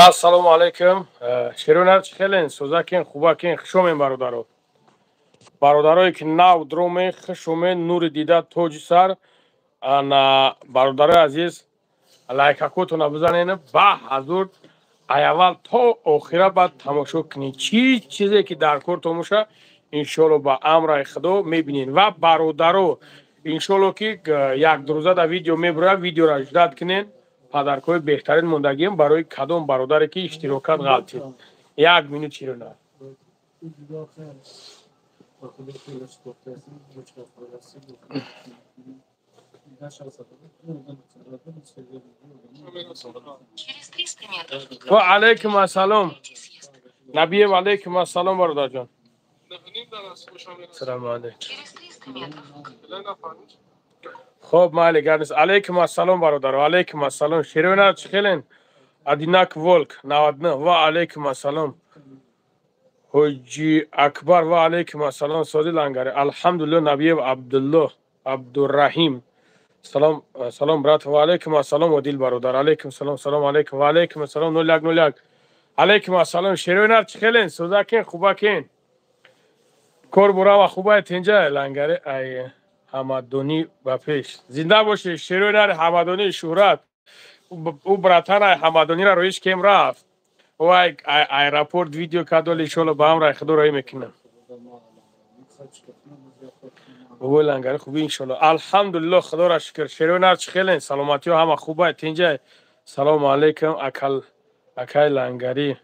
Ассалому алайкум. Шерунар хелен, сӯзакин, хубакин, хушомен бародаро. Бародарое ки нав дромен, хушомен, нури дида тоҷи сар. Ана бародарои азиз, лайкакотона бизанен, ба ҳазур аввал то охира баъд тамошо кунед. Чӣ чизе ки дар кор томоша, иншоалло ба амраи Худо мебинед. Ва бародаро, иншоалло ки як рӯза дар видео мебурояд, видеоро ждат кунед. Подаркҳои беҳтарин мондагием барои кадом бародаре ки иштирок кард ғалтид. Як минут широна. Ва алайкум ассалом. Набиев, алайкум ассалом бародарҷон. Салому алайкум. Хоб, майли, гап нест. Алайкум ассалом бародаро, алайкум ассалом. Шерона чӣ хелен? Адинак Волк 99. Ва алайкум ассалом. Ҳоҷи Акбар, ва алайкум ассалом. Соди Лангари. Алҳамдулилло. Набиев Абдулло Абдурраҳим. Салом, салом брат. Ва алайкум ассалом Одил бародар. Алайкум салом, салом алайкум. Ва алайкум ассалом 0101. Алайкум ассалом. Шерона чӣ хелен? Сӯзакин, хубакин. Кор бурава хубай тинҷа Лангари ай Ҳамадонӣ ба пеш. Зинда бошед, шерои нари Ҳамадонӣ шӯҳрат. Ӯ братан ай Ҳамадониро роиш кем рафт. Ӯ ай аэропорт видео кард, оли иншоалло ба амраи Худо роӣ мекунам. Бобои Лангари хубӣ иншоалло. Алҳамдулилло, Худоро шукр. Шерои нар чӣ хелен? Саломатиҳо ҳама хубай, тинҷай. Салому алайкум акал акай Лангари.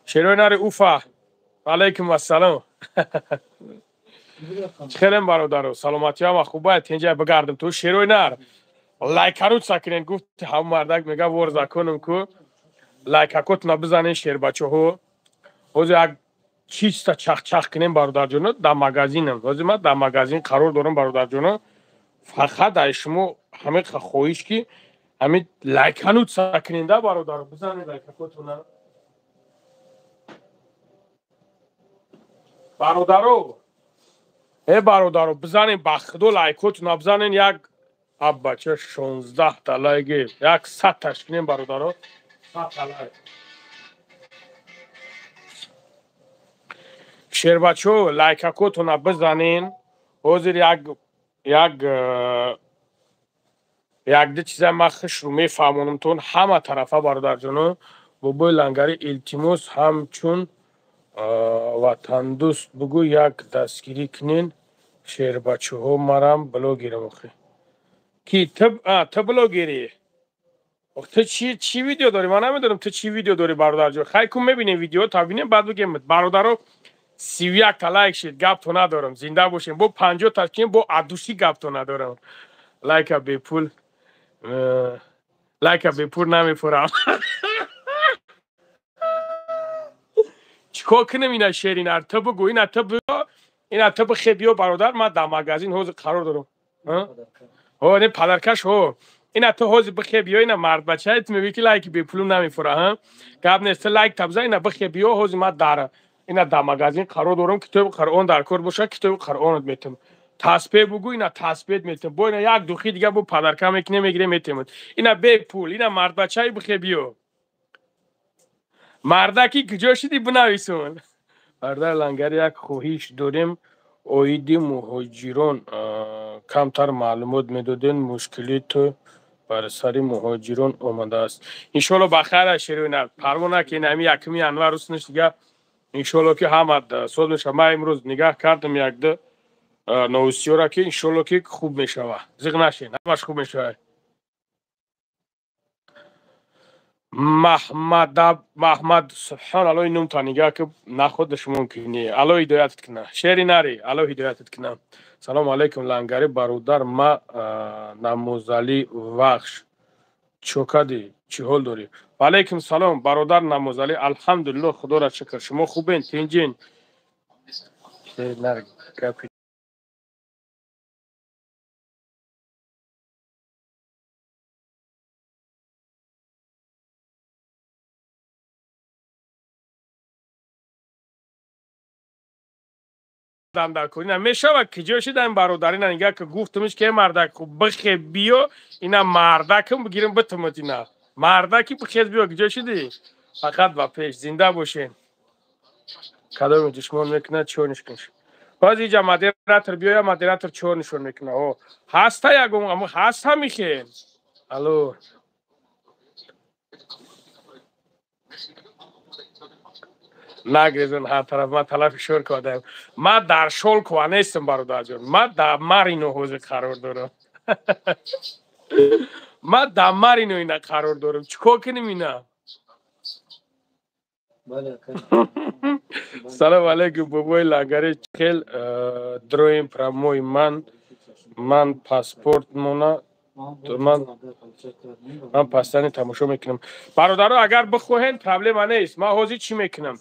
Шерои нари Уфа. Алайкум ассалом. Хелем бародаро, саломатиҳо ҳама хубай, тинҷай бигардем ту шерои нар. Лайкарут сакинен гуфт ҳам мардак мега вор законам ку. Лайкакотна бизанен шербачаҳо. Ҳозир як чиста чахчах кунем бародарҷоно дар магазинам. Ҳозир ман дар магазин қарор дорам бародарҷоно. Фақат ай шумо ҳамин хоҳиш ки ҳамин лайканут сакинен да бародаро, бизанен лайкакотона. Бародаро, э бародаро, бизанен ба Худо лайкотона бизанен як аббача 16 та лайк, як 100 таш кунем бародаро. 100 та лайк. Шербачо лайкакотона бизанен. Ҳозир як ду чиза ман хушрӯ мефаҳмонамтон ҳама тарафа бародарҷоно. Бобои Лангари илтимос ҳамчун ватандӯст бугӯ як дастгирӣ кунен шербачаҳо, марам блогерам охи. Ки ту блогерӣ? Ту чӣ видео дорӣ? Ман намедонам ту чӣ видео дорӣ бародарҷон. Хай кун мебинем видео, та бинем баъд бигем. Бародаро 31 та лайк шид, гапто надорам. Зинда бошем. Бо 50 та кунем, бо адушӣ гапто надорам. Лайка бепул. Лайка бепул намефурам. Чикор кунем ина шеринар? Ту бугӯ, ина ту биё, ина ту бихе биё бародар, ман дар магазин ҳозир қарор дорам. Ҳо, не падаркаш ҳо. Ина ту ҳозир бихе биё, ина мардбачаи ту мегӯӣ ки лайки бепулум намефура, ҳа? Гап нест, ту лайк та бизан, ина бихе биё, ҳозир ман дар ина дар магазин қарор дорам, китоби Қуръон дар кор бошад, китоби Қуръонат метам. Таспеҳ бугӯ, ина таспеҳ метам. Бо ина як духи дига бо падарка мекунем, мегирем, метем. Ина бепул, ина мардбачаи бихе биё. Мардаки куҷо шудӣ бинависон. Бародар Лангари як хоҳиш дорем оиди муҳоҷирон камтар маълумот медодем, мушкили ту бар сари муҳоҷирон омадааст. Иншоалло ба хайр аст шерои нар. Парво накунед, ҳамин 1 январ рӯз дига иншоалло ки ҳама соз мешавад. Ман имрӯз нигаҳ кардам якду новостиёра ки иншоалло ки хуб мешавад. Зиқ нашед, ҳамаш хуб мешавад. Маҳмад субҳоналлоҳ нумта нигаҳ ки находаш мумкин не. Аллоҳ ҳидоятат кунад. Шери нари, Аллоҳ ҳидоятат кунад. Салому алайкум Лангари бародар, ма Намозалӣ Вахш. Чо кардӣ? Чӣ ҳол дорӣ? Ва алайкум салом бародар Намозалӣ, алҳамдулиллоҳ, Худоро шукр. Шумо хубен, тинҷин? Шери нари гапи дар мешавад киҷо шидан бародар, ина нигаҳ ки гуфтумш ки мардак хуб бихе биё, ина мардакам бигирем битумад ина. Мардаки бихез биё, куҷо шудӣ? Фақат ба пеш, зинда бошен. Кадоми душмон мекунад, чор нишон. Боз иҷа модератор биёя, модератор чор нишон мекунад. О, ҳаста ягон, ҳаст ҳамихел. Алло. Нагрезон ҳар тараф, ман талафи шор кардам. Ман дар Шолкова нестам, бародарҷон. Ман дар Марино ҳозир қарор дорам. Ман дар Марино ина қарор дорам. Чӣ кор кунем ина? Салом алейкум, бобои лагари, хел дроим прямой. Ман паспорт мона ман пастани тамошо мекунам. Бародаро, агар бихоҳен, проблема нест. Ман ҳозир чӣ мекунам?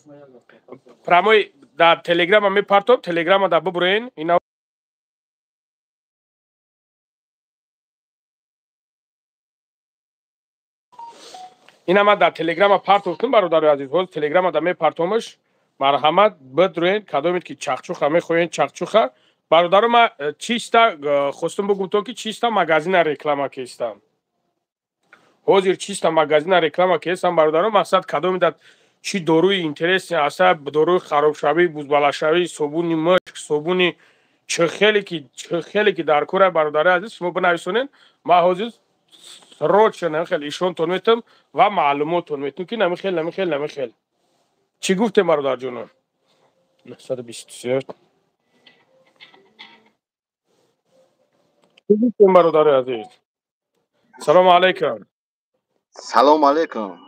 Прямой дар телеграма мепартом, телеграма да бубуроен. Ина ина ман дар телеграма партофтум, бародарои азиз. Ҳозир телеграма да мепартомаш. Марҳамат, бидроен, кадомед ки чахчуха мехоҳен, чахчуха. Бародаро, ман чиста хостум бигум то ки чиста магазина реклама кестам. Ҳозир чиста магазина реклама кестам, бародаро. Мақсад, кадомедат чӣ доруи интересни аста, доруи харобшавӣ, бузбалашавӣ, собуни мушк, собуни чӣ хеле ки дар кора, бародари азиз, шумо бинависонед. Ман ҳозир срочно намихел ишонтон метам ва маълумотон метам, ки намихел, намихел, намихел. Чӣ гуфтем, бародарҷоно? 923. Чӣ гуфтем, бародари азиз? Салому алайкум. Салом алейкум.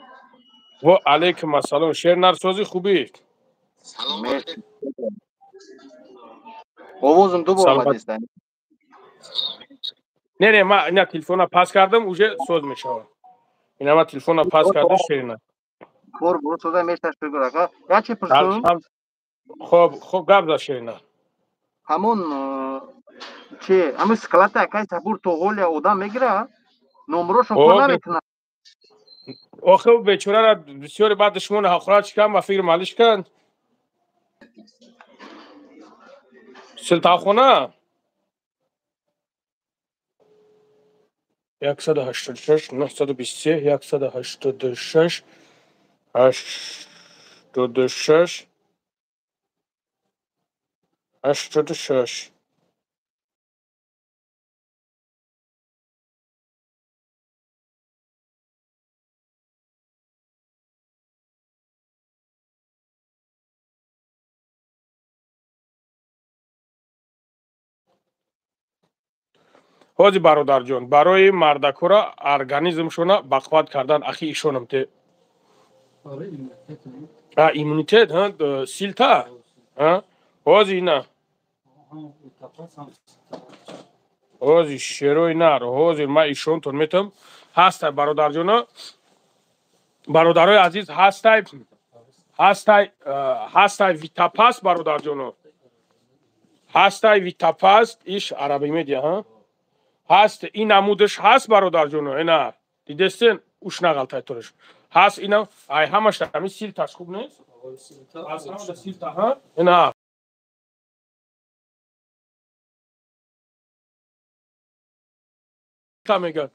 Ва алайкум ассалом. Шер нарсозӣ, хубӣ? Овозум ду бор омадист. Не, не, ман ина телефона пас кардам, уже соз мешавад. Ина ман телефона пас кардам, шерина. Кор бур соза мешаш, шукр, ака. Я чи пурсум? Хоб, хоб, гап за, шерина. Ҳамон чи, ҳамон склада акай Сабур то ҳолия одам мегира? Номрошон кор намекунад. Охи, бечорара бисёре баъд душмони ҳақорат шикан, ба фикр малиш кан. Силтавхона 186 923 186 86 86. Ҳози, бародарҷон, барои мардакора организмшона бақувват кардан, ахи ишонам те иммунитет силта. Ҳози ина, ҳози шерои нар, ҳозир ман ишонтон метам. Ҳастай, бародарҷоно, бародарои азиз, ҳастай, ҳастай, ҳастай Витапас, бародарҷоно, ҳастай Витапас. Иш араби медиа ҳаст, ин намудаш ҳаст, бародарҷоно. Ина дидестен, уш нағалтай тораш ҳаст. Ина ай ҳамаш ҳами силташ хуб нест, аз ҳамада силта ҳа. Ина мегӯяд,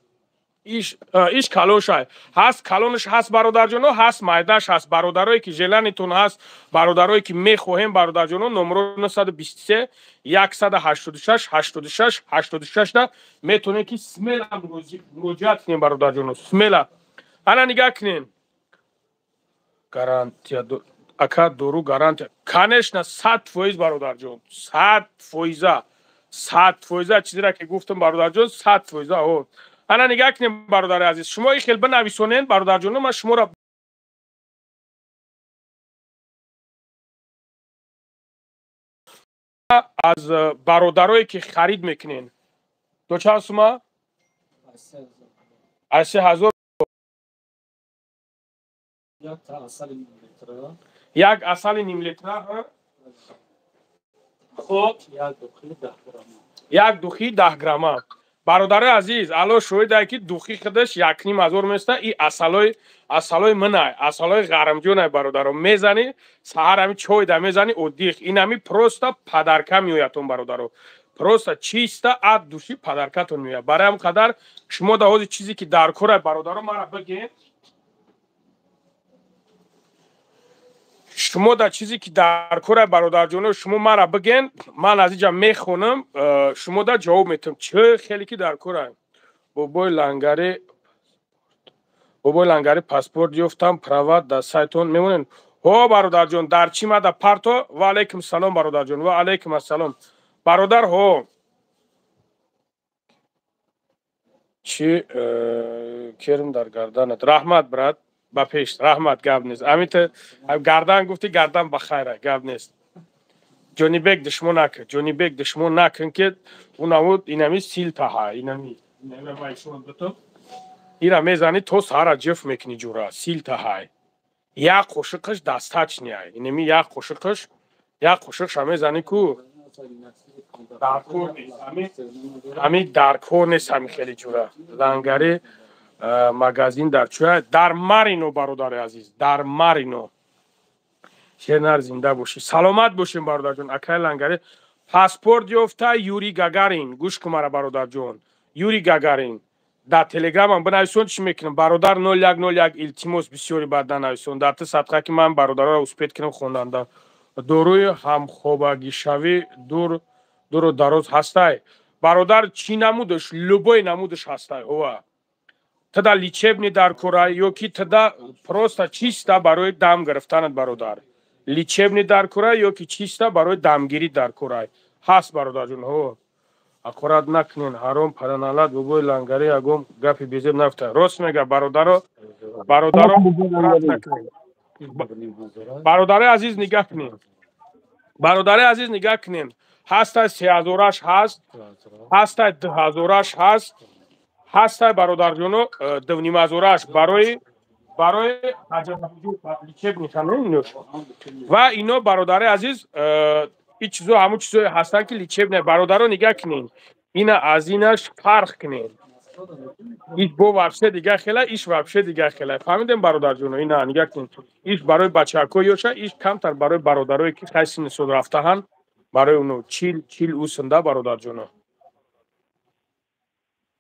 иш калоншай ҳаст, калонаш ҳаст, бародарҷоно, ҳаст, майдаш ҳаст. Бародарое ки желанитон ҳаст, бародарое ки мехоҳем, бародарҷоно, номро 923 186 86 86 да метавонед ки смело муроҷиат кунем, бародарҷоно, смело. Ана нигаҳ кунем, гарантия, ака, дору гарантия, конечно, 100%, бародарҷон, 100%-а, 100%-а. Чизеро ки гуфтам, бародарҷон, 100%-а. О, ана нигаҳ кунем, бародари азиз, шумо и хел бинависонед, бародарҷоно, ман шуморо аз бародарое ки харид мекунен, то чанд сума? Аз 3000 як асали нимлитра. Хоб, як духи 10 грамма. Бародарои азиз, алло шоҳидае, ки духи худаш 1500 места. И асалои минай, асалои ғарамҷонай, бародаро. Мезанӣ саҳар, ҳами чойда мезанӣ, оддих. Ин ҳами просто подарка меоятон, бародаро. Просто чисто от души подаркатон меояд. Барои ҳам қадар шумо дар ҳози чизе ки дар кора, бародаро, мара бигӯед. Шумо дар чизе ки дар кора, бародарҷоно, шумо мара бигӯен, ман аз инҷа мехонам, шумо дар ҷавоб метавам. Чӣ хеле ки дар кора. Бобои Лангари, бобои Лангари, паспорт ёфтам, права дар сайтон мемонед? Ҳо, бародарҷон, дар чӣ мада парто. Ва алайкум салом, бародарҷон, ва алайкум ассалом, бародар. Ҳо, чӣ керм дар гарданат? Раҳмат, брат, ба пеш, раҳмат, гап нест. Амита гардан гуфти, гардан ба хайра, гап нест. Ҷонибек, душмон накун, Ҷонибек, душмон накун, ки унавуд инами силтаҳа, инами ира мезанӣ, то саҳара ҷиф мекунӣ, ҷура силтаҳай. Як қошиқаш достаточный, инами як қошиқаш, як қошиқша мезанӣ ку, даркор нест, ҳами даркор нест, ҳами хеле ҷура. Лангари, магазин дар чӯя? Дар Марино, бародари азиз, дар Марино. Шернар, зинда бошӣ, саломат бошем, бародарҷон. Акай Лангари, паспорт ёфта Юрий Гагарин, гӯш кун мара, бародарҷон, Юрий Гагарин дар телеграмам бинависон. Чӣ мекунам, бародар? 0101, илтимос, бисёри бад нанависон, дар ту садқа, ки ман бародароро успеть кунам хонданда. Доруи ҳамхобагишавӣ дур дуру дароз ҳастай, бародар? Чӣ намудаш? Любой намудаш ҳастай. Ова, тада лечебный дар кора ё ки тада просто чисто барои дам гирифтанат, бародар? Лечебный дар кора ё ки чисто барои дамгирӣ дар кора ҳаст, бародарҷон? Ҳо, ҳақорат накунен, ҳаром паданалат. Бобои Лангари ягон гапи безеб нафта. Рост мега, бародаро, бародаро, бародари азиз, нигаҳ кунем, бародари азиз, нигаҳ кунем. Ҳастай 3000-аш ҳаст, ҳастай 2000-аш ҳаст, ҳастай, бародарҷоно, 2500-аш барои ва ино, бародари азиз, ин чизо ҳамун чизое ҳастанд, ки лечебный. Бародаро, нигаҳ кунем, ина аз инаш фарқ кунем. Иш бо вообще дига хела, иш вообще дига хела. Фаҳмидем, бародарҷоно? Ина нигаҳ кунем, иш барои бачаҳако ёша, иш камтар барои бародарое, ки хай синни сол рафтаҳанд, барои уно 40 усунда, бародарҷоно.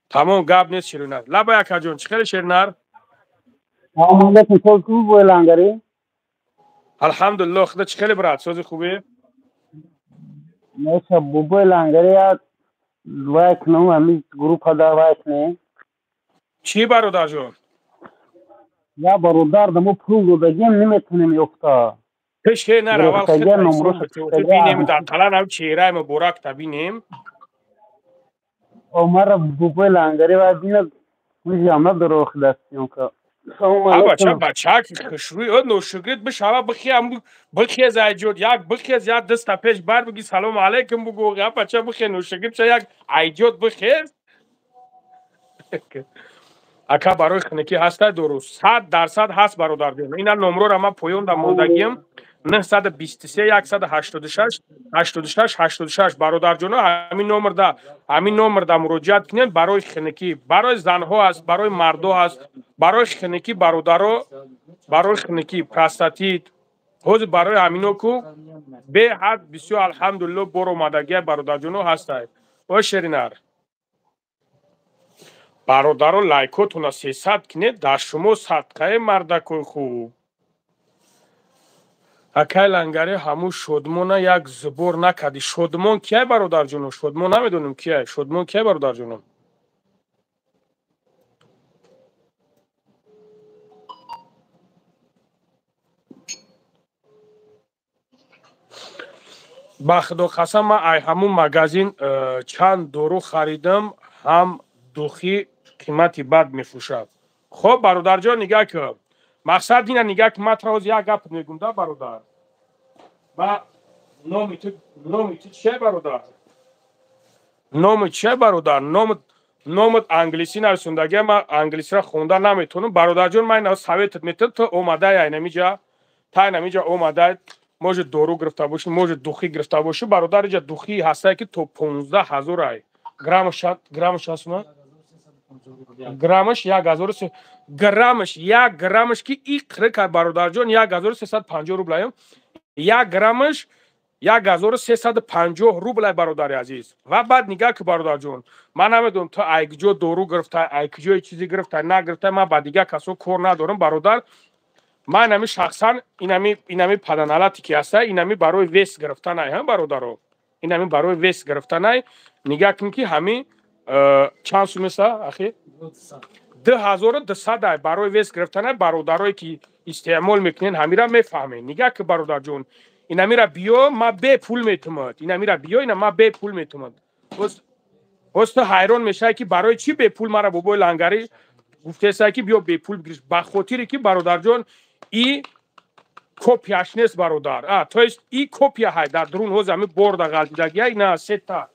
Тамом, гап нест. Шеринар, лаба, якаҷон, чӣ хеле, Шеринар? Лангари. Алҳамдулилло, худо. Чӣ хеле, брат, сози, хубе? Неша, бобои Лангари, як вай кунам, ҳами группа да вай кунем. Чӣ, бародарҷон? Я бародар дамо пул додагиам, наметонем ёфта. Пеш нар, аввал бинем, дар қалан чеҳраи муборакта бинем. Омара, бобои Лангари, вай бинад, ҷамна дорох дастиёнка. Бача, бачак хушрӯй, ё ношукрит бишава, бихиям, бихез, айҷод як бихез, як даста пеш бар, биги салому алайкум бугӯ. Я бача, бихе, ношукрит ша, як айҷод бихез. Ака, барои хунукӣ ҳастай дору? 100% ҳаст, бародарҷон. Ина номрора ман поён да мондагиам: 923 186 86 86. Бародарҷоно, ҳамин номерда муроҷиат кунед барои хунукӣ. Барои занҳо ҳаст, барои мардо ҳаст, барои хунукӣ, бародаро, барои хунукӣ, простатит. Ҳозир барои ҳамино ку беҳад бисёр, алҳамдулилло, бор омадагия, бародарҷоно, ҳастай. О, Шеринар, бародаро, лайкотуна 300 кунед, дар шумо садқаи, мардакои хуб. Акай Лангари, ҳамун Шодмона як зубор накардӣ. Шодмон кияй, бародарҷоно? Шодмон намедонем кияй. Шодмон кияй, бародарҷоно? Ба худо қасам, ман ай ҳамун магазин чанд дору харидам, ҳам духи қимати бад мефурӯшад. Хоб, бародарҷон, нигаҳ кун, мақсад ина, нигаҳ кун, ман тра як гап мегум да, бародар. Ба номи ту чия, бародар? Номи чия, бародар? Номат англисӣ нависондагия, ман англисиро хонда наметавонам, бародарҷон. Ман ина советат метавонам. Ту омадай айнамиҷа, та айнамиҷа омадай, может, дору гирифта бошӣ, может, духи гирифта бошӣ. Бародар, иҷа духи ҳастае, ки то 15 000 ай граммаш. Граммаш ҳастма? Граммаш 1000, граммаш, як граммаш, ки иқрика, бародарҷон, 1350 рублаем як граммаш. 1350 рублай, бародари азиз. Ва баъд нигаҳ ки, бародарҷон, ман намедонам, ту айкҷо дору гирифта, айкҷои чизе гирифта, нагирифта, ман ба дигар касо кор надорам, бародар. Ман инами шахсан инами паданалате ки ҳаста, инами барои вес гирифтанай, ҳа, бародаро, инами барои вес гирифтанай. Нигаҳ кун, ки ҳами чанд сумеса ахи? 2200 ай, барои вес гирифтанай. Бародарое ки истеъмол мекунен, ҳамира мефаҳмед. Нигаҳ ки, бародарҷон, инамира биё, ма бепул метумад. Инамира биё, ина ма бепул метумад. Боз ту ҳайрон мешавӣ, ки барои чӣ бепул мара бобои Лангарӣ гуфтеса, ки биё, бепул бигириш. Ба хотире ки, бародарҷон, и копияш нест, бародар. А то есть и копия ҳай дар дурун ҳози ҳами борда ғалтидагия. Ина сета,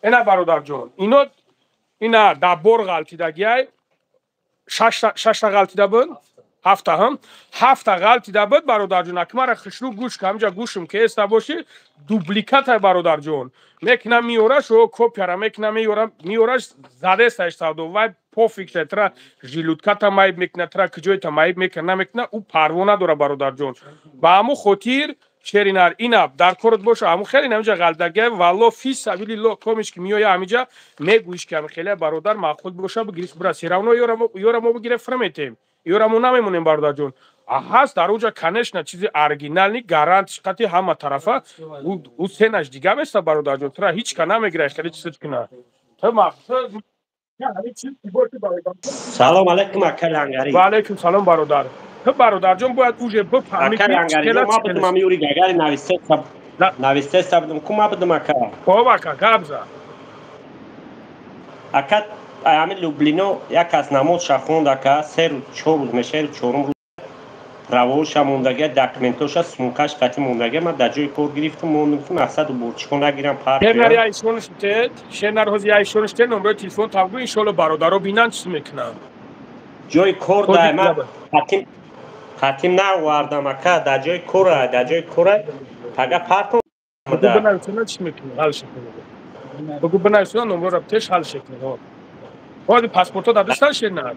ина, бародарҷон, ино ина дар бор ғалтидагиай. Шашта ғалтида буд, ҳафта ҳам, ҳафта ғалтида буд, бародарҷон. Аки мара хушрӯ гӯш ка, ҳамҷа гӯшум ки эста бошӣ, дубликатай, бародарҷон. Мекунам, меёраш, о копияра мекунам, меёрам, меёраш, задесташ савдо. Вай пофиг, тра желудката маиб мекуна, тра куҷоята маиб мекуна, намекуна, ӯ парво надора, бародарҷон. Ба ҳамун хотир, шеринар, ина дар корот боша, ҳамун хеле ҳаминҷа ғалтагия. Валло, фи сабилилло, комиш ки меоя, ҳаминҷа мегӯиш, ки ҳами хеле, бародар, маъқул боша, бигириш, бура. Всё равно ёра мо бигире, фирметем, ёра мо намемонем, бародарҷон. Ҳаст дар онҷа, конечно, чизи оригинальный, гарантиш қати ҳама тарафа, ӯ ценаш дига места, бародарҷон. Тура ҳеҷ ка намегира хеле чиз куна. Салом алейкум, ака Лангарӣ. Ва алейкум салом, бародар. Ту, бародарҷон, бояд уже бифаҳмӣ. Ака Лангарӣ, ма будам, ами Юри Гагарин навистеса будам ку, ма будам, ака. Хоб, ака, гап за. Ака, ами Люблино як кас намозша хонд, ака, 3 рӯз, 4 рӯз мешавад, чорум рӯз правоша мондагия, документоша сумкаш қати мондагия. Ман дар ҷои кор гирифтам, мондам, ки мақсаду борчико нагирам. Шернар я ишонаш тед, шернар ҳози я ишонаш тед, номрои телефон табгӯ, иншоалло бародаро бинанд, чиз мекунам. Ҷои кор дай ман қатим наовардам, ака, дар ҷои кора, дар ҷои кора пага партом. Бинависона, чиз мекунам, ҳал шекунам. Бугу, бинависона, номрора теш, ҳал шекунам. Ҳози паспортҳо дар дастан, шернар?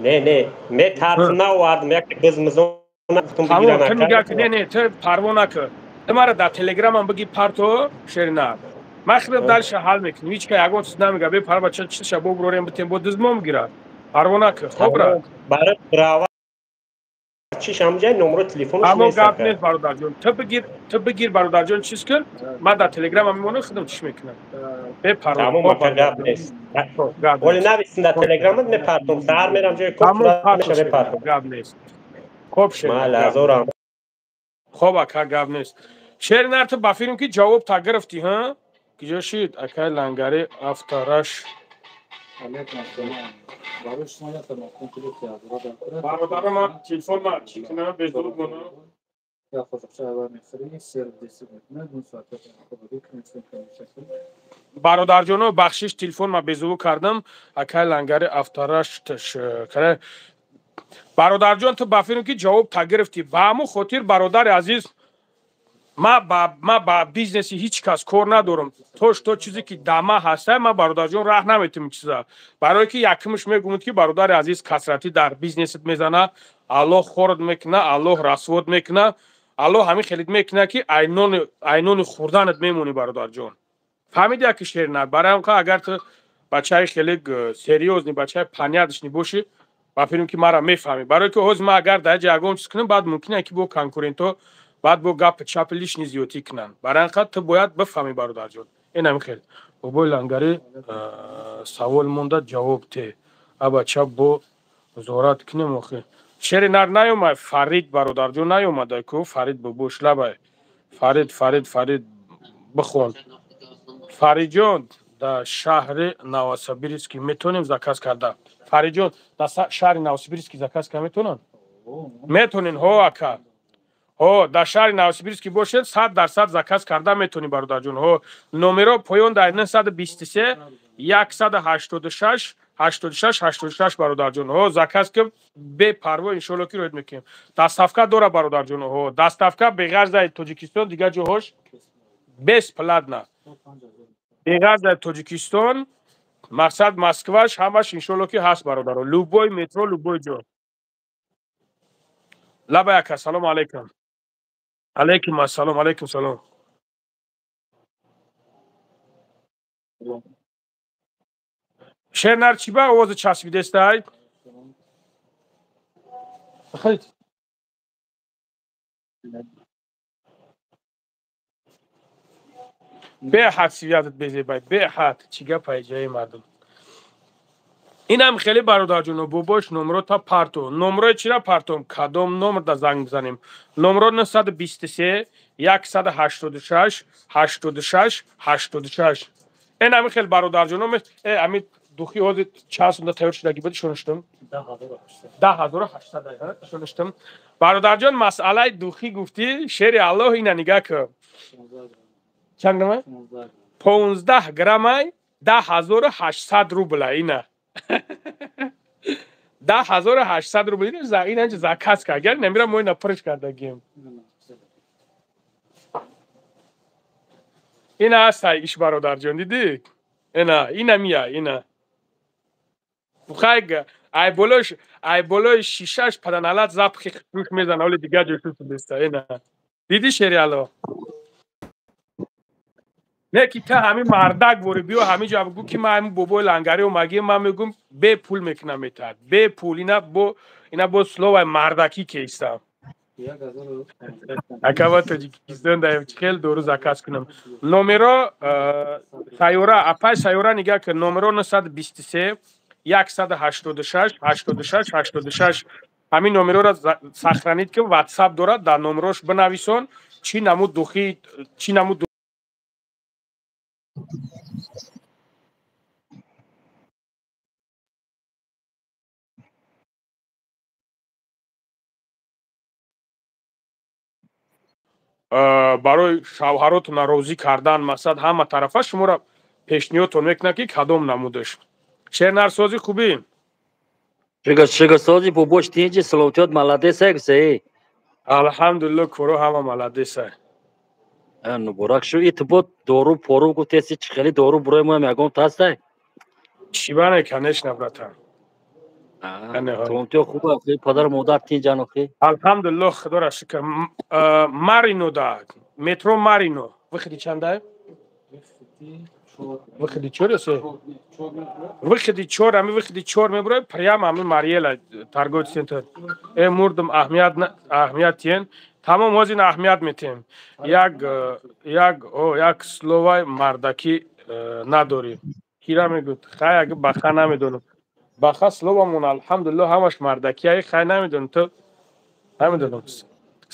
Не, не, метарсам, наовардам, яке бизмизон. Не, не, ту парво накун, ту мара дар телеграмам биги, парто, шеринар. Ман худам дальше ҳал мекунем. Ҳеч ка ягон чиз намега. Бепарва, чизша бобурорем, битем, бо дизмо мегирад. Парво накун, хоб, брат. Барои права чиш ҳамҷа номро телефонш. Аммо гап нест, бародарҷон, ту бигир, ту бигир, бародарҷон, чиз кун, ман дар телеграмам мемонам, худам чиш мекунам. Бепарво. Тамом, ака, гап нест. Оли нависин дар телеграмат, мепартом, саҳар мерам ҷои кор, мепартом. Гап нест. Хоб, шер. Хоб, ака, гап нест. Шеринар, ту ба филм ки ҷавоб та гирифтӣ, ҳа? Киҷо шид, акай Лангари, автараш? Бародарам, ман телефон ма чӣ кунам, безуд монам. Бародарҷоно, бахшиш, телефон ма безуву кардам. Акай Лангари, автараш. Бародарҷон, ту ба филм ки ҷавоб та гирифтӣ. Ба ҳамун хотир, бародари азиз, ма ба бизнеси ҳеҷ кас кор надорам. То чизе ки дама ҳаста, ма, бародарҷон, раҳ наметум чиза, барое ки якумш мегӯмуд, ки, бародари азиз, касратӣ дар бизнесит мезана, Аллоҳ хорат мекуна, Аллоҳ расвод мекуна, Аллоҳ ҳамин хелит мекуна, ки айнони хӯрданат мемонӣ, бародарҷон. Фаҳмиди, яки шерна? Барои ҳам агар ту бачаи хеле серьёзный, бачаи понятный бошӣ, ба филм ки мара мефаҳмӣ. Барое ки ҳозир ма агар дар ҷа ягон чиз кунам, баъд мумкин ки бо конкурентҳо баъд бо гапи чапи лишний зиёдтӣ кунанд. Барои ҳам ту бояд бифаҳмӣ, бародарҷон. Инами хел, бобои Лангарӣ, савол монда, ҷавоб те. Абача бо зорат кунем охи. Шери нар наёмад, Фарид, бародарҷон, наёмада ку Фарид бобош лабай. Фарид, Фарид, Фарид, бихон. Фаридҷон, дар шаҳри Новосибирский метавонем заказ карда? Фаридҷон, дар шаҳри Новосибирский заказ карда метавонанд? Метонен, ҳо, ака, ҳо, дар шаҳри Новосибирский бошед, 100% заказ карда метавонӣ, бародарҷон. Ҳо, номеро поён дар 923 186 86 86, бародарҷон. Ҳо, заказ ки, бепарво, иншоалло ки роид мекунем. Доставка дора, бародарҷон. Ҳо, доставка беғарз дар Тоҷикистон, дигар ҷоҳош бесплатно. Беғарз дар Тоҷикистон, мақсад Москваш, ҳамаш иншоалло ки ҳаст, бародаро, любой метро, любой ҷо. Лабай ака, салому алайкум. Алайкум ассалом, алайкум салом. Шернар чӣ ба овози часпидестай? Беҳад сивятат безебай, беҳад. Чӣ гапай ҷаи мардум. Инам хеле бародарҷоно, бобош номро та парто. Номрои чира партом? Кадом номр да занг бизанем? Номро 923 186 86 86. Инам хеле бародарҷоно, ами духи ҳозир чанд сумда тайёр шудаги буд шоништум? 10800 шоништум. Бародарҷон, масъалаи духи гуфтӣ, шери Аллоҳ ина нигаҳ кун. Чанд граммай? 15 граммай 10800 рубла ина. 10800 рубл ина инҷа заказ кард. Гар намира мо ина пурш кардагим. Ина ҳастай иш бародарҷон, дидӣ? Ина, ина мия, ина. Хай ай болош, ай болои шишаш паданалат запахи хуш мезана, оли дигар ҷо шуд ина. Дидӣ шери Аллоҳ? Не ки та ҳамин мардак бори биё ҳамин ҷо бигӯ ки ман ҳамин бобои лангари омагӣ, ман мегӯм бе пул мекунам метаҳад. Бе пул ина бо словаи мардакӣ кеистам. Ака ва Тоҷикистон даем хел дору заказ кунам. Номеро сайёра, апай сайёра нигаҳ кун, номеро 923 186 86 86. Ҳамин номерора сохранить кун, WhatsApp дорад, дар номерош бинависон чӣ намуд духи, чӣ намуд барои шавҳаротона розӣ кардан, мақсад ҳама тарафа шуморо пешниҳодтон мекунад ки кадом намудаш. Шернарсозӣ хубӣ? Шигасозӣ бобош тинҷи саломатиёт маладесай гусей. Алҳамдулилло, коро ҳама маладесай. Муборак шу. Итбот дору пору гуфтеси чӣ хеле дору бурои моям ягон тастай? Чӣ бане, конечно, братан. Саломатиё хуб, падару модар тинҷан охи? Алҳамдулилло, худоро шукр. Марино да, метро Марино. Выходи чандай? Выходи чор ё се? Выходи чор, ами выходи чор мебурай, прямо ами Мариела торговый центр. Мурдум аҳамият аҳамият тиен. Тамом ҳозир аҳамият метем. Як як як словаи мардакӣ надорӣ. Кира мегӯд, хай ага баха намедонам. Баха словамон алҳамдулилло ҳамаш мардакӣ, хай намедонам ту намедонам.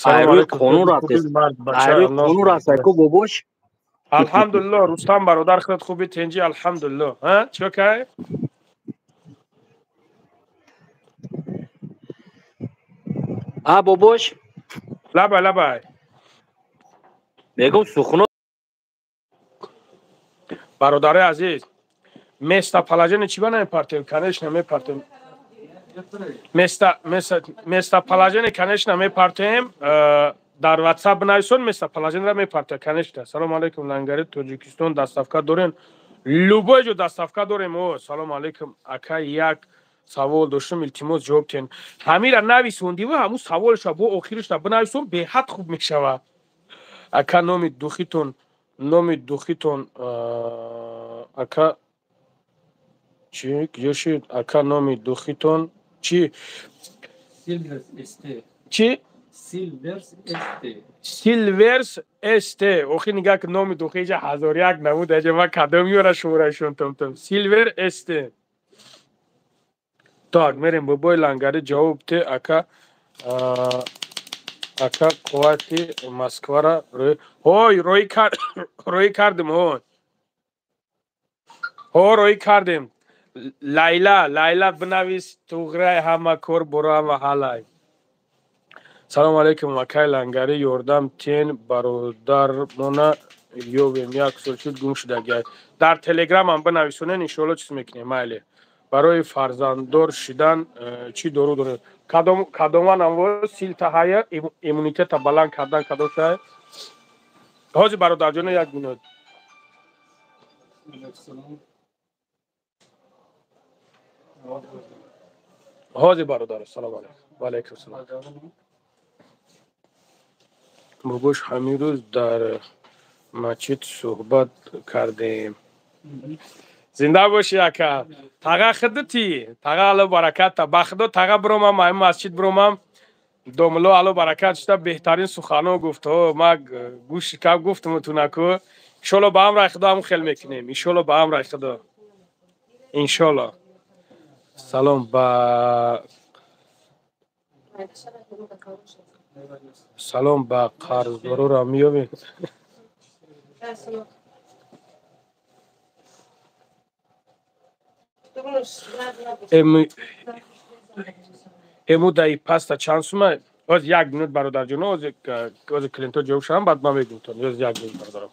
Айрӯи қонун рафтест. Айрӯи қонун рафтай ку бобош? Алҳамдулилло, Рустам бародар худат хуби тенҷи алҳамдулилло. Ҳа, чӣ кай? А бобош? Лабай, лабай. Мегум сухно. Бародари азиз, местоположение чӣ ба намепартем? Конечно, мепартем. Местоположение, конечно, мепартем. Дар WhatsApp бинависон, местоположениеро мепартем, конечно. Салом алейкум, лангари Тоҷикистон доставка дорем. Любой ҷо доставка дорем. О, салом алейкум, ака, як савол доштам, илтимос ҷавоб тиҳен. Ҳамира нависондива, ҳамун саволша бо охирашта бинависон, беҳад хуб мешавад. Ака, номи духитон, номи духитон, ака чӣ куҷо шуд? Ака, номи духитон чӣ? Чӣ? Силверс СТ. Охи нигаҳ кун, номи духи иҷа 1001 намуд, аҷа ман кадом ёра шумора шунтам тум. Силвер СТ. Так, мерем бобои лангари ҷавоб те, ака, ака қуввати Москвара ҳой рӯй кардем, ҳой. Ҳо, рӯй кардем. Лайла, Лайла бинавис, туғрай ҳама кор боро ҳама ҳалай. Салом алейкум, акай лангари, ёрдам тен бародармона ёбем, як сол шуд гум шудагиай. Дар телеграмам бинависонен, иншоалло чиз мекунем, майли. Барои фарзанддор шидан чӣ дору доред? Кадом кадоманам во силтаҳая иммунитета баланд кардан кадом шай? Ҳозир бародарҷоно як минут. Ҳозир бародар, салом алейкум. Ва алейкум салом. Бобош, ҳамин рӯз дар масҷид суҳбат кардем. Зинда бошӣ, ака. Таға худути, таға, Алло бараката. Ба худо, таға, биромам, ҳамин масҷид биромам, домулло, Алло баракат шуда, беҳтарин суханҳо гуфт. О, ма гӯши каб гуфтумутунаку. Иншолло, ба амраи худо ҳамун хел мекунем. Иншолло, ба амраи худо, иншолло. Салом ба қарздороро меёбем. Эму даи паста чанд сума? Оз як минут, бародарҷоно, ози клиентҳо ҷавоб шавам, баъд ман мегӯмтон. Оз як минут, бародарам.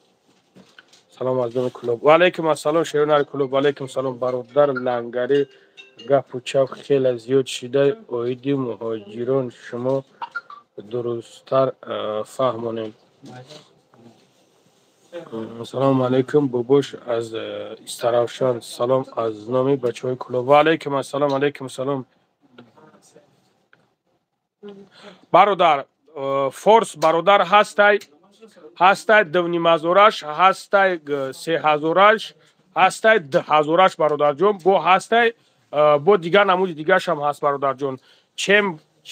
Салом аз доми Кулоб. Ваалайкум ассалом, шеронари Кулоб. Ваалайкум салом, бародар Лангари. Гапу чап хеле зиёд шида оиди муҳоҷирон, шумо дурусттар фаҳмонем. Ассалому алайкум, бобош, аз Истаравшан. Салом аз номи бачаҳои Кулоб. Ваалайкум ассалом, алайкум салом, бародар. Форс, бародар, ҳастай, дувнимазораш ҳастай, сеҳазораш ҳастай, дуҳазораш, бародарҷон, бо ҳастай, бо дигар намуди дигарашам ҳаст, бародарҷон. Чем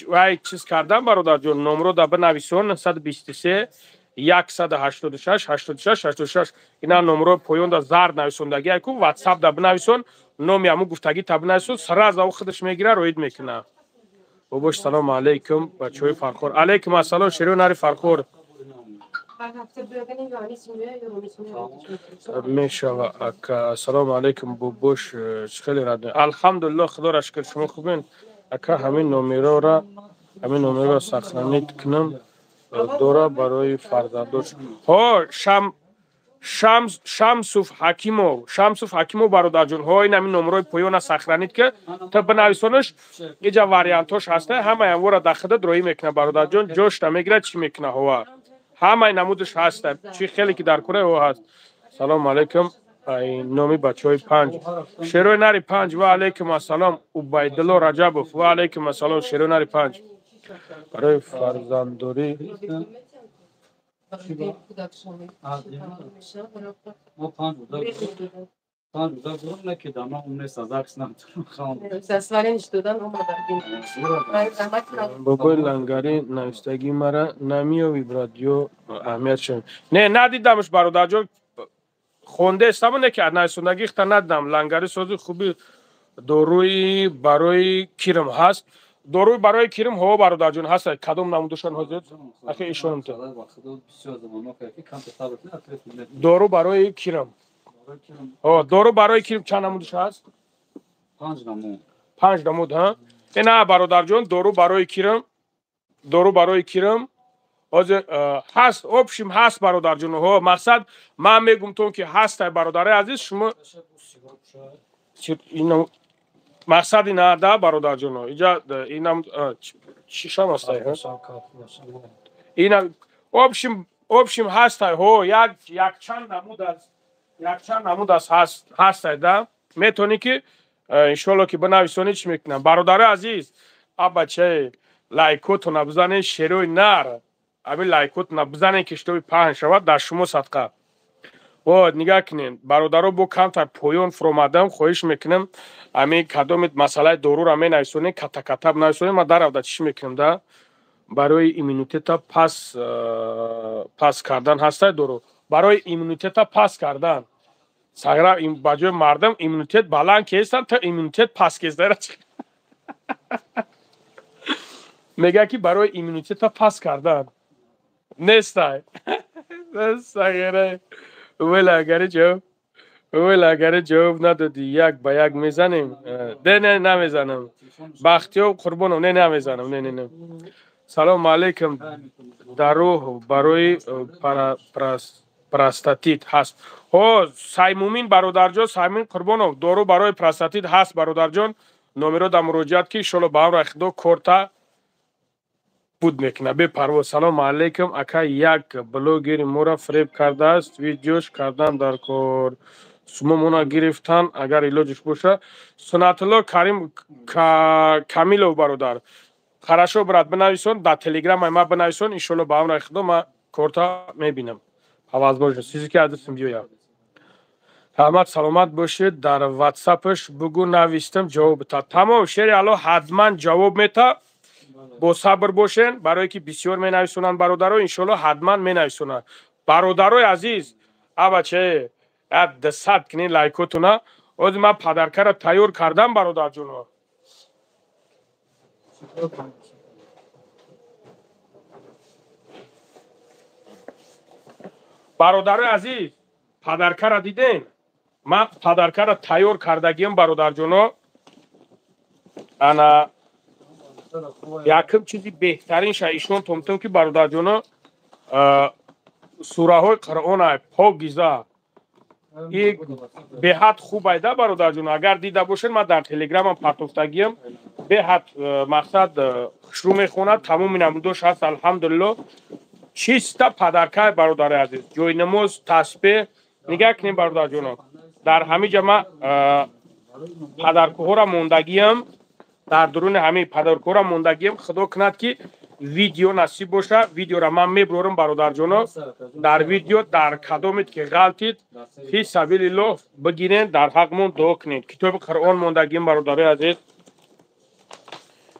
вай чиз кардан, бародарҷон, номро да бинависон: 123 186 86 86. Ина номро поёнда зард нависондагӣ ку, Ватсап да бинависон, номи ҳамун гуфтагӣ та бинависон, сразу худаш мегира, роид мекуна. Бобош, салому алайкум, бачаҳои Фархор. Алайкум ассалом, шерои нари Фархор. Мешава, ака. Ассалому алайкум, бобош, хеле рад. Алҳамдулилло, худоро шукр, шумо хубен, ака? Ҳамин номерора сохранить кунам, дора барои фарзандош. Ҳо, шам Шамс, Шамсуф Ҳакимов, Шамсуф Ҳакимов, бародарҷон, ҳо, ин ҳамин номерои поёна сохранить ки, та бинависонаш, иҷа вариантош ҳаста, ҳамаи ҳамвора дар худат роҳӣ мекуна, бародарҷон, ҷошта мегирад, чӣ мекуна, ҳова, ҳамаи намудаш ҳаста, чӣ хеле ки дар кура, ҳо, ҳаст. Салому алайкум, номи бачаҳои Панҷ, шерои нари Панҷ. Ва алайкум ассалом, Убайдулло Раҷабов. Ва алайкум ассалом, шерои нари Панҷ. Барои фарзанддорӣ. Мо 5 рӯза бурам, не ки дама он нест, аз акс наметавонам. Бобои Лангарӣ, навистагии мара намеёвӣ, брат, ё аҳамият шав? Не, надидамш, бародарҷон, хондестамо, не ки нависондагӣ хта надидам. Лангари, сози хуби, доруи барои кирм ҳаст? Доруи барои кирм, ҳо, бародарҷон, ҳаст. Кадом намудашон ҳозир, ахи, ишонамта? Дору барои кирм, ҳо, дору барои кирм чанд намудаш ҳаст? Панҷ намуд. Панҷ намуд, ҳа. Ина, бародарҷон, дору барои кирм, дору барои кирм ҳозир ҳаст, общем, ҳаст, бародарҷон. Ҳо, мақсад, ман мегумтон, ки ҳастай, бародари азиз, шумо мақсад ина да, бародарҷоно, иҷа инам чишам ҳастай, ина, общем, ҳастай, ҳо, як якчанд намуд аст, якчанд намуд аст, ҳастай да, метавонӣ ки, иншоалло, ки бинависонӣ, чӣ мекунам. Бародари азиз, абачаи, лайкотона бизанед, шерои нар, ҳамин лайкотона бизанед, ки шитоби паҳн шавад, дар шумо садқа. Вот, нигаҳ кунед, бародаро, бо камтар поён фуромадам, хоҳиш мекунам, ҳамин кадоми масъалаи дорура менависонед, ката-ката бинависонед, ман даравда чӣ мекунам да. Барои иммунитета пас кардан ҳастай дору барои иммунитета пас кардан? Сагра, ба ҷои мардам иммунитет баланд кестан, та иммунитет пас кеста. Мега, ки барои иммунитета пас кардан нестай. Сагира, вела, агари ҷавоб, вела, агари ҷавоб надодӣ, як ба як мезанем. Не, не, намезанам. Бахтиёр Қурбонов, не, намезанам, не, не, не. Салому алайкум, дарӯ барои простатит ҳаст? Ҳо, Саймумин, бародарҷон, Саймин Қурбонов, дору барои простатит ҳаст, бародарҷон, номеро дар муроҷиат ки, иншолло, ба амри худо корта буд мекунад бепарво. Салому алайкум, ака, як блогери моро фиреб кардааст, видеош кардан дар кор, сумомона гирифтан, агар илоҷиш боша. Сунатулло Карим Камилов, бародар, хорошо, брат, бинависон, дар Телеграмаи ма бинависон, иншолло, ба амри худо ма. Корта мебинам. По возможности. Чизе ки аз дастам биёяд. Раҳмат, саломат бошед. Дар ватсапаш бугӯ навистам, ҷавоб бита. Тамом, шери Алло ҳатман ҷавоб мета. Бо сабр бошен, барое ки бисёр менависонанд бародаро, иншоалло ҳатман менависонанд. Бародарои азиз, абаче, як 200 кунед лайкотуна. Ози ман падаркара тайёр кардам, бародарҷоно. Бародарои азиз, падаркара дидем? Ман падаркара тайёр кардагиам, бародарҷоно. Ана якм чизи беҳтаринша ишон томтум ки бародарҷоно, сураҳои Қуръон покиза. И беҳад хуб айда, бародарҷоно. Агар дида бошед, ман дар телеграмам партофтагиам. Беҳад мақсад хушрӯ мехонад, тамоми намудош ҳаст, алҳамдулилло. Чиста падаркай, бародари азиз. Ҷойнамоз, тасбеҳ. Нигаҳ кунем, бародарҷоно. Дар ҳамин ҷа ман падаркуҳоро мондагиам, дар дуруни ҳамин падаркуҳоро мондагиам. Худо кунад ки видео насиб боша. Видеоро ман мебурорам, бародарҷоно. Дар видео дар кадомед ки ғалтид, фи сабилиллоҳ бигирен, дар ҳақмон дуо кунед. Китоби Қуръон мондагиам, бародарои азиз.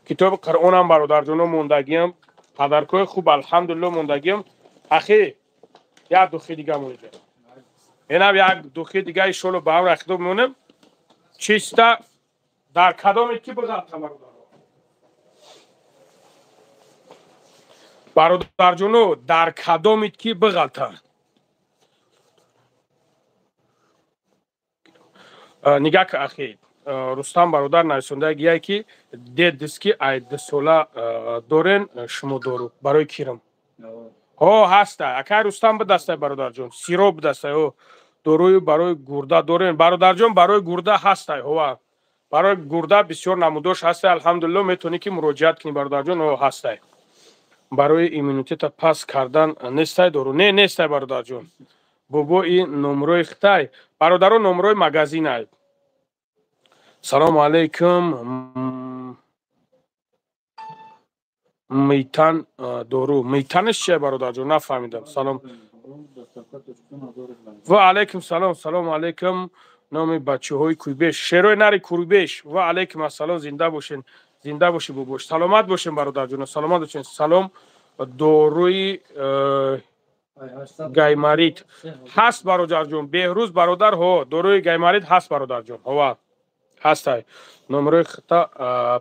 Китоби Қуръонам, бародарҷоно, мондагиам. Падаркҳои хуб, алҳамдулилло, мондагиам. Ахи, як духи дига монда. Инам як духи дига иншоалло ба ҳам рахидо мемонем. Чиста дар кадомед ки биғалта, бародаро. Бародарҷоно, дар кадомед ки биғалта. Нигаҳ ки ахи, Рустам бародар нависондагие ки дедис ки ай дусола дорен шумо дору барои кирам. Ҳо, ҳаста. Акай Рустам бидастай, бародарҷон. Сироп бидастай. Ҳо, доруи барои гурда дорен. Бародарҷон, барои гурда ҳастай. Ҳова. Барои гурда бисёр намудош ҳастай, алҳамдулилло, метавонӣ ки муроҷиат кунӣ, бародарҷон, ҳо, ҳастай. Барои иммунитета паст кардан нестай дору? Не, нестай, бародарҷон. Бобо, и номрои хитай. Бародаро, номрои магазинай. Салому алейкум. Мейтан дору. Мейтанаш чия, бародарҷон? Нафаҳмидам. Салом. Ва алейкум салом. Салому алейкум. Номи бачаҳои Куйбеш. Шерои нари Куйбеш. Ва алейкум ассалом. Зинда бошен. Зинда бошӣ, бобош. Саломат бошен, бародарҷоно. Саломат бошен. Салом. Доруи гаймарит ҳаст, бародарҷон. Беҳрӯз бародар, ҳо, доруи гаймарит ҳаст, бародарҷон. Ҳова. Ҳастай. Номрои хита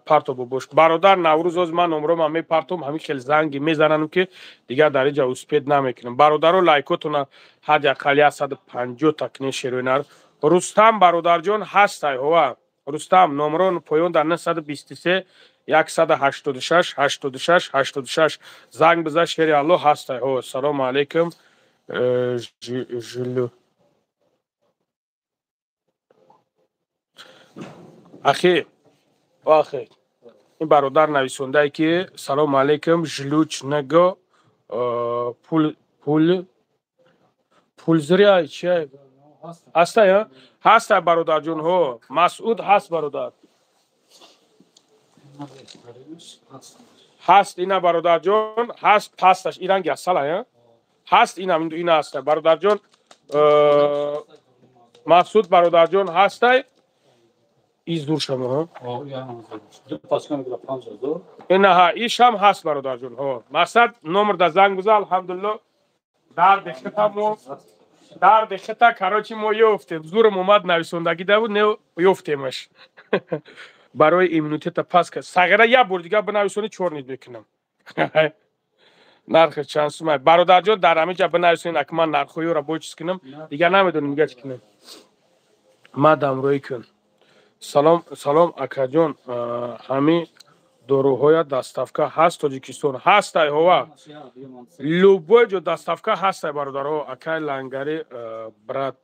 парто, бобош. Бародар Наврӯз, оз ман номрома мепартом, ҳамин хел занги мезанам ки дигар дар инҷа успеть намекунам. Бародаро, лайкотона ҳадди ақал 150 та кунед, шерои нар. Рустам бародарҷон, ҳастай, ҳова. Рустам, номро поён дар 923 186 86 86 занг бизан, шери Алло ҳастай. Ҳо, салому алейкум. Жилю. Ахи, ахи. Ин бародар нависондае ки салому алейкум, желудочного пул пул пулзрия чия ҳастай, ҳастай, бародарҷон, ҳо, Масъуд ҳаст, бародар. Ҳаст ина, бародарҷон, ҳаст пасташ и ранги асала, ҳаст ина, ина ҳастай, бародарҷон. Масъуд бародарҷон, ҳастай. Из дур шамо, ҳо? Ина ҳа, ишам ҳаст, бародарҷон, ҳо. Мақсад номер да занг биза, алҳамдулилло, дарди хита мо, дарди хита, короче, мо ёфтем. Зурам омад, нависондагӣ да буд, не ёфтемаш. Барои иммунитета паст кард. Сағира, як бор дигар бинависонӣ, чор нит мекунам. Нархи чанд сумай? Бародарҷон, дар ҳамин ҷа бинависонед, аки ман нархҳоёро бо чиз кунам, дигар намедонам дигар чӣ кунам. Ма дамрӯӣ кун. Салом, салом, акаҷон, ҳамин доруҳоя доставка ҳаст Тоҷикистон? Ҳастай, ҳова. Любой ҷо доставка ҳастай, бародаро. Акай Лангари, брат.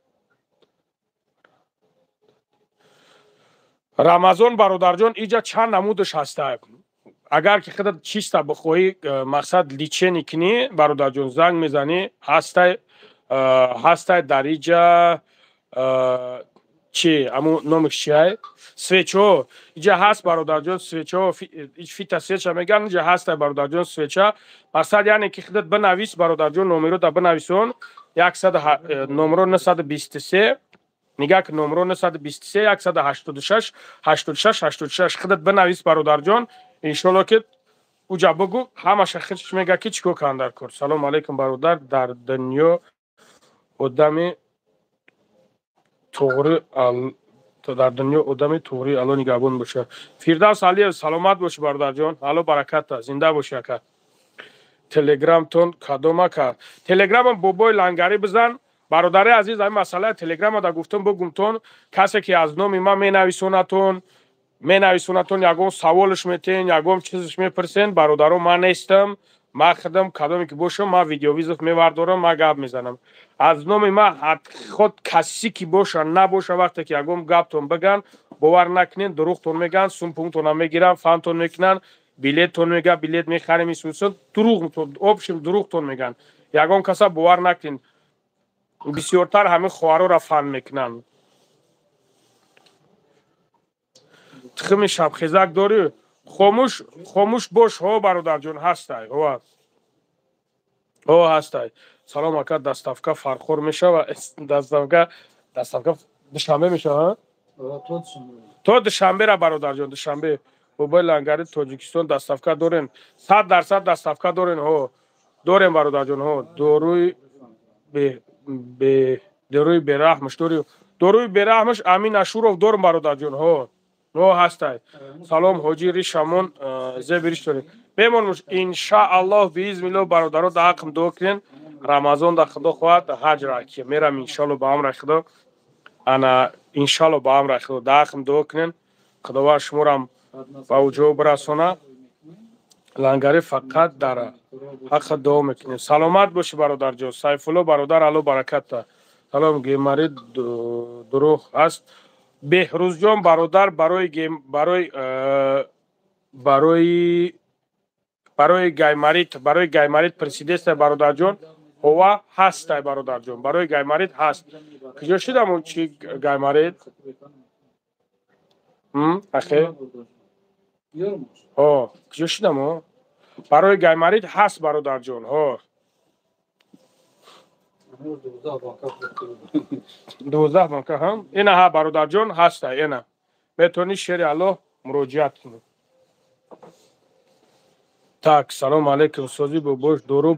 Рамазон бародарҷон, иҷа чанд намудаш ҳастай. Агар ки худат чиста бихоҳӣ, мақсад лечение кунӣ, бародарҷон, занг мезанӣ, ҳастай, ҳастай дар иҷа. Чи аму номиш чиай? Свечо. Иҷа ҳаст, бародарҷон, свечо, фита свеча меган, иҷа ҳаст, бародарҷон, свеча. Мақсад яъне ки худат бинавис, бародарҷон, номеро да бинависон. 100 номеро 923, нигаҳ ки, номеро 923 186 86 86. Худат бинавис, бародарҷон, иншолло ки уҷа бугу, ҳамаша худш мега ки чӣ кор кунанд дар кор. Салому алайкум, бародар, дар дунё одами туғри, дар дунё одами туғри Алло нигаҳбон боша. Фирдавс Алиев, саломат бошӣ, бародарҷон, Алло бараката, зинда бошӣ, ака. Телеграмтон кадом, ака? Телеграмам Бобои Лангарӣ бизан, бародари азиз. Ҳамин масъалаи телеграма да гуфтам, бугумтон, касе ки аз номи ман менависонатон, ягон саволш метен, ягон чизш мепурсен, бародаро, ман нестам. Ман худам кадоме ки бошам, ман видеовызов мевардорам, ман гап мезанам. Аз номи ман худ каси ки боша набоша, вақте ки ягон гаптон биган, бовар накунен, дурӯғтон меган, сумпунктона мегиран, фантон мекунанд, билеттон мега, билет мехарем, исусун, дурӯғ, общем, дурӯғтон меган. Ягон каса бовар накунен. Бисёртар ҳамин хоҳарора фан мекунанд. Тухми шабхезак дорӣ? Хомӯш, хомӯш бош. Ҳо, бародарҷон, ҳастай, ҳо, ҳо, ҳастай. Салом, ака, доставка Фархор мешава? Доставка Душанбе мешава то Душанбера, бародарҷон, Душанбе. Бобои Лангари, Тоҷикистон доставка дорем? 100% доставка дорем, ҳо, дорем, бародарҷон, ҳо. Дорӯи бераҳмаш дори? Дорӯи бераҳмаш Амин Ашуров дорем, бародарҷон, ҳо, ҳо, ҳастай. Салом, ҳоҷи, ришамон зеби риш дорем, бемонмуш, иншааллоҳ, биизниллоҳ. Бародаро, да ҳаққм дуо кунен, Рамазон да, Худо хоҳад, ҳаҷ ра ки мерам, иншалло, ба амри Худо. Ана, иншалло, ба амри Худо, да ҳаққм дуо кунен, Худованд шуморам ба уҷо бирасона. Лангари, фақат дар ҳаққа дуо мекунем. Саломат бошӣ, бародарҷон. Сайфулло бародар, Алло баракатта. Салом, геморит дурӯғ аст? Беҳрӯзҷон бародар, барои гаймарит присидеста, бародарҷон, ҳова, ҳастай, бародарҷон, барои гаймарит ҳаст. Куҷо шидам чи гаймарит ахе? Ҳо, куҷо шидам? О, барои гаймарит ҳаст, бародарҷон, ҳо. 12 банка ҳам ина ҳа, бародарҷон, ҳаста, ина метавонӣ, шери Аллоҳ, муроҷиат кунӣ. Так, салому алейкум, созӣ, бобош, дору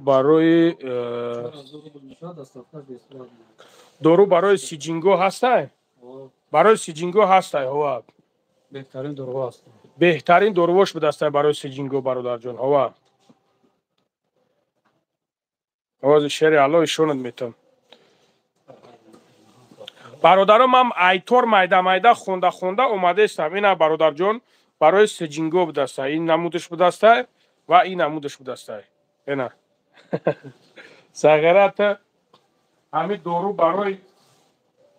барои сиҷинго ҳастай? Барои сиҷинго ҳастай, ҳова. Беҳтарин доруҳо ҳаст. Беҳтарин доруҳош будастай барои сиҷинго, бародарҷон, ҳова. Овози шери Аллоҳ ишонат метам. Бародаро, ман айтор майда майда хонда хонда омадаистам. Ина, бародарҷон, барои сиҷинго будастай, ин намудаш будастай ва ин намудаш будастай. Ина, сағирата, ҳамин дору барои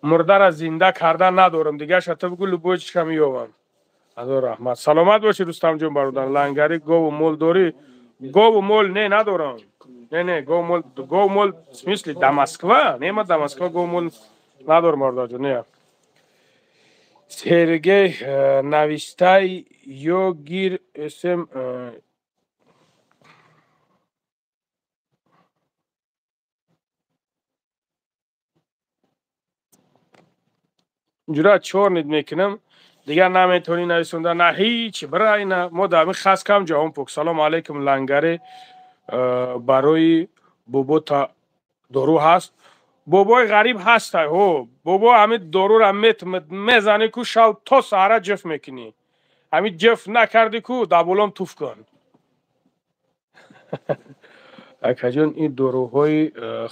мурдара зинда кардан надорам, дигаша ту бигӯ, любой чиша меёвам. Азор раҳмат, саломат бошӣ, Рустамҷон бародар. Лангари, гову мол дорӣ? Гову мол не, надорам, не, не, гову мол, гову мол в смысле да Москва? Не, ма да Москва гову мол надорам, бародарҷон, не. Сергей навистай ё гир см. Ҷура чорнид мекунам, дигар наметавонӣ нависонда, на ҳеч бира. Ина мо дар ҳамин хаскам ҷаҳон пок. Салому алайкум, Лангаре, барои бобота дору ҳаст? Бобои ғариб ҳастай, ҳо, бобо. Ҳамин дорура мезанӣ ку, шав то саҳара ҷиф мекунӣ. Ҳамин ҷиф накардӣ ку, дар болом туф кун. Акаҷон, ин доруҳои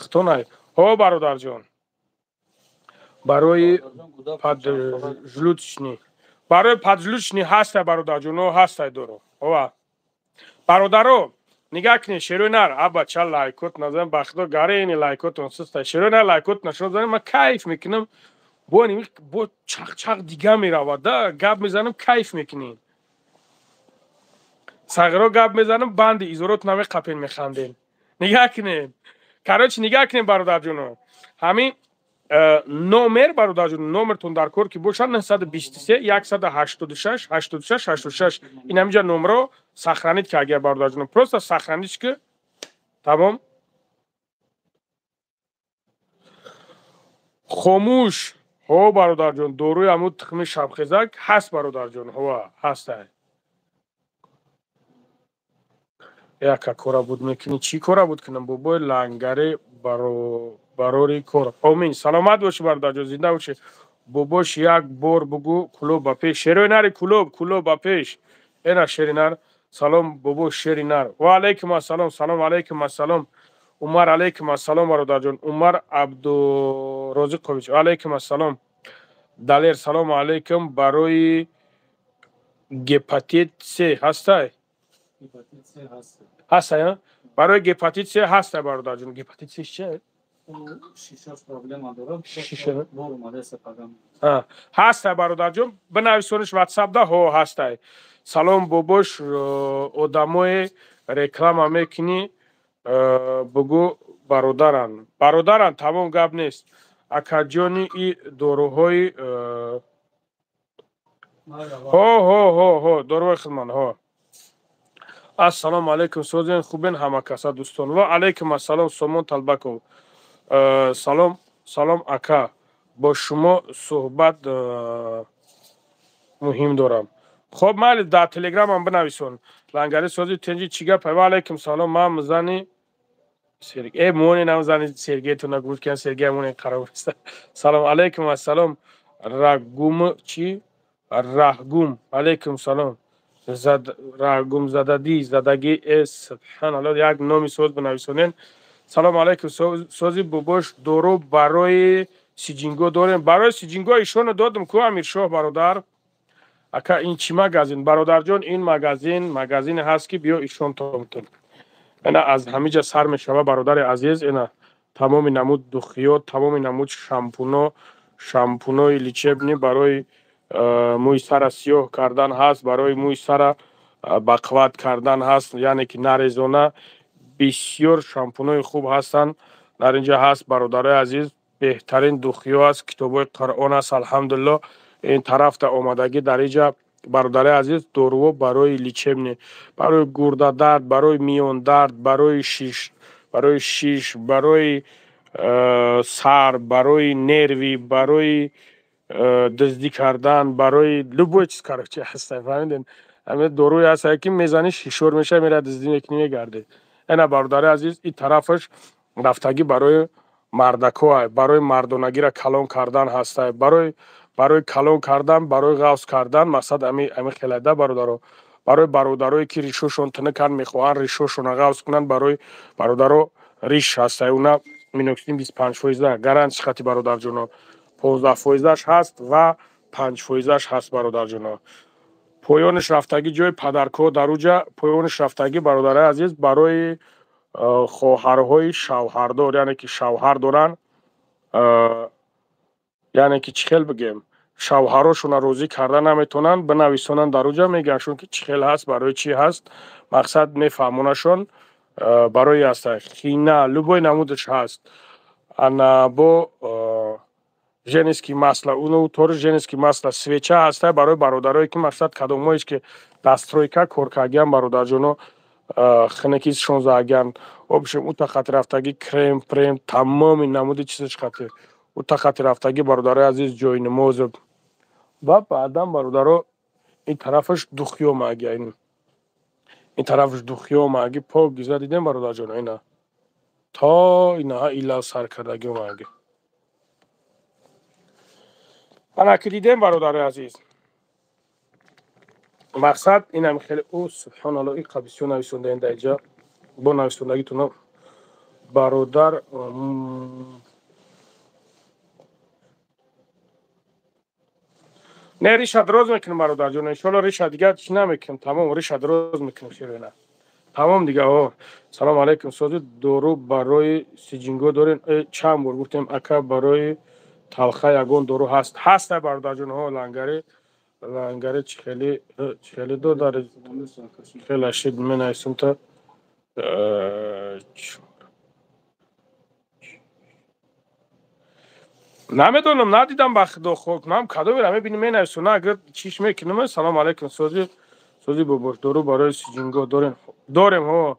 хитонай? Ҳо, бародарҷон, барои поджелудочный, барои поджелудочный ҳастай, бародарҷон, ҳастай дору, ова. Бародаро, нигаҳ кунед, шерои нар, аба ча лайкот назан, ба Худо, гарени лайкотон суста. Шерои нар, лайкот нашон занем, ман кайф мекунам, бо бо чақчақ дига меравад да, гап мезанам, кайф мекунем. Сағиро, гап мезанам, банди изорот намеқапен, механдем. Нигаҳ кунед, короче, нигаҳ кунед, бародарҷоно, ҳамин. Номер бародарҷон, номертон дар кор ки бошад 923 186 86 86. Ин ҳаминҷа номро сохранить ки агар бародарҷон, просто сохранить ки тамом. Хомӯш. Ҳо бародарҷон, доруи ҳамун тухми шабхезак ҳаст бародарҷон, ҳо ҳастай. Яка кора буд мекунӣ, чӣ кора буд кунам бобои лангаре барори кор. Омин, саломат бошӣ бародарҷон, зинда бошӣ. Бобош як бор бугӯ кулоб ба пеш. Шерои нари кулоб, кулоб ба пеш. Эна шери нар. Салом бобо шери нар. Ва алайкум ассалом, салом алайкум ассалом. Умар алайкум ассалом бародарҷон. Умар Абдурозиқович алайкум ассалом. Далер салому алайкум. Барои гепатит С ҳастай? Ҳастай, барои гепатит С ҳастай бародарҷон. Гепатит С чи? Ҳастай бародарҷон, бинависониш ватсапда. Ҳо ҳастай. Салом бобош, одамое реклама мекунӣ, бугӯ бародаран. Бародаран, тамом гап нест. Акаҷони и доруҳои ҳо ҳо ҳо ҳо доруҳои хидмат ҳо. Ассалому алайкум, созен хубен ҳама каса дӯстон. Ва алайкум ассалом Сомон Талбаков. Салом салом ака, бо шумо суҳбат муҳим дорам. Хоб майли, дар телеграмам бинависон. Лангари сози тенҷи чӣ гапа? Ва алайкум салом. Ман зани Сергей, моне нам зани Сергейтона гуфт ки Сергей моне қарор. Салом алайкум ассалом. Рагум чӣ? Раҳгум алайкум салом. Зад раҳгум задади задаги э субҳаналлоҳ, як номи соз бинависонен. Салом алайкум сози бобош, дору барои сиҷинго дорем. Барои сиҷинго ишоно додам ку Амиршоҳ бародар. Ака ин чӣ магазин? Бародарҷон, ин магазин магазине ҳаст ки биё ишон томтон. Ина аз ҳамиҷа сар мешава бародари азиз. Ина тамоми намуд духиёт, тамоми намуд шампуно, шампунои лечебный барои мӯи сара сиёҳ кардан ҳаст, барои мӯи сара бақувват кардан ҳаст, яъне ки нарезона. Бисёр шампунои хуб ҳастанд дар инҷа ҳаст бародарои азиз. Беҳтарин духиё аст, китобҳои Қуръон аст, алҳамдулиллоҳ. Ин тарафта омадагӣ дар инҷа бародарои азиз доруҳо барои лечебный, барои гурдадард, барои миёндард, барои шиш, барои шиш, барои сар, барои нерви, барои дуздӣ кардан, барои любой чиз короче ҳаста, фаҳмидед? Ҳамин доруе ҳаста ки мезанӣ шишор мешавӣ, меравӣ дуздӣ мекунӣ, мегардӣ. Ина бародари азиз, ин тарафаш рафтагӣ барои мардакҳо, барои мардонагиро калон кардан ҳаста, барои калон кардан, барои ғафз кардан, мақсад ами хелада бародаро. Барои бародарое ки ришошон тунуканд, мехоҳанд ришошонро ғафз кунанд, барои бародаро риш ҳаста. Уна миноксидин 25%, гарантиш хати бародарҷоно. 15%-аш ҳаст ва 5%-аш ҳаст бародарҷоно. Поёниш рафтагӣ ҷои падаркҳо дар уҷа, поёниш рафтагӣ бародарои азиз барои хоҳарҳои шавҳардор, яъне ки шавҳар доранд, яъне ки чӣ хел бигем, шавҳарошонро розӣ карда наметавонанд, бинависонанд дар уҷа, мегӯяндшон ки чӣ хел ҳаст, барои чӣ ҳаст, мақсад мефаҳмонашон барои ҳаста. Хина любой намудаш ҳаст. Ана бо женский масло, уно тори женский масло, свеча ҳаста барои бародарое ки мақсад кадомҳоест ки дастройка коркардагиан бародарҷоно, хинакис шонздаҳагиан. Общем ута хати рафтагӣ крем, прем, тамоми намуди чизаш хати. Ута хати рафтагӣ бародарои азиз ҷои намоз. Ва баъдан бародаро ин тарафаш духиё маги, ин тарафаш духиё маги пок гиза дидем бародарҷоно, ина то инаҳа ила сар кардагӣ маги. Ана ки дидем бародарои азиз, мақсад инам хеле о субҳоналлоҳ, иқа бисёр нависондаем дар инҷа бо нависондагитона бародар. Не, риша дроз мекунем бародарҷон, иншоалло риша дигар чӣ намекунем, тамом риша дроз мекунем ширина. Тамом дига. О, салом алайкум сози, дору барои сиҷинго дорем? Чанд бор гуфтем ака, барои талха ягон дору ҳаст? Ҳаста бародарҷон. Ҳо лангари, лангари чӣ хеле чӣ хеле додари хеле шид менависам та. Намедонам, надидам ба худо хок. Ман кадомера мебинем, менависона, агар чиш мекунам. Салом алейкум, сози сози бобош, дору барои сиҷингоҳ дорем? Дорем, ҳо.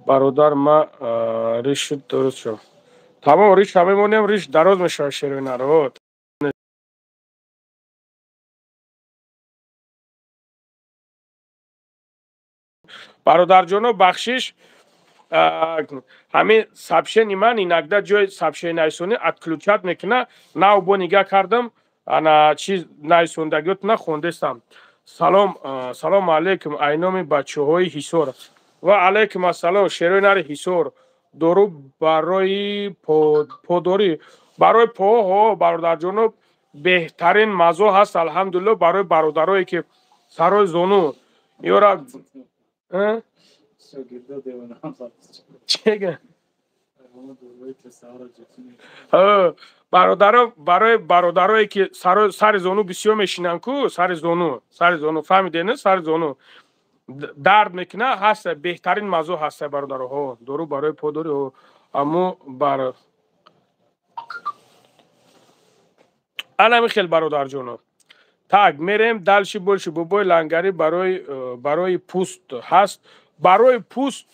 Бародар, ма риши дуруст шуд. Тамом, риша мемонем, риш дароз мешавад, шероинаро. Бародарҷоно, бахшиш, ҳамин сообщени ман иногда ҷои сообщени нависонӣ отключать мекуна. Нав бо нигаҳ кардам, ана чиз нависондагиотна хондестам. Салом, салому алейкум, айноми бачаҳои Ҳисор. Ва алейкум ассалом, шерои нари Ҳисор. Дору барои подорӣ, барои поҳо, бародарҷоно, беҳтарин мазо ҳаст, алҳамдулилло, барои бародарое ки сарои зону ёра. Бародаро, барои бародарое ки сари зону бисёр мешинанд ку, сари зону, сари зону, фаҳмидед, сари зону дард мекуна, ҳаста, беҳтарин мазо ҳаста, бародаро. Ҳо, дору барои подорӣ, ҳо. Аммо бар анами хел, бародарҷоно. Так, мерем дальше больше. Бобои лангарӣ, барои пӯст ҳаст? Барои пӯст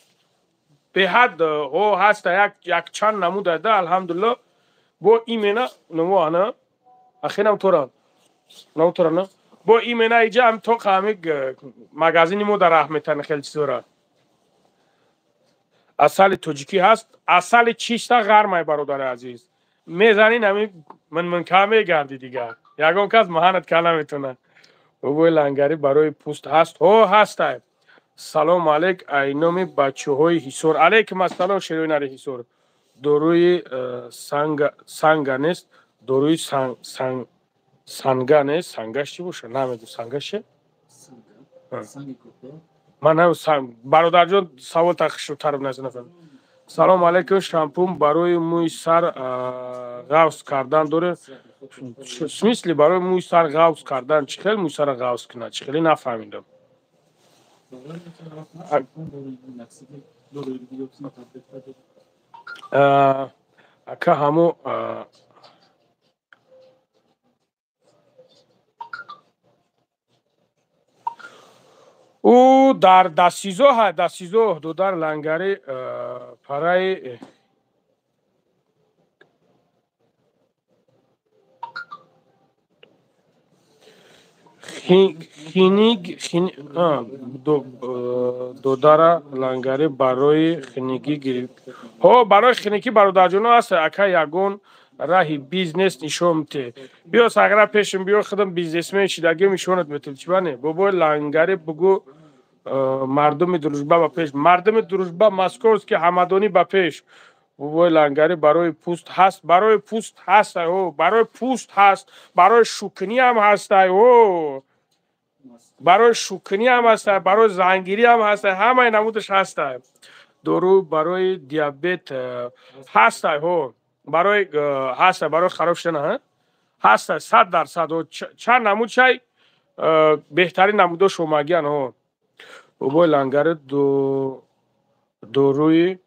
беҳад, ҳо, ҳаста, якчанд намуда, алҳамдулилло. Бо имена намо ана ахинам тора намтора на бо имена иҷа ҳам тоқа ҳами магазини мо дар раҳ метани хел чизора. Асали тоҷикӣ ҳаст? Асали чиста ғармай, бародари азиз, мезанин, ҳами минминка мегарди, дигар ягон кас маҳанат ка наметона. Бобои лангарӣ, барои пӯст ҳаст? Ҳо, ҳастай. Салом алейк, айноми бачаҳои Ҳисор. Алейкум ассалом, шерои нари Ҳисор. Доруи санга нест? Доруи санга нест? Сангаш чӣ боша, намедонам. Сангаш чи ман, бародарҷон, савол тахшутарм нафаҳмидам. Салом алейкум, шампун барои мӯи сар ғафз кардан дорем? В смысле барои мӯи сар ғафз кардан? Чӣ хел мӯи сара ғафз кунад? Чӣ хеле, нафаҳмидам. Ака, ҳамо ӯ дар дастсизо ҳа, дастсизо. Додар лангари, параи хиник. Додара лангари, барои хиникӣ гирифт? Ҳо, барои хиникӣ, бародарҷоно, аст. Ака, ягон раҳи бизнес нишон мете. Биё сағра пешим, биё, худам бизнесмен шидагим, нишонат метем. Чӣ бане, бобои лангари, бугӯ мардуми Дружба ба пеш, мардуми Дружба, московский, ҳамадонӣ ба пеш. Бобои лангари, барои пӯст ҳаст? Барои пӯст ҳаст, ҳо, барои пӯст ҳаст, барои шукнӣ ҳам ҳастай, ҳо, барои шукнӣ ҳам ҳастай, барои зангирӣ ҳам ҳастай, ҳамаи намудаш ҳастай. Дору барои диабет ҳастай? Ҳо, барои ҳастай, барои хароб шудан ҳастай, 100%. Чанд намуд чай, беҳтарин намудо шомагиян, ҳо. Бобои лангари, доруи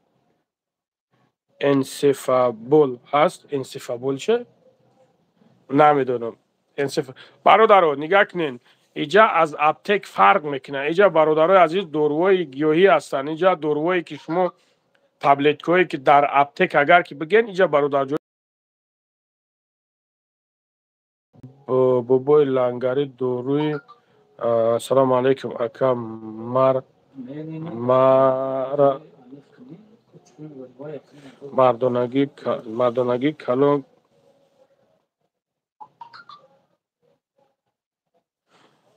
энсефабол ҳаст? Энсефабол че, намедонам. Бародаро, нигаҳ кунед, иҷа аз аптек фарқ мекунад. Иҷа, бародарои азиз, доруҳои гиёҳӣ ҳастанд. Иҷа доруҳое ки шумо таблеткаҳое ки дар аптек агар ки бигӯен, иҷа, бародарҷон. Бобои лангари, доруи. Ассалому алайкум, ака, мар мара мардонагӣ калон.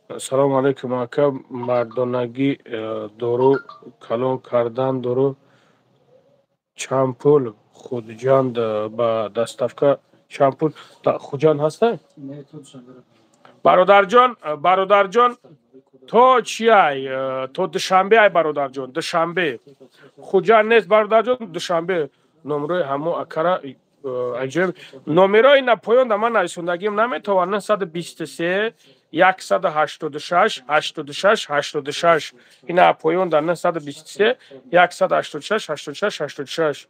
Ассалому алайкум, ака, мардонагӣ дору калон кардан, дору чанд пул? Хуҷанд ба доставка чанд пул? Хуҷанд ҳастай, бародарҷон? Бародарҷон, то чиай, то Душанбе ай, бародарҷон, Душанбе. Хуҷанд нест, бародарҷон, Душанбе. Номерои ҳамо акара аҷоиб номерои на поён да ман нависондагим наметавонам. 923 186 86 86. Ина поён да 923 186 86 86.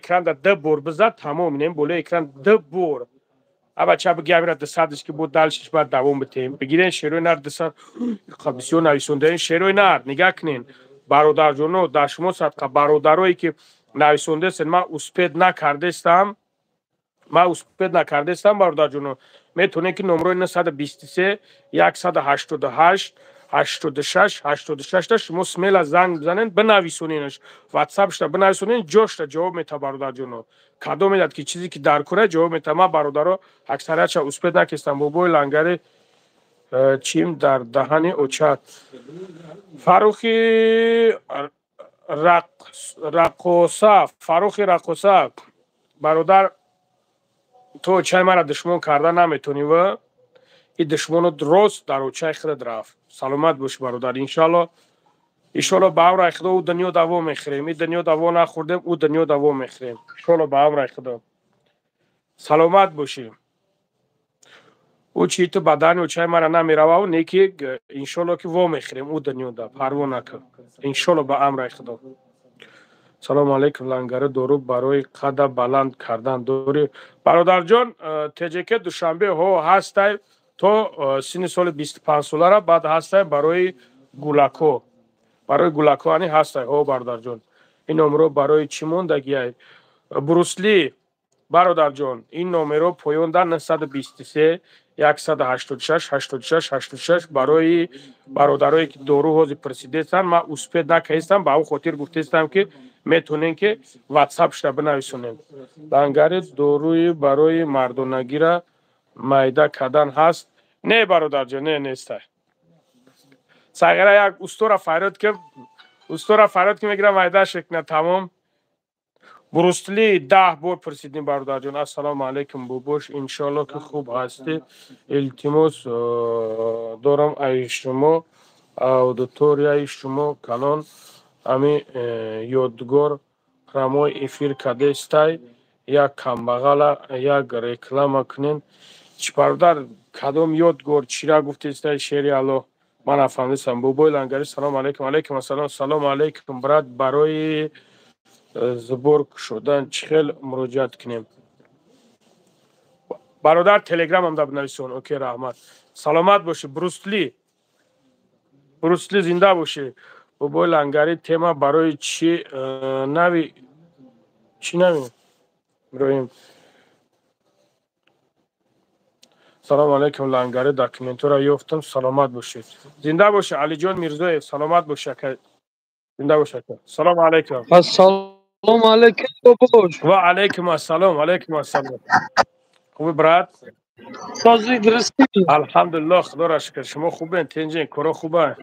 экран да ду бор бизад, тамом. Инем болои экран ду бор. Абача бигавира дусадш ки бо дальше ш баъд давом битем. Бигирен шерои нар 200 бисёр нависондаен шерои нар. Нигаҳ кунен, бародарҷоно, дар шумо садқа, бародарое ки нависондесен, ман успеть накардестам, ман успеть накардестам. Бародарҷоно, метавонед ки номрои 923 188 86 86 та шумо смело занг бизанед, бинависоненаш, ватсапшта бинависонен, ҷошта ҷавоб мета. Бародарҷоно, кадом медад ки чизе ки дар кора, ҷавоб мета. Ман, бародаро, аксариятша успеть накестам. Бобои Лангари, чим дар даҳани очат. Фаррухи Раққоса, Фаррухи Раққоса, бародар, ту очаи мара душмон карда наметонӣ ва и душмонот рост дар очаи худат рафт. Саломат бош, бародар. Иншалло, иншолло, ба амраи худо ӯ дунё даво мехӯрем. И дунё даво нахӯрдем, ӯ дунё даво мехӯрем, иншолло, ба амраи худо. Саломат бошӣ. Ӯ чи ту ба даҳани очаи мара намеравав, не ки иншолло ки во мехӯрем ӯ дунёда, парво накун, иншолло, ба амраи худо. Салому алайкум, Лангари, дору барои қада баланд кардан дорӣ? Бародарҷон, ТЖК Душанбе ҳо ҳастай, то синни соли 25-солара. Баъд ҳастай барои гулако, барои гулако ани ҳастай. Ҳо, бародарҷон, ин номеро барои чӣ мондагиай? Брусли, бародарҷон, ин номеро поёнда 923 186 86 86 барои бародарое ки дору ҳозир пурсидестанд. Ман успеть накардистам, ба он хотир гуфтестам ки метавонем ки ватсапшда бинависонем. Лангари, доруи барои мардонагира майда кардан ҳаст? Не, бародарҷон, не, нестай. Сағира як устора фарёд ки, устора фарёд ки, мегира, майда шекна, тамом. Брусли, 10 бор пурсидем, бародарҷон. Ассалому алайкум, бобош, иншоалло ки хуб ҳастӣ. Илтимос дорам ай шумо, аудиторияи шумо калон. Ами Ёдгор прямой эфир кадестай, як камбағала як реклама кунен. Чӣ, бародар, кадом Ёдгор, чира гуфтестай, шери Алло, ман нафаҳмидистам. Бобои Лангари, салому алайкум. Алайкум ассалом. Салому алайкум, брат, барои сбор шудан чӣ хел муроҷиат кунем? Бародар, телеграмам да бинависон. Окей, раҳмат, саломат бошӣ. Брусли, Брусли, зинда бошӣ. Бобои Лангари, тема барои чӣ нави, чӣ нави, Иброҳим? Салому алайкум, Лангари, документҳоро ёфтам. Саломат бошед, зинда бошед. Алиҷон Мирзоев, саломат бошед, ака, зинда бошед, ака. Салому алайкум. Ассалому алайкум, бобош. Ва алайкум ассалом, алайкум ассалом. Хуби, брат? Сози, дурустӣ? Алҳамдулиллоҳ, худоро шукр. Шумо хубен, тинҷен, коро хуба?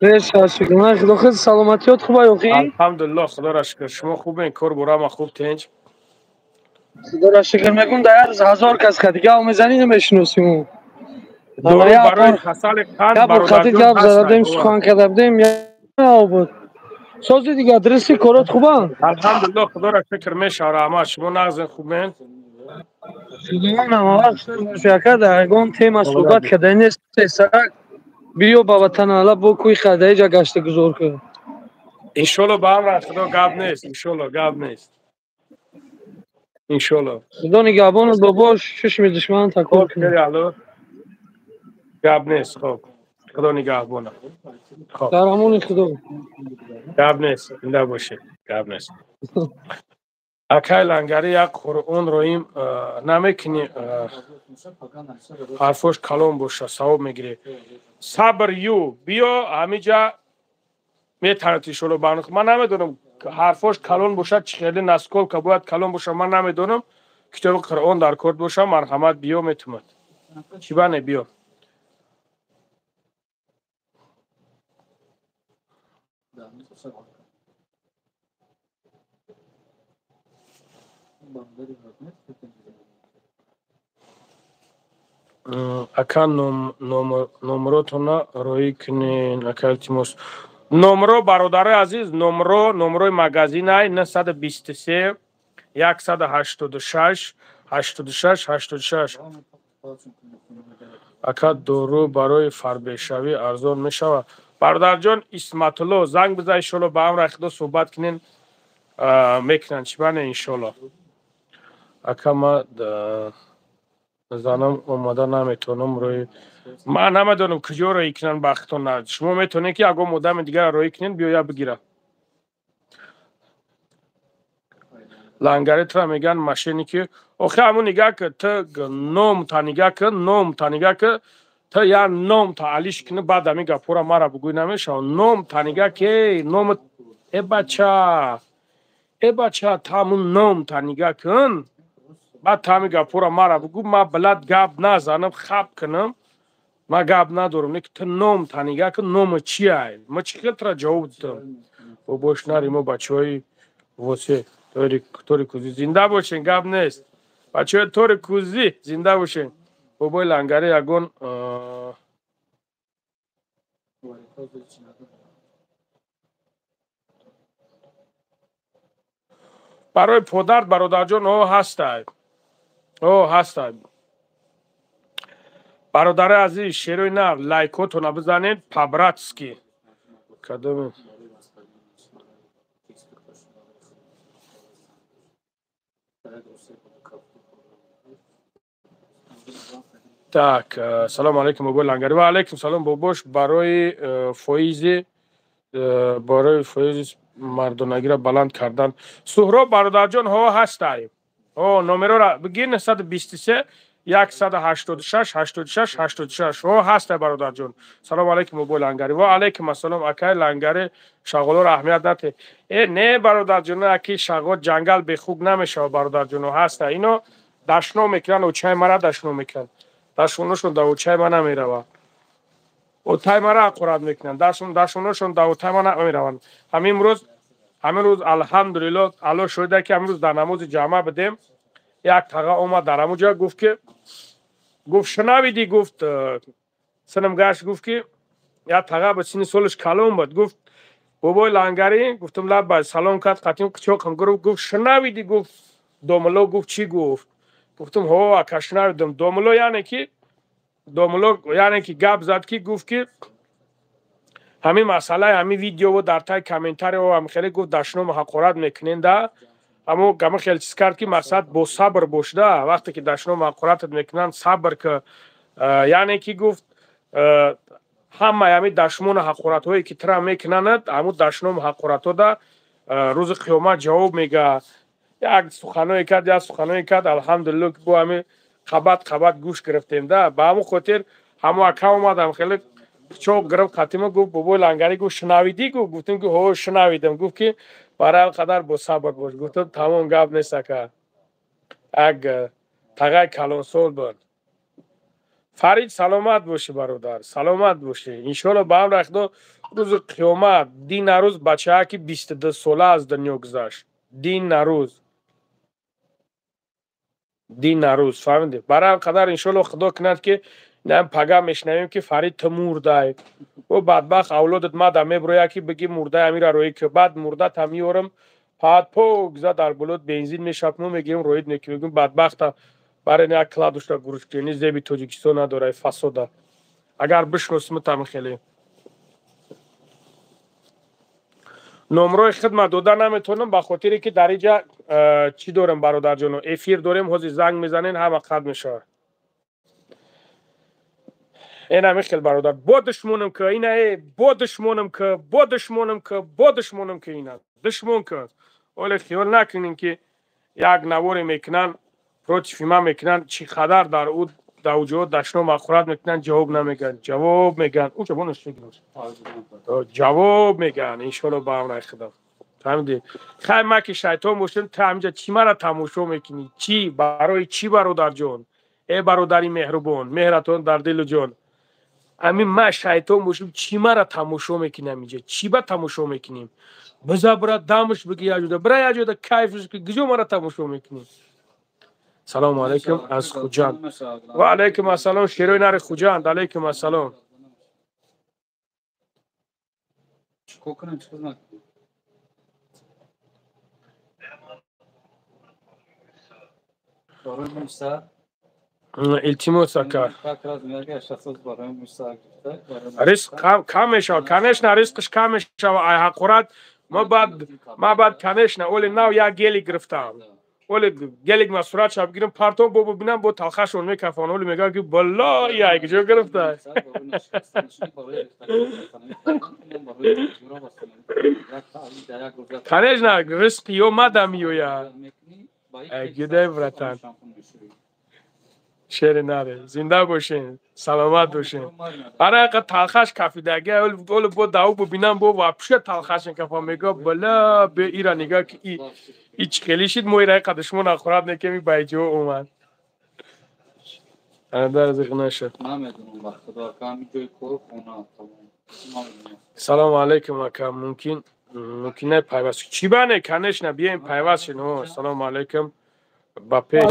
Беша, шукр. Ман худо худ, саломатиёт хуба ёхи? Алҳамдулиллоҳ, худоро шукр. Шумо хубен, кор бурама хуб, тинҷ? Худоро шукр, мегум, дар ҳар рӯз ҳазор кас хати гап мезанӣ, намешиносим. Дору барои касали қанд, Як бор хати бародарҷон, гап зададем, ҳаст. Сухан карда будем, буд. Сози дига, дурустӣ, корот хубанд? Алҳамдулиллоҳ, худоро шукр, мешава, раҳмат. Шумо нағзен, хубен? Худованд ҳамавақт шуд боша, ака, дар ягон тема суҳбат карда нест. Сарак биё ба ватан, ала бо кӯи хадаиҷа гашта гузор кун. Иншолло, ба амри худо, гап нест, иншолло, гап нест, иншолло. Худо нигаҳбонат, бобош, чашми душман такор Хоб. кун. Хеле алло, гап нест. Хоб, худо нигаҳбона, хоб. Дар амони худо. Гап нест, зинда бошед, гап нест. Акай Лангари, як Қуръон роим намекунӣ? Ҳарфош калон боша, савоб мегирӣ. Сабр ю, биё, ҳамиҷа метавонад, иншолло. Ман намедонам, ҳарфош калон бошад, чӣ хеле, насколько бояд калон бошад, ман намедонам. Китоби Қуръон дар кор боша, марҳамат, биё, метумад, чӣ бане, биё. Ака, номротона роӣ кунен, ака, илтимос. Номро, бародарои азиз, номро, номрои магазинай 923 186 86 86. Ака, дору барои фарбешавӣ арзон мешавад? Бародарҷон Исматулло, занг бизан, иншолло, ба амри худо суҳбат кунен. Мекунанд, чӣ бане, иншолло. Ака, ма занам омада наметавонам рӯи, ман намедонам куҷо роӣ кунанд. Бахтон, шумо метавонед, ки ягон одами дигар роӣ кунед, биёя бигира. Лангари тура мегӯянд мошенники. Охи, ҳамун нигаҳ ки, ту номта нигаҳ ки, номта нигаҳ ки, ту я номта алиш кунӣ, баъд ҳамин гапҳоро мара бугӯй, намешавад. Номта нигаҳ ки, номат, э бача, э бача, ту ҳамун номта нигаҳ кун, баъд ту ҳамин гапҳоро мара бугӯ. Ма билад гап назанам, хаб кунам, ма гап надорам, не ки ту номта нигаҳ кун, нома чиай, ма чӣ хел тура ҷавоб дидам? Бобош, нари, мо бачаҳои восе тори кӯзӣ зинда бошен, гап нест. Бачаҳои тори кӯзӣ зинда бошен. Бобои Лангари, ягон барои подард, бародарҷон, о ҳастай, о ҳастай. Бародари азиз, шерои нар, лайкотона бизанед по-братски. Кадоме так. Салому алайкум, бобои Лангари. Ва алайкум салом, бобош. Барои фоизи, барои фоизи мардонагиро баланд кардан, Суҳроб бародарҷон, ҳо ҳастай, ҳо, номерора бигир: 923 186 86 86. Ҳо ҳастай, бародарҷон. Салому алайкум, бобои Лангари. Ва алайкум ассалом, акай Лангари. Шағолоро аҳамият нате. Э не, бародарҷоно, аки шағол ҷангал бехук намешавад, бародарҷоно, ҳаста. Ино дашно мекунанд, очаи мара дашно мекунанд, дашоношон дар очаи ма намеравад, отай мара ҳақорат мекунанд, дашоношон дар отай ма намераванд. Ҳамин рӯз, ҳамин рӯз, алҳамдулилло, Алло шоҳида, ки ҳамин рӯз дар намози ҷамъа будем, як таға омад дар ҳамун ҷо, гуфт ки, гуфт, шунавидӣ, гуфт, синам гашт, гуфт ки як таға ба сини солаш калон буд, гуфт: «Бобои Лангарӣ». Гуфтам: «Лаббай». Салом кард, қатим қичоқам гирифт, гуфт: «Шунавидӣ, гуфт, домулло, гуфт, чӣ гуфт?» Гуфтам: «Ҳо, ака, шунавидам». Домулло, яъне ки домулло, яъне ки гап зад, ки гуфт, ки ҳамин масъалаи ҳамин видеово дар таи комментарио ҳам хеле, гуфт, дашному ҳақорат мекунен да, ҳамо гама хеле чиз кард, ки мақсад бо сабр бошда, вақте ки дашному ҳақоратат мекунанд, сабр ки, яъне ки гуфт, ҳамаи ҳамин дашмону ҳақоратҳое ки тура мекунанд, ҳамун дашному ҳақоратҳо да рӯзи қиёмат ҷавоб мега. Як суханое кард, як суханое кард, алҳамдулилло, ки бо ҳамин қабат қабат гӯш гирифтем да. Ба ҳамун хотир ҳамо ака омадам, хеле пичоқ гирифт қатима, гуфт: «Бобои Лангарӣ, гуфт, шунавидӣ?» Гуфт, гуфтем ки ҳо, шунавидам. Гуфт ки барои қадар бо сабр бош. Гуфтам: «Тамом, гап нест, ака». Як тағай калонсол буд. Фарид, саломат бошӣ, бародар, саломат бошӣ. Иншоалло, ба амри Худо, рӯзи қиёмат. Дин нарӯз бачааки 22 сола аз дунё гузашт. Дин нарӯз, дин нарӯз, фаҳмидӣ? Барои қадар, иншоалло, Худо кунад, ки пага мешунавем, ки Фарид, ту мурдай, о бадбахт, авлодат мада меброя, ки бигӣ мурдай, амира роӣ ки, баъд мурдата меёрам, паат покза дар болот бензин мешапну, мегирем, роид мекунем, мегӯм: «Бадбахта, барен як кладушта гурушкени зеби Тоҷикистон надорай фасода». Агар бишносим там хеле номрои хидмат дода наметавонам, ба хотире ки дар инҷа чӣ дорем, бародарҷоно, эфир дорем. Ҳозир занг мезанен, ҳама қат мешавад. Ин хел, бародар, бо душмонам ки ина, э бо душмонам ки, бо душмонам ки, бо душмонам ки, ина душмон ки. Оле хиёл накунем, ки як наворе мекунанд, против ма мекунанд, чӣ қадар дар ӯ дар уҷо дашном ҳақорат мекунанд, ҷавоб намегӯянд. Ҷавоб мегӯянд, ҷавоб мегӯянд, иншоалло, ба амраи Худо. Фаҳмидӣ? Хай, ма ки шайтон бошем, ту ҳаминҷа чӣ мара тамошо мекунӣ? Чӣ, барои чӣ, бародарҷон? Э бародари меҳрубон, меҳратон дар дилу ҷон, ҳамин ма шайтон бошем, чӣ мара тамошо мекунӣ ҳаминҷа? Чӣ ба тамошо мекунем? Биза, бира, дамаш биги, яҷода бира, яҷода кайфш, куҷо мара тамошо мекунӣ? Салому алайкум аз Хуҷанд. Ва алайкум ассалом, шерои нари Хуҷанд, алайкум ассалом. Чикор кунем, чӣ хизмат? Барои муса. Илтимос, ака, ризқ кам мешавад, конечно, ризқш кам мешавад. Ай ҳақорат. Ма баъд, конечно, оли нав як гелик гирифтам. Оли гелик ма суратша бигирам, партом, бо бибинам, бо талхашон мекафон. Оли мегӯям, ки балло, як ҷо гирифта. Конечно, ризқи ё мада меояд. Гидай, братан, шери наре, зинда бошен, саломат бошен. Ара, яқа талхаш кафидаги. Оли бо даву бибинам, бо вообще талхашен кафа, мега: бала, бе ира нига, ки и чӣ хеле шид. Мо ира яқа душмон нахӯрад, некеми байҷо омад. Дар нашад. Салому алайкум, ака, мумкин пайваст чӣ бане? Конечно, бием, пайваст шин. Салому алайкум, ба пеш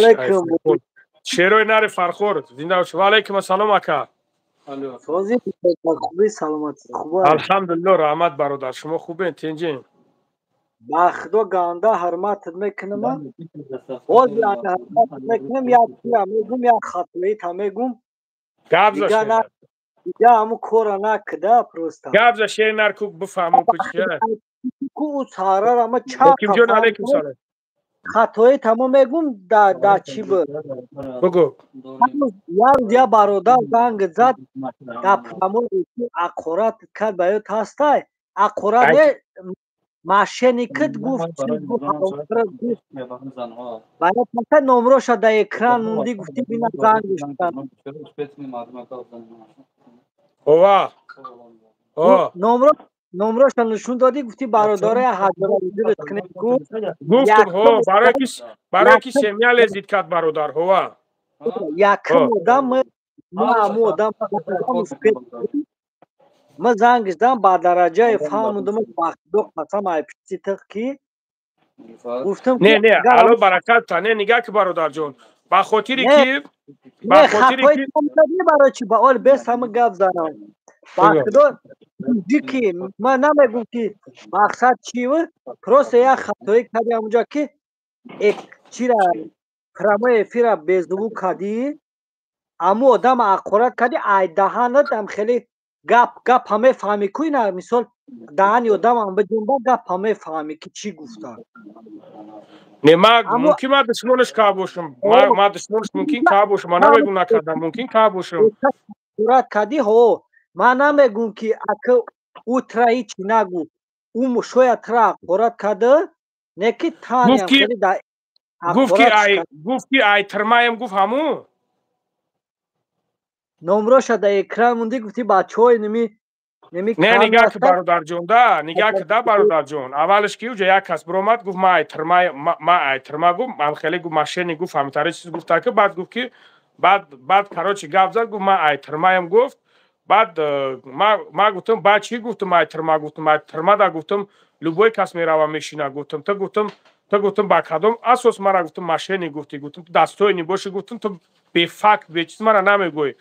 шерои нари Фархор, зинда бош. Ва алайкум ассалом, ака. Алҳамдулилло, раҳмат, бародар. Шумо хубен, тинҷин? Ба Худо, ганда ҳурматат мекунам. Ҳозир ҳурматат мекунам, як чиза мегум, як хатоита мегум. Гап за. Дига ҳамун кора накуда просто. Гап за, шери нар, ку бифаҳмам, ку чия. Ку сарара ма ча. Ҳокимҷон, алайкум салом. Хатои тамо мегум, да чӣ буд? Бугу. Як рӯз як бародар занг зад, дар прямой ақорат кард, ба ёд ҳастай? Ақорат не, мошенникит гуфт. Ба ёд ҳастай, номроша дар экран монди, гуфти: бина, зангш. Ова. Номроша нишон додӣ, гуфти: бародароя, ҳазорат кунед, гуфт. Гуфтум, ҳо, барое ки семья лезить кард, бародар, ҳова. Якум одам ма, ҳамун одам ма занг задам, ба дараҷаи фаҳмудум, ба Худо қасам, ай пишти тиқ ки гуфтам. Не, не, ало, баракат та, не, нигаҳ ки, бародарҷон, ба хотире ки ба хотире ки барои чи ба ол бес ҳама гап занам, ба Худо ки ман намегум, ки мақсад чи буд, просто як хатоӣ кардӣ ҳамунҷа, ки чира прямой эфира беззвук кардӣ, аму одам ақорат кардӣ, ай даҳанат ам хеле гап гап ҳаме фаҳмӣ ку, ина мисол даҳани одамам биҷунба, гап ҳаме фаҳмӣ, ки чӣ гуфта. Не, ма мумкин ма душмонаш ка бошам, ма душмонаш мумкин ка бошам, ма намегум накардам, мумкин ка бошам. Сурат кардӣ, ҳо, ман намегум, ки ака ӯ тра ҳичи нагу, ӯ шояд тра ақорат карда, не ки таниам. Гуфт ки ай тирмаем, гуфт ҳамун. Номроша дар экран монди, гуфти: бачаҳои ними. Не, нигаҳ ки, бародарҷон, да, нигаҳ ки, да, бародарҷон, аввалаш ки уҷа як кас биромад, гуфт: ма ай тирма, ма ай тирма, гуфт, ман хеле, гуфт, мошенник, гуфт, ҳамитари чиз гуфта ки, баъд гуфт ки баъд, короче, гап зад, гуфт: ма ай тирмаем, гуфт. Баъд ма гуфтам: баъд чӣ? Гуфтам: ай тирма, гуфтам, ай тирма да, гуфтам, любой кас мерава, мешина, гуфтам, ту, гуфтам, ту, гуфтам, ба кадом асос мара, гуфтам, мошенник гуфтӣ? Гуфтам, ту достойный бошӣ, гуфтам, ту бефакт, бечиз мара намегӯӣ.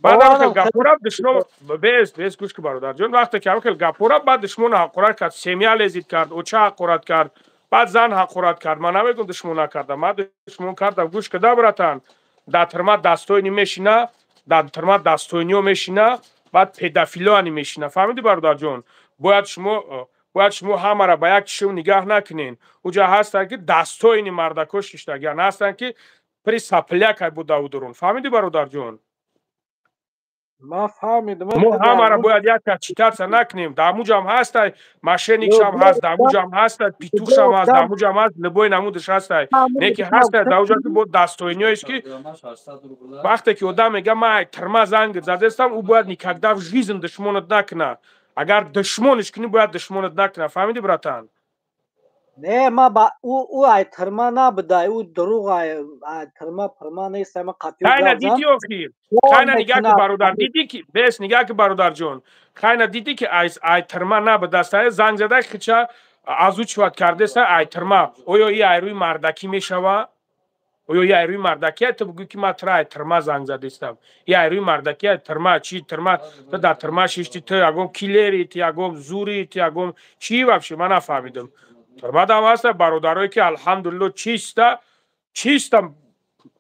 Баъд ҳам гапора душмон бес бес, гӯш ки, бародарҷон, вақте ки ҳам хел гапора, баъд душмон ҳақорат кард, семья лезить кард, оча ҳақорат кард, баъд зан ҳақорат кард. Ман намегӯм душмон накардам, ман душмон кардам. Гӯш када, братан, дар тирма достойный мешина, дар тирма достойный ё мешина, баъд педофилоани мешина. Фаҳмидӣ, бародарҷон? Бояд шумо ҳамаро ба як чишм нигаҳ накунен. Уҷа ҳастанд, ки достойный мардако шиштагиан ҳастанд, ки при соплякай буда удурун. Фаҳмидӣ, бародарҷон? Ман фаҳмидам. Мо ҳамаро бояд як кас читаться накунем. Дамуҷам ҳастай, мошенник шам ҳаст, дамуҷам ҳастай, петух шам ҳаст, дамуҷам ҳаст, любой намудаш ҳастай. Не ки ҳастай дамуҷам, ки бо достойный ёест, ки вақте ки одам мега: ман тирма занг задестам, ӯ бояд никогда в жизнь душмонат накуна. Агар душмониш кунӣ, бояд душмонат накуна. Фаҳмидӣ, братан? Не, ма ба ӯ ай тирма набуда, ӯ дурӯғ, ай тирма пирма нест, ма қатъи. Хайна дидӣ охир, хайна нигаҳ ки, бародар, дидӣ ки бес, нигаҳ ки, бародарҷон, хайна дидӣ ки ай тирма набудаст, занг зада, хича озвучивать кардеста ай тирма. Оё и ай рӯи мардакӣ мешава? Оё и ай рӯи мардакӣ, ту бугӯ, ки ман тира ай тирма занг задестам, и ай рӯи мардакӣ? Ай тирма чи тирма? Ту дар тирма шишти, ту ягон киллери, ту ягон зури, ту ягон чӣ? Вообще ман нафаҳмидам. Тирмадам ҳаста бародарое, ки алҳамдулилло, чиста чиста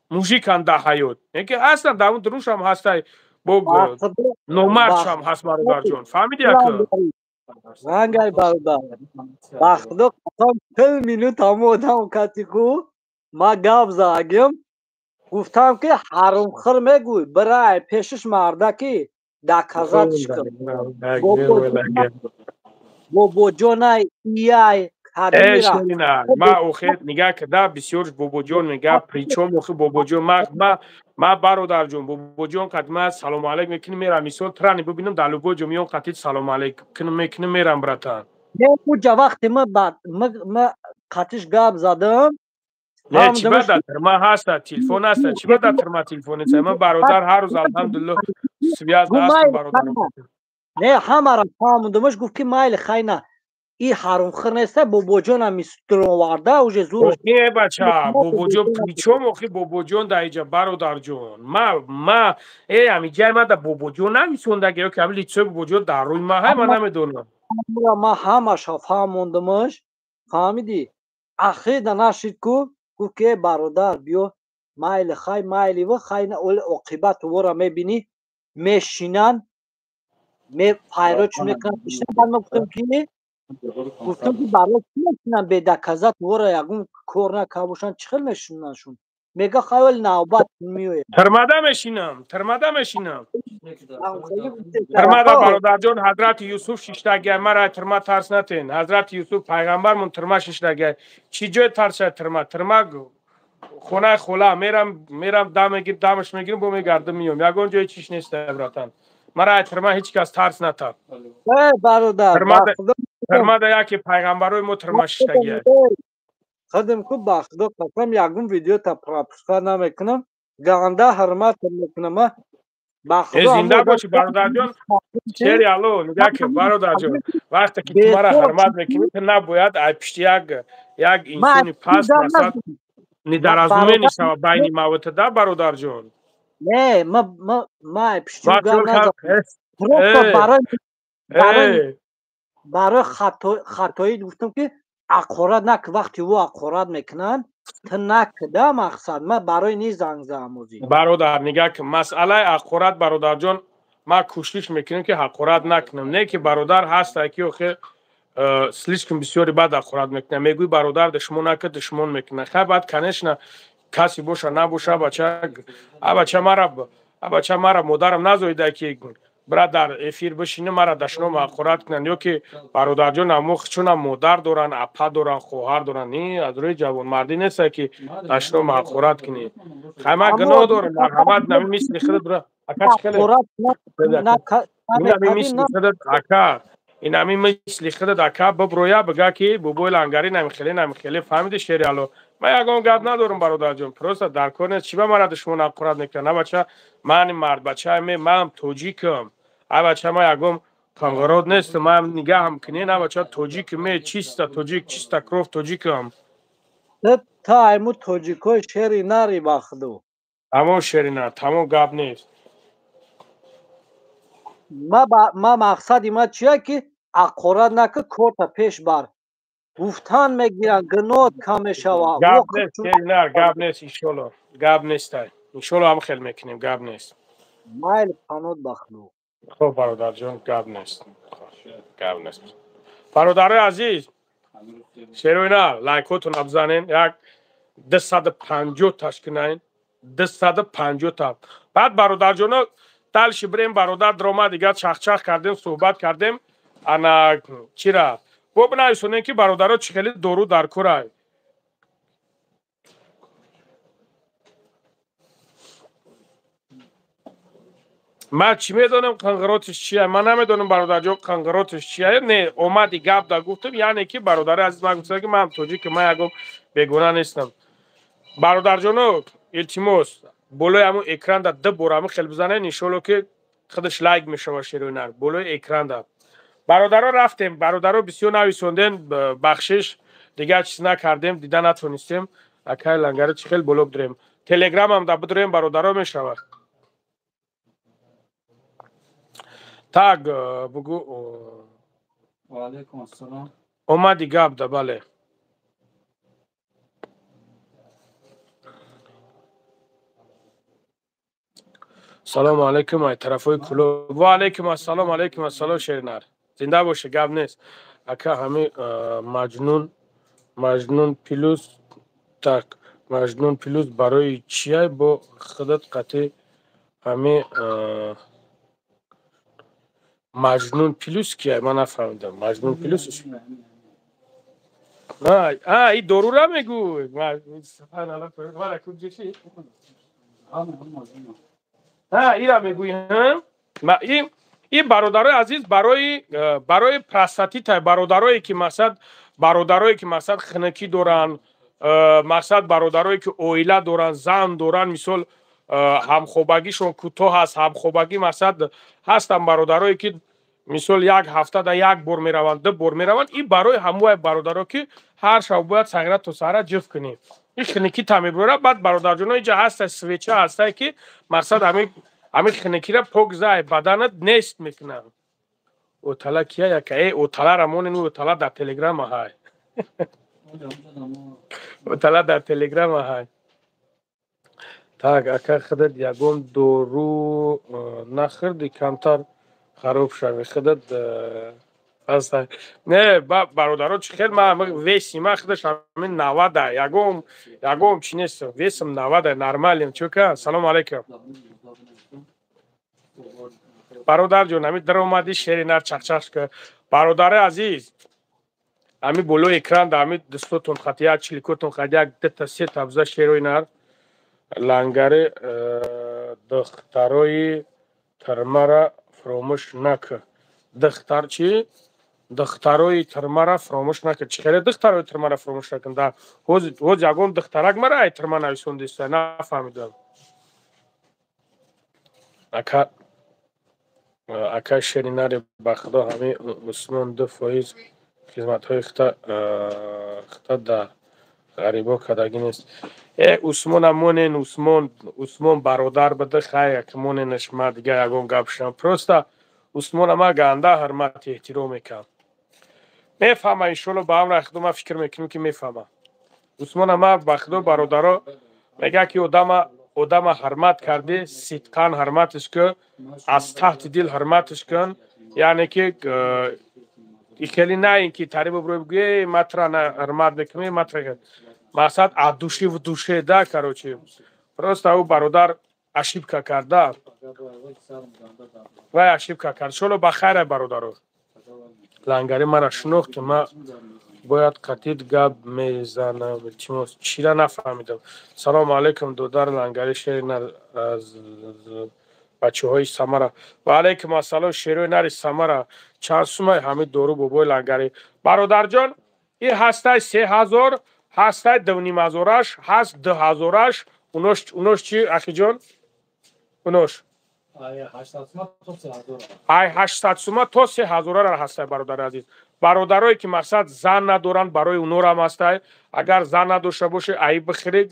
мужик анд дар ҳаёт, не ки ҳастанд, дар дурушам ҳастай, бо номардшам ҳаст, бародарҷон. Фаҳмиди, ака? Рангай бародар. Ба худо қасам 40 минут ҳамо одам кати ку ма гап задагим. Гуфтам ки ҳарумхӯр мегӯй, бирай пешиш мардаки доказатш кун. Бобоҷонай ияй Ма охир нигаҳ када бисёр бобоҷон мега, причом охир бобоҷон ма бародарҷон бобоҷон қад ма салому алейк мекунем мерам, мисол трани бибинам дар любой ҷо миён қатид салому алейк мекунем мерам, братан. Не, уҷа вақте ма қатиш гап задам. Не, чӣ ба дар тирма ҳаста, телефон ҳаста, чӣ ба дар тирма телефон нест? Ма бародар ҳар рӯз алҳамдулиллоҳ связ ҳастам бародар. Не, ҳамаро фаҳмондамаш, гуфт ки майли хайна и ҳарумхӯр неста, бобоҷонам истироварда уже зур. Не бача, бобоҷон причом охи бобоҷон дар иҷа бародарҷон. Ма ами ҷай ма да бобоҷон нависондаги, ё ки ами лицои бобоҷон дар рӯи ма ҳай, ма намедонам. Ма ҳамаша фаҳмондамаш, фаҳмидӣ? Ахир да нашид ку, гуфт ки бародар биё майли хай майли ва хайна оли оқибат вора мебинӣ, мешинан, ме пайроч мекунан. Баъд ма гуфтам ки барои чӣ мешинан бедаказат вора ягон кор накарда бошанд, чӣ хел мешинаншун? Мега хайол навбат меояд. Тирмада мешинам, тирмада мешинам. Тирмада бародарҷон ҳазрати Юсуф шиштагиай, мара тирма тарс натен. Ҳазрати Юсуф пайғамбармон тирма шиштагиай. Чӣ ҷой тарсшай тирма? Тирма хонаи хола мерам дам мегирам, дамаш мегирам, бо мегардам миём. Ягон ҷои чиш нест, братан. Мара тирма ҳеҷ кас тарс натаб. Бародар, тирмада яке пайғамбарои мо тирма шиштагиай. Худам ку ба худо қасам ягон видеота пропуска намекунам, ганда ҳурмат мекунам. Ба худо зинда бошӣ бародарҷон. Шери алло, нигаҳ кун бародарҷон, вақте ки ту мара ҳурмат мекунӣ, ту набояд ай пишти як инсони паст масалан недоразумение шава байни ма ва ту, да бародарҷон? Не, ма ай пишти гап назадам. Просто барои хатоӣ гуфтам ки ақорат нак, вақти ӯ ақорат мекунанд, ту накда мақсад. Ма барои ни занг задам озӣ. Бародар, нигаҳ кун, масъалаи ақорат бародарҷон, ма кӯшиш мекунем ки ҳақорат накунам. Не ки бародар ҳаста ки охир слишком бисёри бад ақорат мекунад. Мегӯй бародар душмон накард, душмон мекунад. Хай баъд конечно касе боша набоша, бача мара модарам назоида ки брат дар эфир бишини мара дашном ақорат кунанд, ё ки бародарҷон амо чунам модар доранд, апа доранд, хоҳар доранд. Не, аз рӯи ҷавонмардӣ неста ки дашном ақорат кунӣ. Хай ман гуноҳ дорам, марҳамат, нами мисли худат ака чӣ хеле инами мисли худат ака, инами мисли худат ака биброя бига ки бобои лангари нами хеле нами хеле, фаҳмиди шери алло? Ман ягон гап надорам бародарҷон, просто дар кор нест. Чӣ ба мара душмон ақорат мекунад? На бача, ман мардбачаам, ман тоҷикам. Ай бача, ман ягон қанғарот нестам, ман нигаҳам кунӣ, на бача, тоҷикам, чиста тоҷик, чиста кров тоҷикам. Та айму тоҷикои шери нари ба худо. Тамом шери нар, тамом гап нест. Ма мақсади ма чия ки ақорат нака, корта пеш бар. Гуфтан мегиранд, гуноҳат кам мешавад. Гап нест, шери нар, гап нест, иншолло. Гап нестай. Иншолло ҳам хел мекунем, гап нест. Майли панот ба худо. Хуб бародарҷон, гап нест. Гап нест. Бародарои азиз, шерои нар, лайкотонро бизанен, як 250 таш кунайн, 250 та. Баъд бародарҷоно дальше бирем, бародар дрома дигар чахчах кардем, суҳбат кардем. Ана чира? Бо бинависонем ки бародаро чӣ хеле дору дар корай. Ман чӣ медонам қанғиротиш чия? Ман намедонам бародарҷон қанғиротиш чия. Не, омади гап да гуфтам, яъне ки бародари азиз ман гуфтам ки ман тоҷикам, ман ягон бегуна нестам. Бародарҷоно, илтимос, болои ҳамун экранда ду бор ҳамин хел бизанед, иншолло ки худаш лайк мешавад шерои нар. Болои экранда. Бародаро рафтем, бародаро бисёр нависонден, бахшиш, дигар чиз накардем, дида натонистем. Акай лангари чӣ хел боло бидурем. Телеграмам да бидурем бародаро мешавад. Так, бугу. Ва алайкум ассалом. Омади гап да, бале. Салому алайкум, ай тарафои Кулоб. Ва алайкум ассалом, алайкум ассалом, шеринар. Зинда боше, гап нест. Ака, ҳами Маҷнун, Маҷнун плюс, так, Маҷнун плюс барои чия? Бо худат қатъи ҳами Маҷнун плюс кия? Ман нафаҳмидам. Маҷнун плюс, и дорура мегӯй? Ира мегӯй? И, бародарои азиз, барои простатита, бародарое ки мақсад, бародарое ки мақсад хунукӣ доранд, мақсад, бародарое ки оила доранд, зан доранд, мисол, ҳамхобагишон кӯтоҳ аст, ҳамхобагӣ, мақсад, ҳастанд бародарое ки, мисол, як ҳафтада як бор мераванд, ду бор мераванд. И барои ҳамои бародаро ки ҳар шаб бояд сағира то саҳара ҷиф кунӣ, и хунукита мебурад. Баъд, бародарҷоно, иҷа ҳаста, свеча ҳастае ки, мақсад, ҳами хунукира пок зай баданат нест мекунад. Отала кия яка? Э, оталара монен, отала дар телеграма ҳай, отала дар телеграма ҳай. Так, ака, худат ягон дору нахӯрдӣ, камтар хароб шавӣ худат? Ҳаста не, бародаро, чӣ хел? Ма веси ма худаш ҳамин 90-а, ягон чи нест, весам 90-а, нормалем. Чӯка, салому алайкум, бародарҷон. Ҳами даромадӣ, шери нар чахчах ка. Бародари азиз, ҳами болои экран да ҳами дастотон хати як чиликотон хати як дата се табза шерои нар. Лангари, духтарои тирмара фуромӯш накун. Духтар чӣ? Духтарои тирмара фуромӯш накун. Чӣ хеле духтарои тирмара фуромӯш накун? Да ҳоз ягон духтарак мара ай тирма нависондиста? Нафаҳмидам. Ака, ака шери нари, ба худо, ҳами Усмон 2% хизматҳои хита да ғарибо кардагӣ нест. Э, Усмона монен, Усмон, Усмон бародар буда, хай, як моненаш, ма дига ягон гап шунам. Просто Усмона ма ганда ҳурмати эҳтиром мекунам. Мефаҳма, иншолло, ба амри худо, ма фикр мекунем, ки мефаҳма. Усмона ма, ба худо, бародаро, мега ки одама ҳурмат кардӣ, сидқан ҳурматиш кун, аз таҳти дил ҳурматиш кун, яъне ки хеле на ин ки тариба бирой бигӯ, ма тура ҳурмат мекунем, ма тура, мақсад, от души в душе, да. Короче, просто ӯ бародар ошибка карда, вай ошибка кард. Иншолло, ба хайра, бародаро. Лангари мара шинохт, ки ма бояд қатид гап мезанам. Илтимос, чира нафаҳмидам. Салому алайкум, додар Лангари, шери бачаҳои Самара. Ва алайкум ассалом, шерои нари Самара. Чанд сумай ҳамин дору, бобои Лангари? Бародарҷон, и ҳастай 3000, ҳастай 2500-аш, ҳаст 2000-аш. Унош чи, ахиҷон, унош ай 800 сума то 3000-ара ҳастай, бародари азиз. Бародарое ки, мақсад, зан надоранд, барои унорам ҳастай. Агар зан надошта бошӣ, аи бихӯрӣ,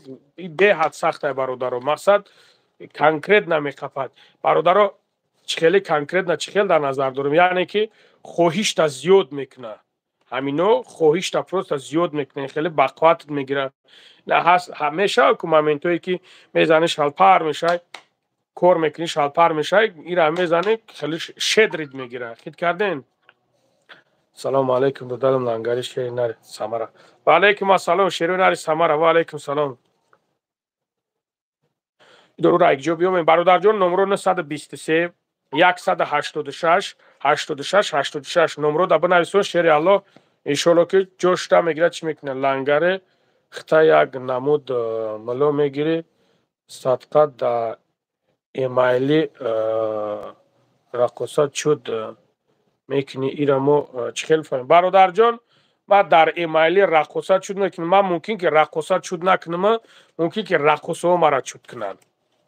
беҳад сахтай, бародаро, мақсад, конкретно меқапад. Бародаро, чӣ хеле конкретно, чӣ хел дар назар дорем? Яъне ки хоҳишта зиёд мекунад ҳамино, хоҳишта просто зиёд мекунад, хеле бақувватат мегирад. Мешавад ку моментое ки мезанӣ, шалпар мешавӣ, кор мекунӣ, шалпар мешавӣ, ира мезанӣ, хеле шедрид мегирад. Хит карден? Салому алайкум, додарам Лангари, шери нари Самара. Ва алайкум ассалом, шери нари Самара, ва алайкум салом. Дорура якҷо биёмем, бародарҷон. Номро 923 186 86 86, номро да бинависон. Шери Алло, иншолло, ки ҷошта мегирад. Чӣ мекунад лангаре? Хита як намуд мало мегирӣ, садқа да эмайли раққоса чуд мекунӣ. Ира мо чӣ хел фаҳмем, бародарҷон? Ман дар эмайли раққоса чуд мекунам? Ман мумкин ки раққоса чуд накунам, мумкин ки раққосаҳо мара чуд кунанд.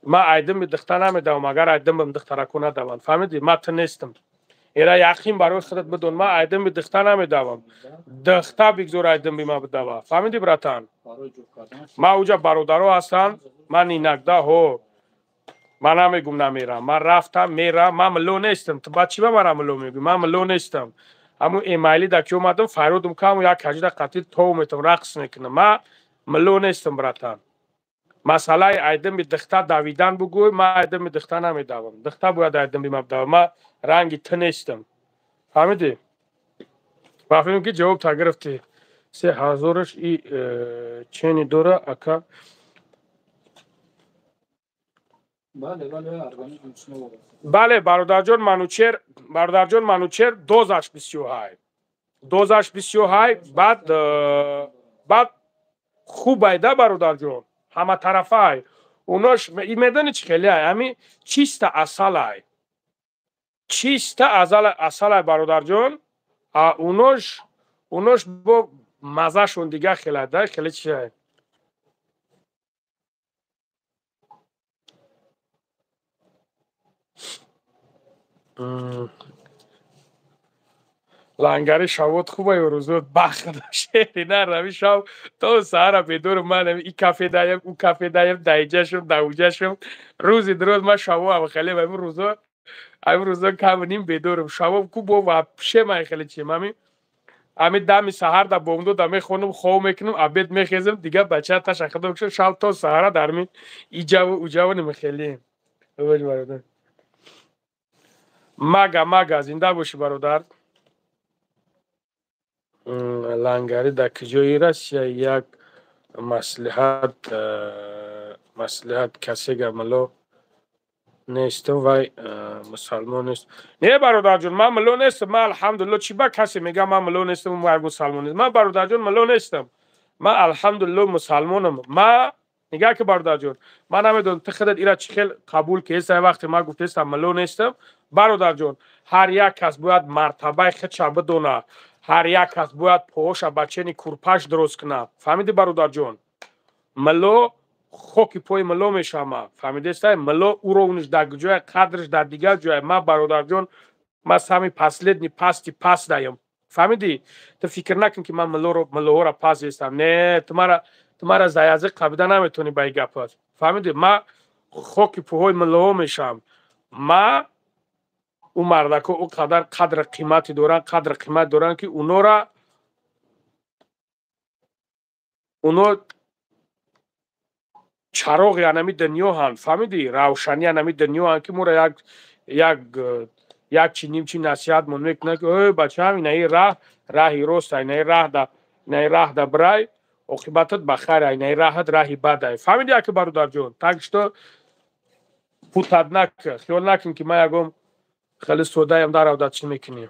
Ман айдими духта намедавам, агар айдимам духтарако надаванд, фаҳмидӣ? Ман ту нестам, эра яқин барои худат бидон. Ман айдими духта намедавам, духта бигзор айдими ма бидава, фаҳмидӣ, братан? Ман уҷа бародаро ҳастанд, ман инакда ҳо, ман намегум намерам, ман рафтам, мерам. Ман милло нестам, ту ба чӣ ба мара милло мегӯӣ? Ман милло нестам. Ҳамун эмайли да ки омадам, фарёдум кам, як ҳажда қатил тов метам, рақс мекунам. Ман милло нестам, братан. Масъалаи айдими духта давидан бугӯй, ман айдими духта намедавам, духта бояд айдими ма бидава. Ман ранги ту нестам, фаҳмидӣ? Ба фикрам, ки ҷавоб та гирифтӣ. 3000-аш и чени дора, ака? Бале, бародарҷон Манучер, бародарҷон Манучер, дозаш бисёрҳай, дозаш бисёрҳай. Баъд хубай да, бародарҷон, ҳаматарафаай. Унош медони чӣ хелеай? Ҳами чиста асалай, чиста асалай, бародарҷон. А унош бо маззашон дигар хелай да, хеле чиай. Лангари шавот хуба ё рӯзо? Бахда шери на рави, шав то саҳара бедорум. Ман и кафе даем, у кафе даем, даиҷашум, дауҷашум. Рӯзи дуроз ман шаво ам хеле ами рӯзо кам ним бедорум. Шаво ку бо вообще ман хеле чием, ами дами саҳар да бомдода мехонам, хов мекунам, обед мехезам, дигар бача таша худо кушо, шав то саҳара дарми иҷаву уҷаву нимхелием. Мага, мага, зинда бошӣ, бародар. Лангари дар куҷои Россия? Як маслиҳат касега мало нестам, вай мусалмон нест. Не, бародарҷон, ман мулло нестам. Ман, алҳамдулилло, чӣ ба касе мегӯям, ман мулло нестам, вай мусалмон нест? Ман, бародарҷон, мулло нестам, ман, алҳамдулилло, мусалмонам. Ма нигаҳ ки, бародарҷон, ман намедонам, ту худат ира чӣ хел қабул кеста. Вақте ман гуфтестам, мулло нестам, бародарҷон, ҳар як кас бояд мартабаи худша бидонад, ҳар як кас бояд поҳоша ба чени курпаш дуруст кунад. Фаҳмиди, бародарҷон? Мулло, хоки пои мулло мешавам. Фаҳмидестай? Мулло уровниш дар ҷоя, қадрш дар дигар ҷоя. Ман, бародарҷон, ман самый последний, пасти паст даем. Фаҳмидӣ? Ту фикр накун, ки ман муллоҳоро пас естам. Не, ту мара за язык қабида наметавонӣ ба ин гапат. Фаҳмидӣ? Ман хоки пӯҳои муллоҳо мешавам. Ма ӯ мардако ӯ қадар қадр қимате доранд, қадр қимат доранд, ки унора уно чароғи анами дунёҳанд. Фаҳмидӣ? Равшани анами дунёҳанд, ки моро як чи нимчи насиҳатмон мекунад, ки ой, бачаам, инаи раҳ раҳи рост, инаи раҳ да бирай, оқибатат ба хайр, инаи раҳат раҳи бадай. Фаҳмидӣ, аки, бародарҷон? Так что путать нака, хиёл накун, ки ман ягон хеле содаям. Даравдат чӣ мекунӣ?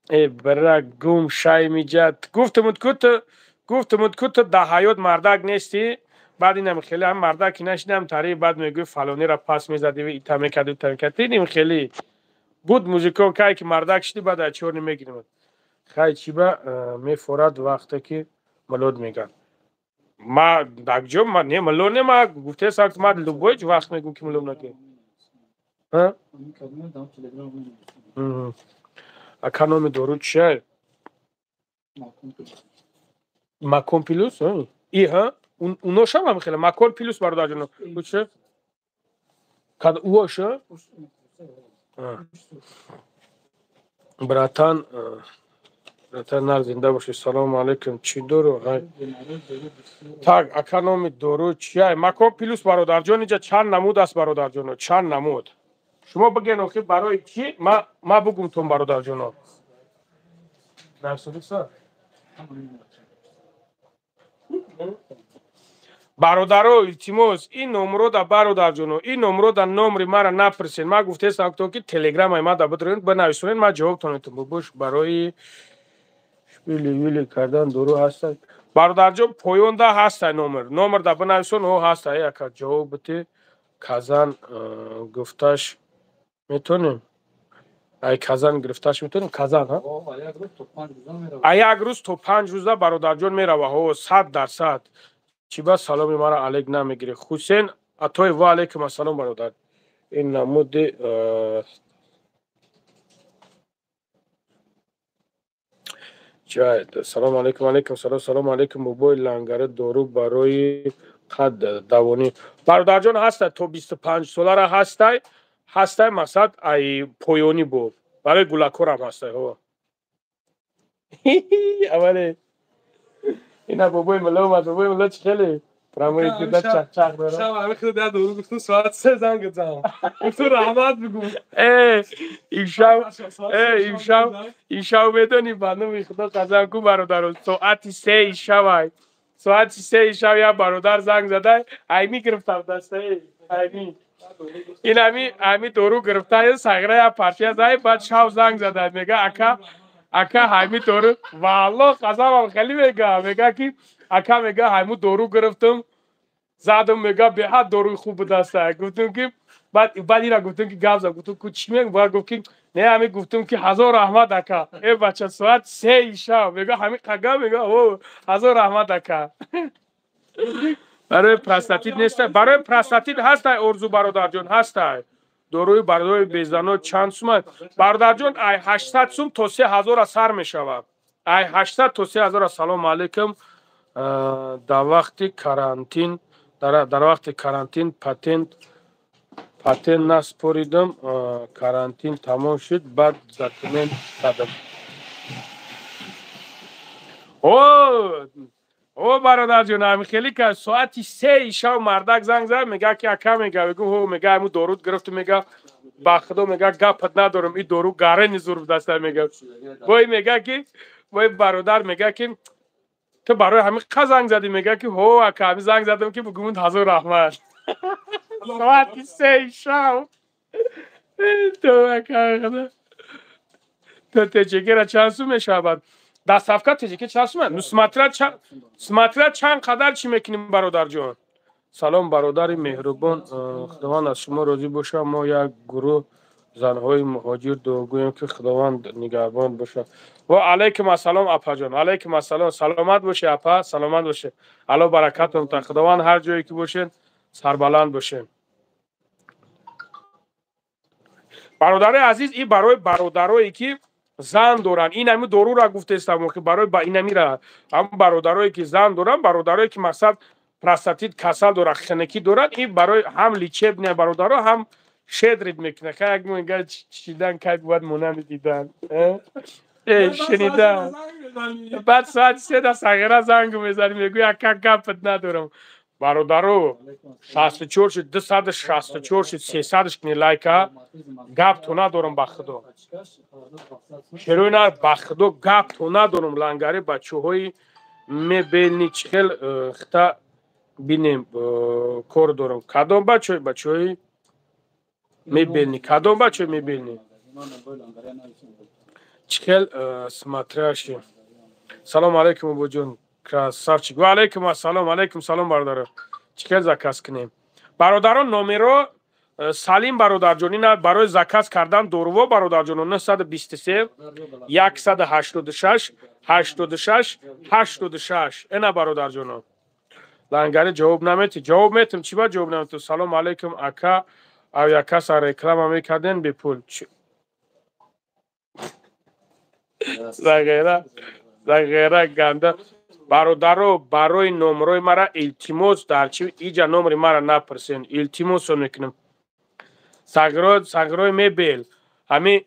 Э, бира, гум шай миҷад. Гуфтумуд ку ту дар ҳаёт мардак нестӣ. Баъд инам хеле ҳам мардак нашидам тари, баъд мегӯи фалонира пас мезадӣ, ита мекарди, ита мекарди. Ним хеле буд мужикон, кай ки мардак шидӣ, баъд аз чорни мегирим. Хай, чӣ ба мефорад, вақте ки мулод мегӯяд? Ма дар ҷо не, мулло не. Ма гуфтесам, ма любой вақт мегӯм, ки мулло накунӣ. Ака, номи дору чия? Макон плюс и ҳа, уношам ҳам хеле Макон плюс, бародарҷоно. Уча кад уоша, братан, братан, нар зинда бошӣ. Салому алайкум. Чӣ дору? Так, ака, номи дору чия? Макон плюс, бародарҷон. Инҷа чанд намуд аст, бародарҷоно, чанд намуд. Шумо бигӯен, охи, барои чӣ ма бугумтон, бародарҷоно? Дарсодиса, бародаро, илтимос, ин номрода, бародарҷоно, ин номрода номри мара напурсен. Ман гуфтестам, ки телеграмаи ма да бидроен, бинависонед, ман ҷавобтон метам. Бубош, барои шпили вили кардан дору ҳастад? Бародарҷон, поёнда ҳастай номер, номерда бинависон, о, ҳастай. Ака, ҷавоб бите. Казан гуфташ метонем? Ай, казан гирифташ метонем? Казан, а як рӯз то 5 рӯза, бародарҷон, мерава. Ҳо, 100%. Чӣ ба саломи мара алек намегирӣ? Ҳусен Атоев, ва алайкум ассалом, бародар. Ин намуди салому алайкум. Алайкум салом. Салому алайкум, бобои Лангари, дору барои қад давонӣ? Бародарҷон, ҳастай, то 25 солара ҳастай, ҳастай. Мақсад, ай поёнӣ бо барои гулакорам ҳастай. Ҳо, аввале. Ина бобои мулло омад. Бобои мулло, чӣ хеле прамои ҷуда чақчақ дорам. Шаб ҳами худо дар дору гуфтум, соат 3 занг задам. Гуфтум, раҳмат бигӯ. Э, имшаб, э, имшаб медонӣ, ба номи Худо қасам ку, бародаро, соати 3 шабай. Соати 3 шаб як бародар занг задай, айми гирифтам дастаи, айми. Ин ами дору гирифта, сағира як парча зай, баъд шаб занг зада, мега: «Ака, ака, ҳами дору, валло қасамам, хеле мега, мега ки ака, мега, ҳаму дору гирифтам, задам, мега, беҳад доруи хуб будаста». Гуфтум ки баъд ира гуфтум ки гап зад, гуфтум ку чӣ мег, баъд гуфт ки не, ҳами гуфтум ки ҳазор раҳмат, ака. Э, бача, соат 3 шаб мега, ҳами қага мега: «О, ҳазор раҳмат, ака». Барои простатит неста? Барои простатит ҳастай, Орзу бародарҷон, ҳастай. Доруи барои безано чанд сума, бародарҷон? Ай 800 сум то 3000 сар мешавад, ай 800 то 3000. Ассалому алайкум. Дар вақти карантин патент наспоридам, карантин тамом шуд, баъд документ дадам. О, бародарҷон, ами хеле ка соати 3 шав мардак занг зад, мега ки ака, мега, мегу ҳо, мега, ҳаму дорут гирифту, мега, ба худо, мега, гапат надорам, и дору гарени зур даста, мега. Бой мега ки бой бародар мега ки ту барои ҳамин қа занг задӣ? Мега ки ҳо, ака, ҳами занг задам ки бугумуд ҳазор раҳмат. Соати 3 шав. То ака, то теҷекера чанд сум мешавад доставка? Теҷеке чанд сум? Ну, смотря чанд қадар чӣ мекунем, бародарҷон. Салом, бародари меҳрубон, Худованд аз шумо розӣ бошад. Мо як гурӯҳ занҳои муҳоҷир дуогӯем, ки Худованд нигаҳбон бошад. Ва алайкум ассалом, апаҷон, алайкум ассалом. Саломат бошед, апа, саломат бошед. Алло баракатон та, Худованд ҳар ҷое ки бошед, сарбаланд бошед. Бародарои азиз, ин барои бародарое ки зан доранд, ин ҳами дорура гуфтестам, ки барои ба инамира ҳам бародарое ки зан доранд, бародарое ки мақсад простатит касал дорад, хунукӣ дорад, ин барои ҳам лечебный, бародаро, ҳам щедрить мекунад. Ха, як мега чидан кай бувад монанди дидан, э, шунидан. Баъд соати 3 да сағира зангу мезанӣ, мегӯй: «Ака, гапат надорам». Бародаро, 64 шуд, 264 шуд, 300 кни лайка. Гап то надорам, ба худо, шерои на, ба худо, гап то надорам. Лангари бачаҳои мебельный чихел хита бинем, кор дорам. Кадом бачаҳои мебельный, кадом бачаҳои мебельный чихел смотрящий? Салому алайкум, абуҷон, красавчик. Ва алайкум ассалом, алайкум салом, бародаро. Чихел заказ кунем, бародарон, номеро? Салим бародарҷон, ина барои заказ кардан доруво, бародарҷоно, 923 186 86 86. Ина, бародарҷоно. Лангари ҷавоб наметӣ? Ҷавоб метам, чӣ ба ҷавоб наметӣ? Салому алайкум, ака, ав якаса реклама мекарден бепул. Зағера, зағера ганда. Бародаро, барои номрои мара илтимос, дар чи иҷа номри мара напурсен, илтимосо мекунам. Сағирои мебел, ҳами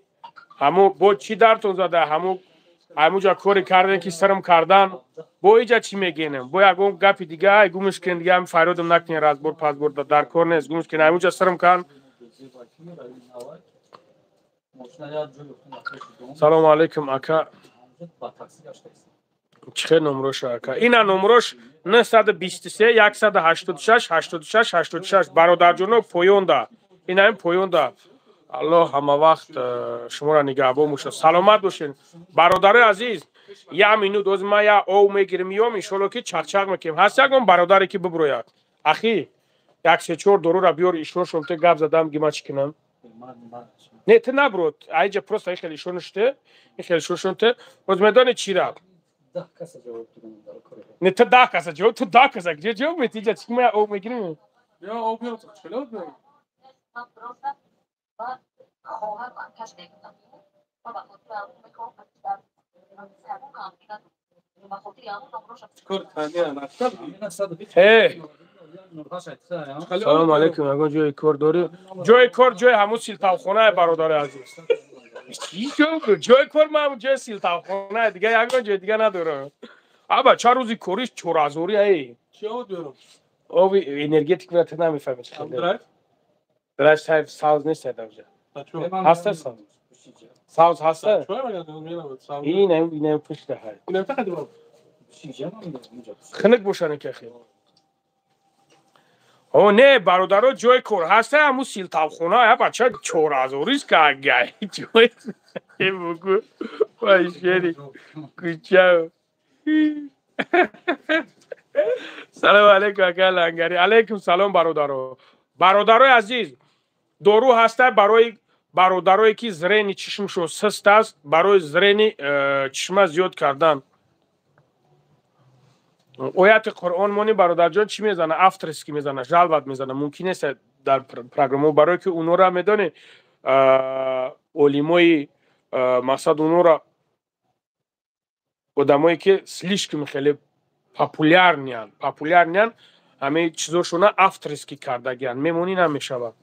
ҳаму бо чӣ дартон зада, ҳаму ҳамуҷа коре кардем ки сирм кардан, бо иҷа чӣ мегенем? Бо ягон гапи дига, ай гумш кунед дига, ҳами фарёдам накунед, разбор пазбор дар кор нест, гумш кунед, ҳамуҷа сирм кард. Салому алайкум, ака, чӣ хел номроша, ака? Ина номрош: 923 186 86 86. Бародарҷоно, поёнда, инаин поёнда. Аллоҳ ҳама вақт шуморо нигаҳбон бошад, саломат бошед. Бародарои азиз, як минут, оз ман як ов мегирим, миём, иншолло ки чақчақ мекунем. Ҳаст ягон бародаре ки биброяд? Ахи, як се чор дорура биёр, ишоншон те гап задам, ги ман чӣ кунам? Не, ту наброд, айҷа просто ихел ишонуште, ихел ишоншонте. Оз медони чира? Не, ту 10 каса ҷавоб, ту 10 каса ҷо ҷавоб мети, иҷа чӣ, ма об мегирим. Ё об меёр, чӣ меёр? Э, салому алайкум, ягон ҷои кор дорӣ? Ҷои кор ҷои ҳамун силтавхонае, бародари азиз. Ҷои кор ма ҷои силтавхонае, дига ягон ҷои дига надорам. Аба чанд рӯзи кориш чорҳазорӣ ай. Чӣ об биёрам? Оби энергетик ва ту намефаҳмӣ чӣ хеле. Драйв? Драйв сайф савз нест айдавҷа. Ҳаста савз? Савз ҳаста? Инам инам пушта ҳай. Инам фақат дорам. Хунук бошане ки ахи. О не, бародаро, ҷои кор ҳаста, ҳамун силтавхона, я бача чорҳазорист кагай. Ҷои бугу вай шери куча. Салом алейкум, ака Лангари. Алейкум салом, бародаро. Бародарои азиз, дору ҳаста барои бародарое ки зрени чишмшон сист аст, барои зрени чишма зиёд кардан. Ояти Қуръон мони, бародарҷон, чӣ мезана? Авторский мезана, жалбат мезана. Мумкин нест дар программо, барое ки унора медонӣ, олимои мақсад унора одамое ки слишком хеле популярныянд, популярныянд, ҳамаи чизошона авторский кардагиянд, мемонӣ намешавад.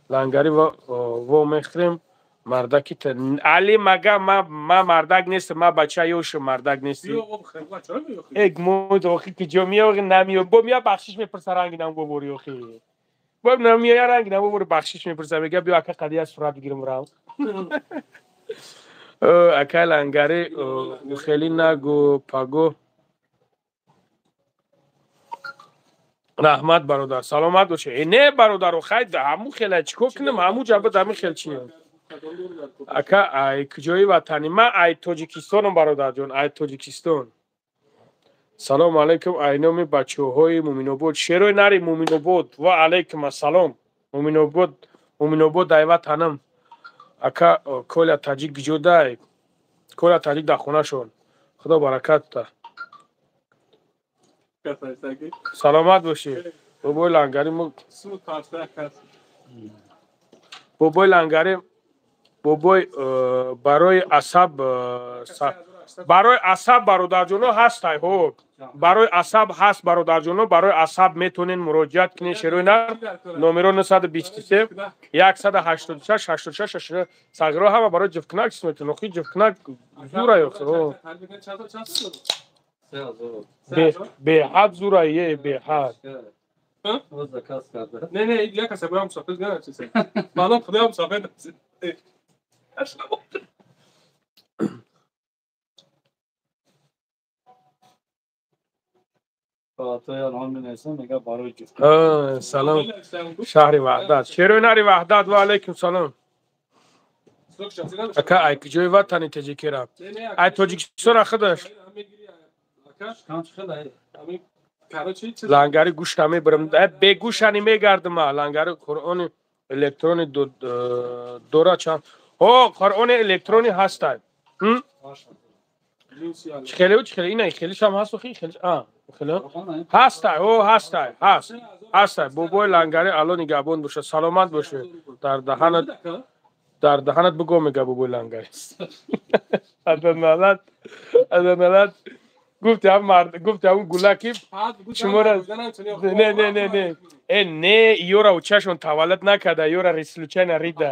Лангари во мехӯрем мардаки али мага ма мардак нестам, ма бача ёшам, мардак нестӣ. Эк мод охи куҷо меоғи намео бо мия бахшиш мепурса, ранги намбовори охи. Бо намеоя, ранги намбовори бахшиш мепурса, мега биё ака қадия сурат бигирам рав. Акай Лангари, хеле нагу паго. Раҳмат, бародар, саломат боше. Э не, бародаро, хай ҳамун хела чӣ кор кунам, ҳамун ҷаба ҳамин хел чи. Ака, ай куҷои ватанӣ? Ман ай Тоҷикистонам, бародарҷон, ай Тоҷикистон. Салому алайкум, ай номи бачаҳои Муминобод. Шерои нари Муминобод. Ва алайкум ассалом. Муминобод, Муминобод ай ватанам. Ака, Коля Таҷик куҷо дай? Коля Таҷик дар хонашон. Худо баракат та. Саломат бошӣ. Бобои Лангари мо, бобои Лангари, бобой, барои асаб, барои асаб, бародарҷоно, ҳастай. Ҳо, барои асаб ҳаст, бародарҷоно, барои асаб метонен муроҷиат кунед. Шерои нар номеро 923 186 86. Сағиро ҳама барои ҷифкунак чиз метонед. Охи ҷифкунак зура ёхи. Беҳад зура е, беҳад. Не, не, як каса боям мусофир гана чизе. Баъдан худоям мусофир. Салом, шаҳри Ваҳдат. Шерои нари Ваҳдат, ва алайкум салом. Ака, ай куҷои ватани теҷикира? Ай Тоҷикистона худаш. Лангари, гӯшта мебарам, бегӯшани мегардам. Лангари, қуръони электрони дора чанд? Ҳо, қуръони электрони ҳастай. Чӣ хеле, чӣ хеле? Ина хелишам ҳаст, охи хелиш хеле ҳастай. Ҳо, ҳастай, ҳаст, ҳастай. Бобои Лангари, Алло нигаҳбон боша, саломат боше. Дар даҳанат, дар даҳанат буго, мега бобои Лангари. Аданалат, аданалат гуфти ҳам мард, гуфти ҳамун гула ки шумора не, не, не, не, э не, ёра учашон таваллуд накарда, ёра случайно рида,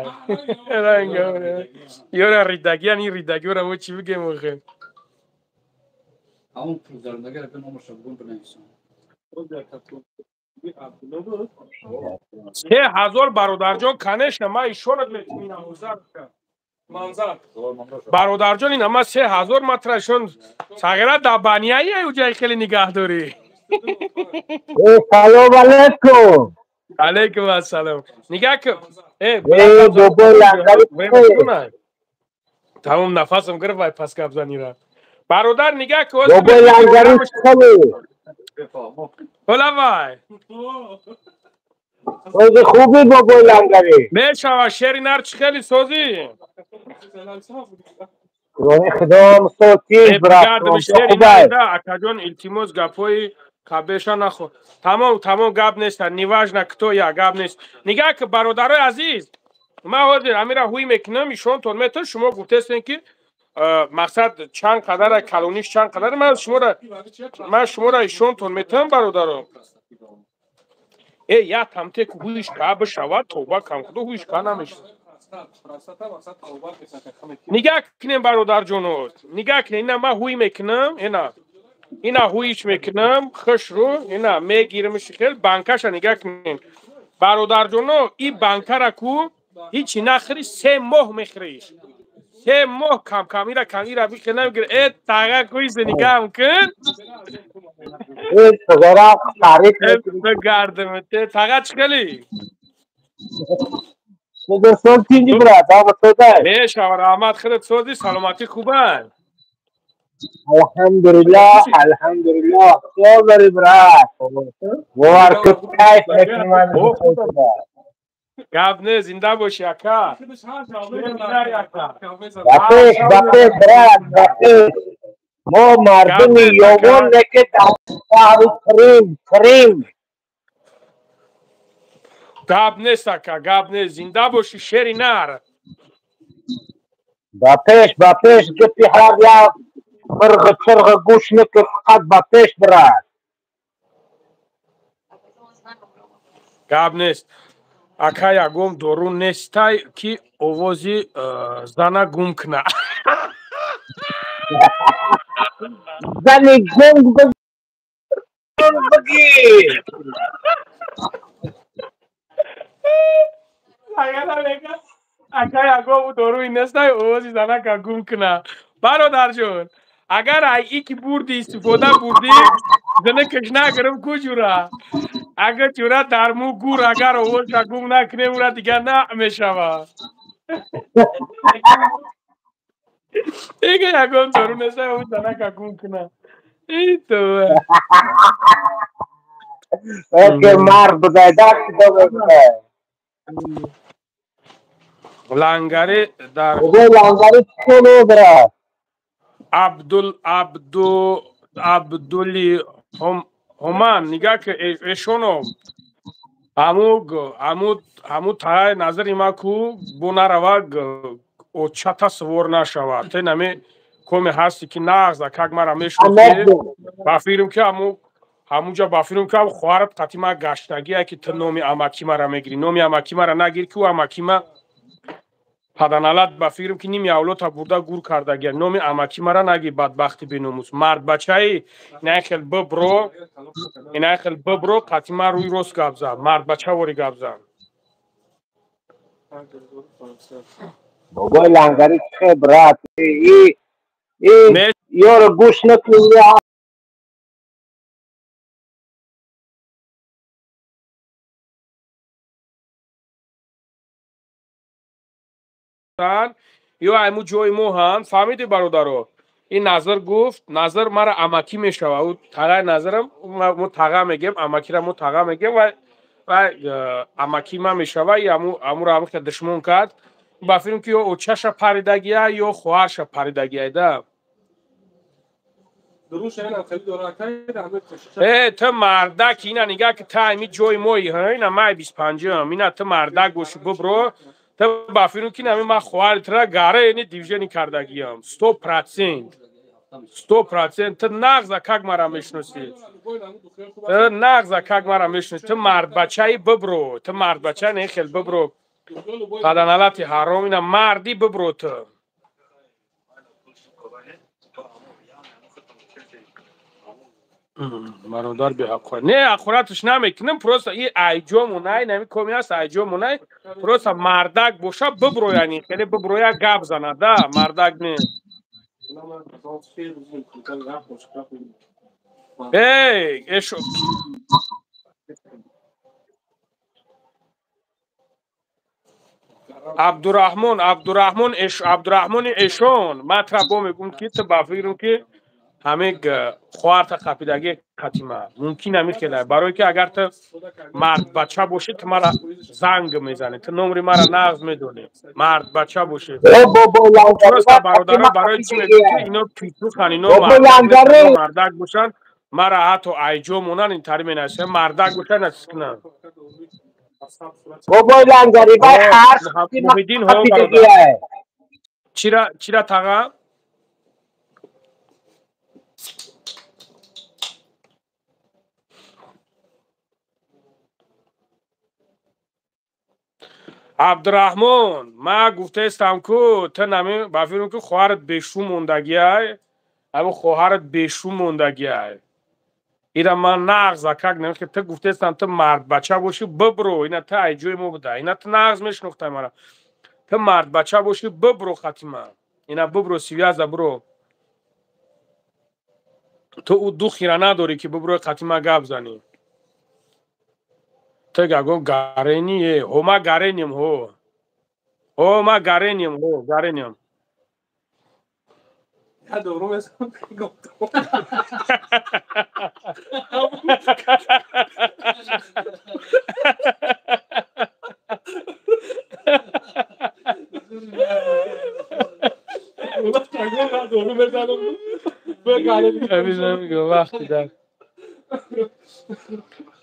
ёра ридагиан, ин ридагиёра мо чӣ бигем охе? Ҳамон пулзарандагара бе номаша бугун бинависам. 3000, бародарҷон, конечно, ман ишонат метуминам. Бародарҷон, ина ма 3000 матрашон сағира дар банияи уҷай хеле нигаҳ дорӣ. Салом алейкум. Алейкум ассалом. Нигаҳ кун. Бобои Лангари. Тамом, нафасам гирифт вай пас гапзанира. Бародар, нигаҳ кун. Бобои Лангари, хеле. Ҳола вай. Сози хуби, бобои Лангари? Мешава, шери нар, чӣ хеле созӣ? Рони худо сотиз, брат. Акаҷон, илтимос, гапҳои кабеша нахо. Тамом, тамом, гап нест, неважно кто я, гап нест. Нигаҳ ки, бародарои азиз, ман ҳозир амира ҳуй мекунам, ишонтон метон. Шумо гуфтестен ки мақсад чанд қадара, калониш чанд қадара. Ман шуморо ишонтон метавам, бародаро. Э, я тамте ку ҳуиш ка бишавад, тоба кам, худо, ҳуиш ка намешавад. Нигаҳ кунем, бародарҷоно, нигаҳ кунем. Ина ман ҳуй мекунам, ина Ина ҳуиш мекунам, хушрӯ, ина мегирамш хел банкаша нигаҳ кунем. Бародарҷоно, и банкара ку ҳичи нахӯри, 3 моҳ мехӯриш. 3 моҳ кам-кам ира кам ира бихел намегир. Э таға куисе нигаҳам кун. Э тағара таъриф мекунӣ. Таға чӣ хели? Созтинҷи брат, ама созай. Мешава, раҳмат, худат сози, саломатӣ хубанд. Алҳамдулиллоҳ, алҳамдулиллоҳ. Созари брат. Бовар кун, кайф мекунӣ ман. Гап не, зинда бошӣ ака. Ба пеш, ба пеш брат, ба пеш. Мо мардуми ёвон лекин дар шаҳри Крим, Крим. Гап нест ака, гап нест, зинда бошӣ, шери нар. Ба пеш, ба пеш, гапи ҳар як мирғи чирғи гӯш накун, фақат ба пеш брат. Гап нест. Ака, ягон дору нестай ки овози зана гум куна. Зани гунг бигир. Ака, ягон доруи нестай овози занака гум куна. Бародарҷон, агар ай ики бурди истифода бурдӣ, зана каш нагирам ку ҷура. Агар ҷура дар мӯ гур, агар овозша гум накунем, ура дигар на мешавад. Ига ягон дору нестай овози занака гум куна. И това. Оке, мард будай, даст будай. Лангари дар Лангари чӣ брат? Абдул Абду Абдули Ҳуман нигаҳ ки эшоно ҳаму ҳаму ҳаму таи назари ма ку бо нарава очата сувор нашавад. Те нами коме ҳасти ки нағз акак мара мешносӣ, ба фирм ки ҳаму ҳамунҷа ба фирм ки хоҳарат қати ма гаштагие ки ту номи амаки мара мегирӣ. Номи амаки мара нагир ки ӯ амаки ма паданалат, ба фикрам ки ними авлота бурда гур кардагия. Номи амаки мара наги, бадбахти беномус. Мардбачаи инай хел бибро, инай хел бибро, қати ма рӯи рост гап зад, мардбача вори гап зад. Бобои Лангари чӣ брат? И ёро гӯш накунӣ. Ё айму ҷои мо ҳам фаҳмиди бародаро. Ин Назар гуфт, Назар мара амакӣ мешава. Ӯ тағаи Назарам, мо таға мегем, амакира мо таға мегем ва амакӣ ма мешава. И амуро ҳамихел душмон кард. Ба фирм ки ё очаша паридагия, ё хоҳарша паридагия да. Э, ту мардак, ина нигаҳ ки ту ами ҷои мои, ина май 25-м, ина ту мардак бошӣ бибро. Ту ба фирм ки нами ма хоҳари тура гара ини дивижени кардагиям. 100%. 100%. Ту нағза как мара мешносӣ. Ту нағза как мара мешносӣ. Ту мардбачаи бибро. Ту мардбача не хел бибро. Паданалати ҳаром, ина марди бибро ту. Бародар беҳаққор. Не, ҳақораташ намекунам, просто и айҷомонай, нами коми аст айҷомонай, просто мардак боша биброяни, хеле биброя гап зана, да, мардак не. Эй, эшо. Абдураҳмон, Абдураҳмон, эш, Абдураҳмони эшон, ман тра бо мегӯм ки ту ба фикрам ки ҳамин хоҳарта қапидаги қатима мумкин ҳамин хела, барое ки агар ту мардбача бошӣ, ту мара занг мезанӣ, ту номри мара нағз медонӣ, мардбача бошӣ. Просто бародаро, барои чӣ мегӯм ки ино писухан, ино мардак бошанд, мара ҳатто айҷо монанд, интари менависанд, мардак бошанд насис кунанд. Бобои Лангари, вай ҳар Муҳиддин ҳо бародар. Чира чира таға? Абдураҳмон, ма гуфтаистам ку ту нами ба фирм ки хоҳарат бешу мондагиай, Ҳамин хоҳарат бешу мондагиай. Ира ман нағз акак намехе, ту гуфтестам, ту мардбача бошӣ, бибро, ина ту ай ҷои мо буда, ина ту нағз мешинохтай мара. Ту мардбача бошӣ, бибро хати ман. Ина бибро связа бро. Ту ӯ ду хира надорӣ ки биброи қати ман гап занӣ. Ту гагон гарени, э, ҳо ма гаренем, ҳо. Ҳо ма гаренем, ҳо гаренем. Я дору мезанам.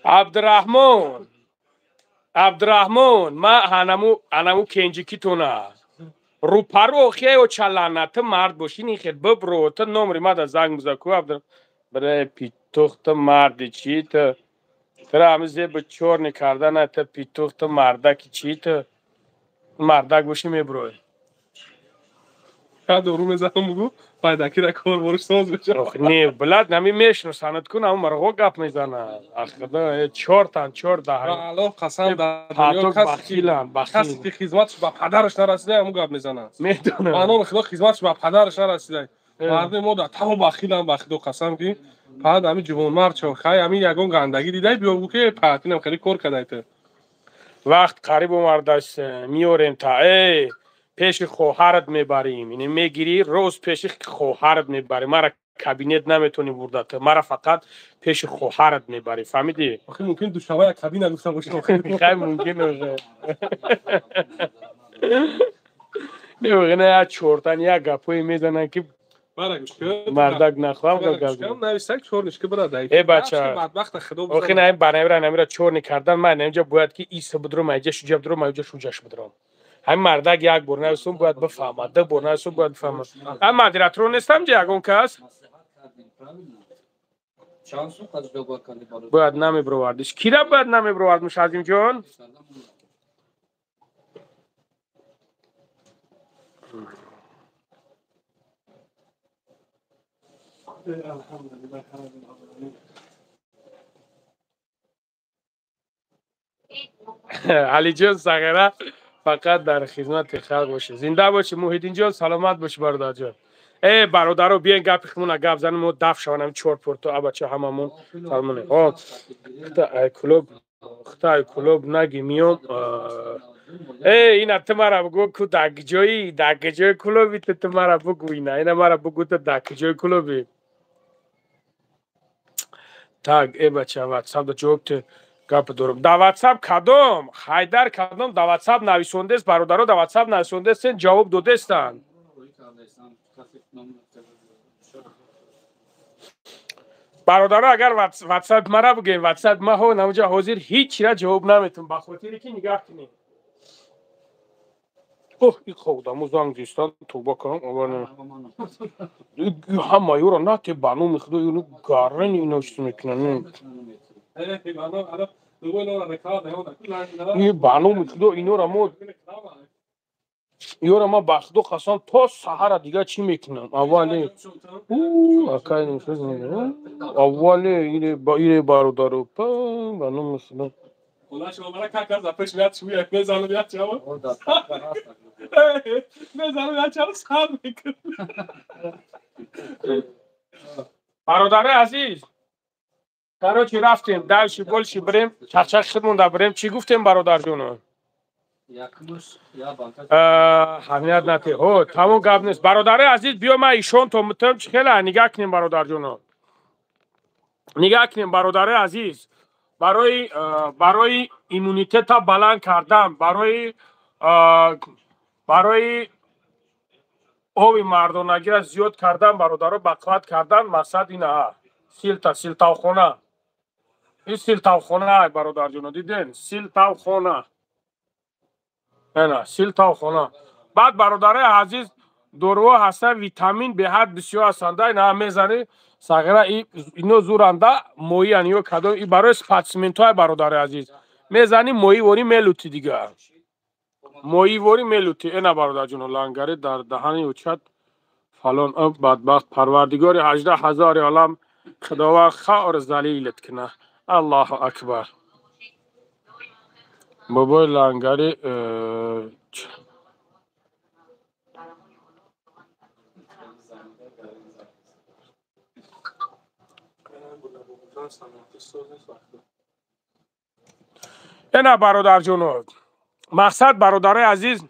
Абдураҳмон, Абдураҳмон, ма ҳанаму кенҷикитона рӯпару охияё чалана, ту мард бошӣ, нихел бибро, ту номри мада занг биза ку. Абду бре питух, ту марди чӣ? Ту тура ҳами зеби чорни кардана, ту питух, ту мардаки чӣ? Ту мардак бошӣ, меброй. Я дору мезанам, бугу пайдакира кор бориш соз мешавад. Не, блад, нами мешиносанад кун, ам марғо гап мезанад. Ахда чортан, чор даҳ. Аллоҳ қасам, дар дунё касе ки хизматш ба падараш нарасида, ҳамун гап мезанад. Медонам. Ба номи Худо, хизматш ба падараш нарасида. Мардуми мо дар таво бахилам, ба Худо қасам ки фақат ҳамин ҷувонмард чо хай ҳамин ягон гандагӣ дидай, биё бу ки паҳтинам хеле кор кардай ту. Вақт қариб омардааст, меорем та э пеши хоҳарат мебарим. Ине мегирӣ, роз пеши хоҳарат мебарӣ. Мара кабинет наметонӣ бурда, ту мара фақат пеши хоҳарат мебарӣ, фаҳмидӣ? Охи мумкин душанба як кабина гуфта бошӣ. Хай мумкин уже. Не, не, як чортан як гапое мезананд ки мардак нахоҳам гап. Нависак чорнишки бира. Э бача, охи на барнамира намира чорни кардан, ман инҷа бояд ки иса бидром, айҷа шуҷа бидром, айҷа шуҷаш бидром. Ҳамин мардак як бор нависум бояд бифаҳмад, ду бор нависум бояд бифаҳмад. Ҳам модератор нестам ҷа ягон кас? Бояд намебировардиш. Кира бояд намебировардмуш, Азимҷон? Алиҷон сағира фақат дар хизмати халқ бошед. Зинда бошӣ, Муҳиддинҷон, саломат бошӣ, бародарҷон. Э бародаро, биёен гапи худмона гап занем, мо даф шаванам чор порто абача ҳамамон салмоне. О, хта ай клуб, хта ай клуб наги миём. Э ина ту мара бугу ку дар ҷои, дар ҷои клуби ту мара бугу, ина ина мара бугу ту дар ҷои клуби. Так, э бача, WhatsApp да ҷавоб те гап дорам. Дар WhatsApp кадом? Ҳайдар кадом дар WhatsApp нависондест, бародаро дар WhatsApp нависондестен, ҷавоб додестанд. Бародаро, агар WhatsApp мара бугем, WhatsApp ма ҳо намуҷа ҳозир ҳеҷ чира ҷавоб наметум, ба хотире ки нигаҳ кунем. Оҳ, и ходамо занг зистан, тавба кунам, аввал ҳама юро нате ба номи Худо юро гарани ино чиз мекунанд. И ба номи Худо инора мо ёра ма ба Худо қасам то саҳара дига чӣ мекунам? Аввале акай аввале ире бародаро ба номи Худо. Бародари азиз, короче рафтем, дальше больше бирем, чақчақ худмонда бирем. Чӣ гуфтем, бародарҷоно? Ҳамият нате. Ҳо, тамом гап нест. Бародари азиз, биё ман ишон то мутам чӣ хела нигаҳ кунем, бародарҷоно. Нигаҳ кунем, бародари азиз. Барои иммунитета баланд кардан, барои оби мардонагиро зиёд кардан, бародаро бақувват кардан, мақсад ина силта, силтавхона. Ин силтавхона, бародарҷоно, диден? Силтавхона. Ана, силтавхона. Баъд бародарои азиз, доруҳо ҳастанд, витамин беҳад бисёр ҳастанд. Ина мезанӣ сағира, ино зуранда моиян ё кадом, и барои спортсментҳои бародари азиз. Мезанӣ моиворӣ мелути дигар. Моиворӣ мелути. Ена бародарҷоно, лангари дар даҳани учат Фалон бадбахт, парвардигори 18 000 олам, худованд хор залилат куна. Аллоҳу акбар. Бобои Лангари, ина бародарҷоно, мақсад, бародарои азиз,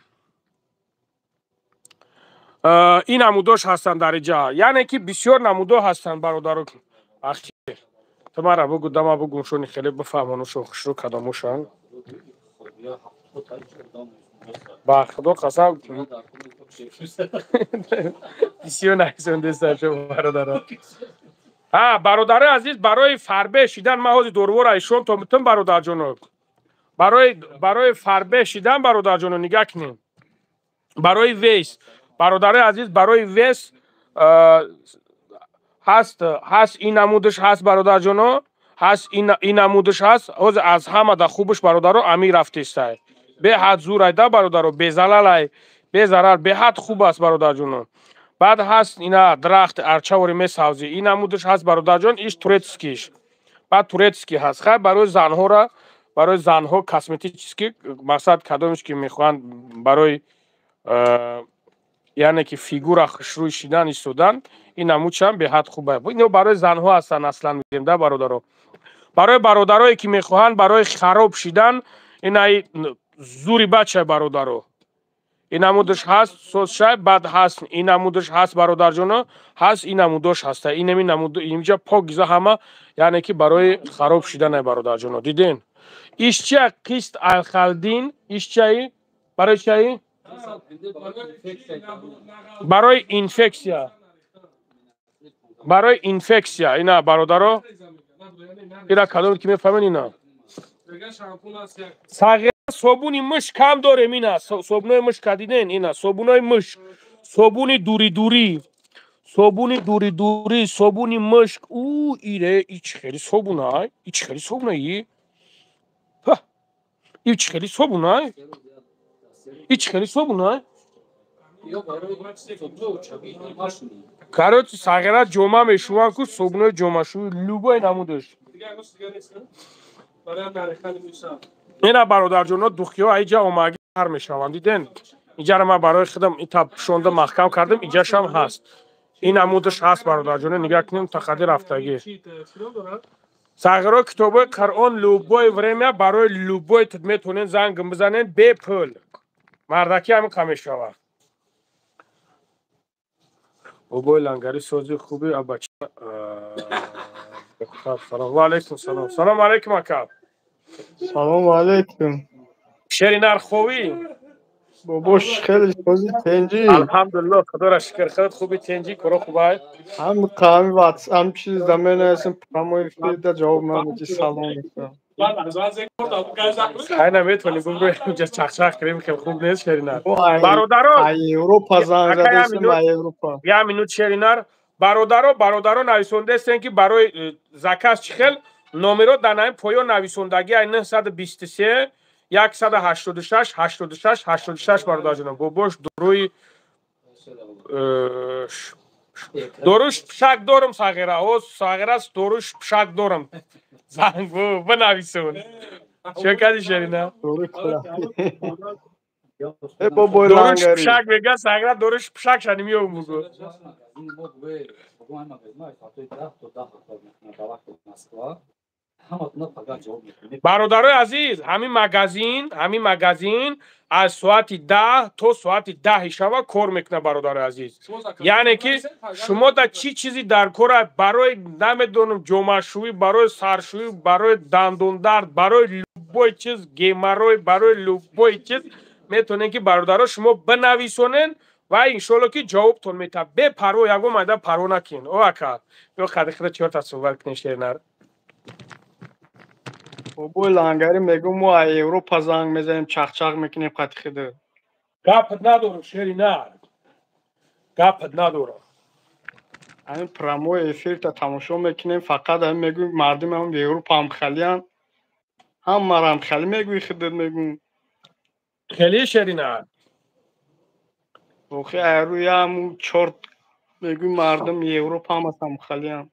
ин намудош ҳастанд дар иҷа, яъне ки бисёр намудо ҳастанд, бародаро. Ахир ту мара бугу, дама бугум, шони хеле бифаҳмонушо хушрӯ кадомушанд. Ба худо қасам, бисёр нависондеста шо, бародаро. Ҳа, бародарои азиз, барои фарбе шидан ман ҳозир дорувора ишон то митум, бародарҷоно. Барои фарбе шидан, бародарҷоно, нигаҳ кунем. Барои вес, бародарои азиз, барои вес ҳаст, ин намудаш ҳаст, бародарҷоно, ҳаст, ин намудаш ҳаст. Ҳозир аз ҳамада хубаш, бародаро, амир рафтестай. Беҳад зурайда, бародаро, безалалай, безарар, беҳад хуб аст, бародарҷоно. Баъд ҳаст ина дарахт арчавори месавзӣ, ин намудаш ҳаст, бародарҷон, иш турецкий ш. Баъд турецкий ҳаст. Хай, барои занҳора, барои занҳо косметический, мақсад, кадомеш ки мехоҳанд барои, яъне ки фигура хушрӯй шидан истодан, ин намудшам беҳад хуб. Ино барои занҳо ҳастанд аслан, мегӯем да, бародаро. Барои бародарое ки мехоҳанд барои хароб шидан, инаи зури бача, бародаро, ин намудаш ҳаст, созшай. Баъд ҳаст ин намудаш ҳаст, бародарҷоно, ҳаст, ин намудош ҳаста. Инами намуд инҷа покиза ҳама, яъне ки барои хароб шиданай, бародарҷоно. Диден, иш чия? Қист алхалдин. Иш чаи? Барои чаи? Барои инфексия, барои инфексия. Ина, бародаро, ира кадом ки мефаҳмед, ина сағира. Собуни мушк кам дорем. Ина собунои мушка диден? Ина собунои мушк, собуни дуридурӣ, собуни дуридурӣ, собуни мушк. У ире, и чӣ хели собунай, и чӣ хели собунай, и чӣ хели собунай, и чӣ хели собунай. Короче, сағира, ҷома мешуван ку, собунои ҷомашӯӣ, любой намудаш. Ина, бародарҷоно, духиҳо аиҷа омаги ҳар мешаванд. Диден, инҷаро ман барои худам ита пӯшонда маҳкам кардам. Инҷашам ҳаст, ин намудаш ҳаст, бародарҷоно, нигаҳ кунем, тақади рафтагӣ. Сағиро, китобои Қуръон, любое время, барои любой метонен занг бизанен, бепул, мардакӣ ҳамин қа мешавад. Бобои Лангари, сози хуби абача. Салом. Ва алайкум салом. Салом алайкум, ака. Салому алайкум. Шери нарховӣ. Бобош, хеле сози, тенҷӣ? Алҳамдулиллоҳ, худоро шукр. Худат хуби, тенҷӣ, коро хубай? Ҳам қами ватсап чиз да менависем, прямой эфир да ҷавоб намедӣ, салом гуфтам. Хай, наметавонӣ бигӯ, инҷа чахчах кунем, хел хуб нест, шеринар. Бародаро, Европа занг задастем, Европа. Як минут, шеринар. Бародаро, бародаро, нависондастем, ки барои заказ чӣ хел номеро дар наи поён нависондагӣ ай: 923 186 86 86. Бародарҷонам, бобош, доруи доруш пшак дорум, сағира, о сағира, доруш пшак дорум, занг бинависон. Чӣ кади, шерина? Доруш пшак мега, сағира, доруш пшак шани меёб, бугу. Бародарои азиз, ҳамин магазин аз соати 10 то соати 10-и шава кор мекунад, бародарои азиз. Яъне ки шумо да чӣ чизи дар кора, барои, намедонам, ҷомашӯӣ, барои саршӯӣ, барои дандондард, барои любой чиз, геморрой, барои любой чиз метавонед, ки, бародаро, шумо бинависонед ва иншоалло ки ҷавобтон метавад бепарво, ягон майда парво накунед. О ака, ё хади худа чорта суҳбат кунед, шернар. Бобои Лангарӣ, мегӯм, мо аз Европа занг мезанем, чахчах мекунем қати хида. Гапат надорам, шери нар, гапат надорам. Ҳамин прямой эфирта тамошо мекунем, фақат ҳамин мегӯем, мардуми ҳам Европа ҳам халиян, ҳамарам хали мегӯи хидат, мегӯм. Хеле, шеринар. Охи, айрӯи ҳамун чор Мегӯй мардум Европа ҳамасам халиам.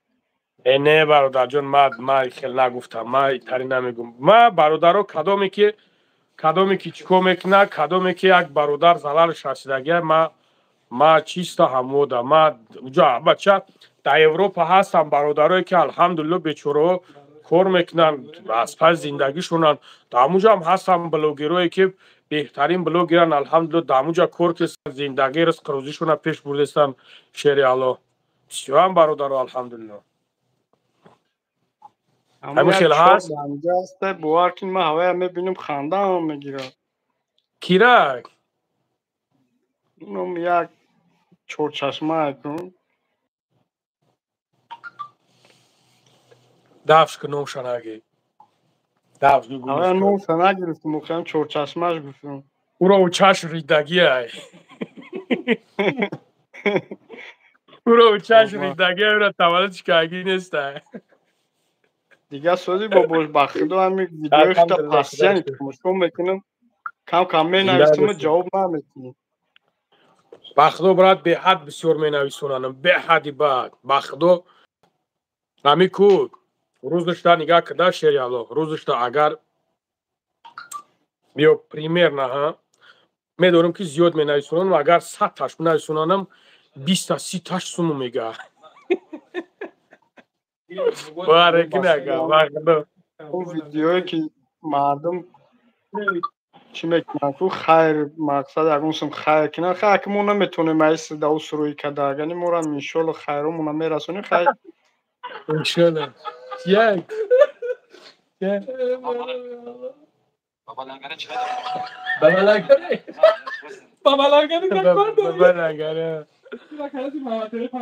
Э не бародарҷон, ма хел нагуфтам, ма тари намегум. Ма бародаро кадоме ки чӣ кор мекунад, кадоме ки як бародар залалш расидагия, ма чисто ҳамода. Ма уҷа бача дар Европа ҳастам бародарое ки алҳамдулилло бечораҳо кор мекунанд, аз пай зиндагишонанд. Дар ҳамуҷаам ҳастам блогерое ки беҳтарин блогеранд, алҳамдулилло, дар ҳамуҷа кор кистанд, зиндагӣ ризқу рӯзишона пеш бурдестанд, шери Алло. Бисёрам бародаро, алҳамдулилло. Ҳамин хел ҳаст. Бовар кин, ман ҳавая мебинам, хандаам мегирад. Кирак? Ном як чорчашма кун. Дафш ки номша наги. Дафш. Ҳавая номша нагирифтум, охирам чорчашмаш гуфтум. Уро чашм ридагиай. Уро чашм ридагиай, ура таваллудш каги нестай. Дигар сози бобош, ба худо, ҳами видеои худта пасияни тамошо мекунам, кам кам менависам, ҷавоб наметиҳӣ. Ба худо брат, беҳад бисёр менависонанам, беҳади бад. Ба худо, ҳами ку рӯзашта нигаҳ када, шери Алло, рӯзашта агар биё примерно ҳа медонам ки зиёд менависонам, агар 100 таш менависонанам, 20-та 30 таш суму мега. Видеое ки мардум чӣ мекунанд ку, хайр, мақсад ягон сум хайр кунанд, хайр ки мо наметонем айс даус рӯй када, яъне морам иншолло хайромона мерасонем, хайр. Иншолло як бабалангари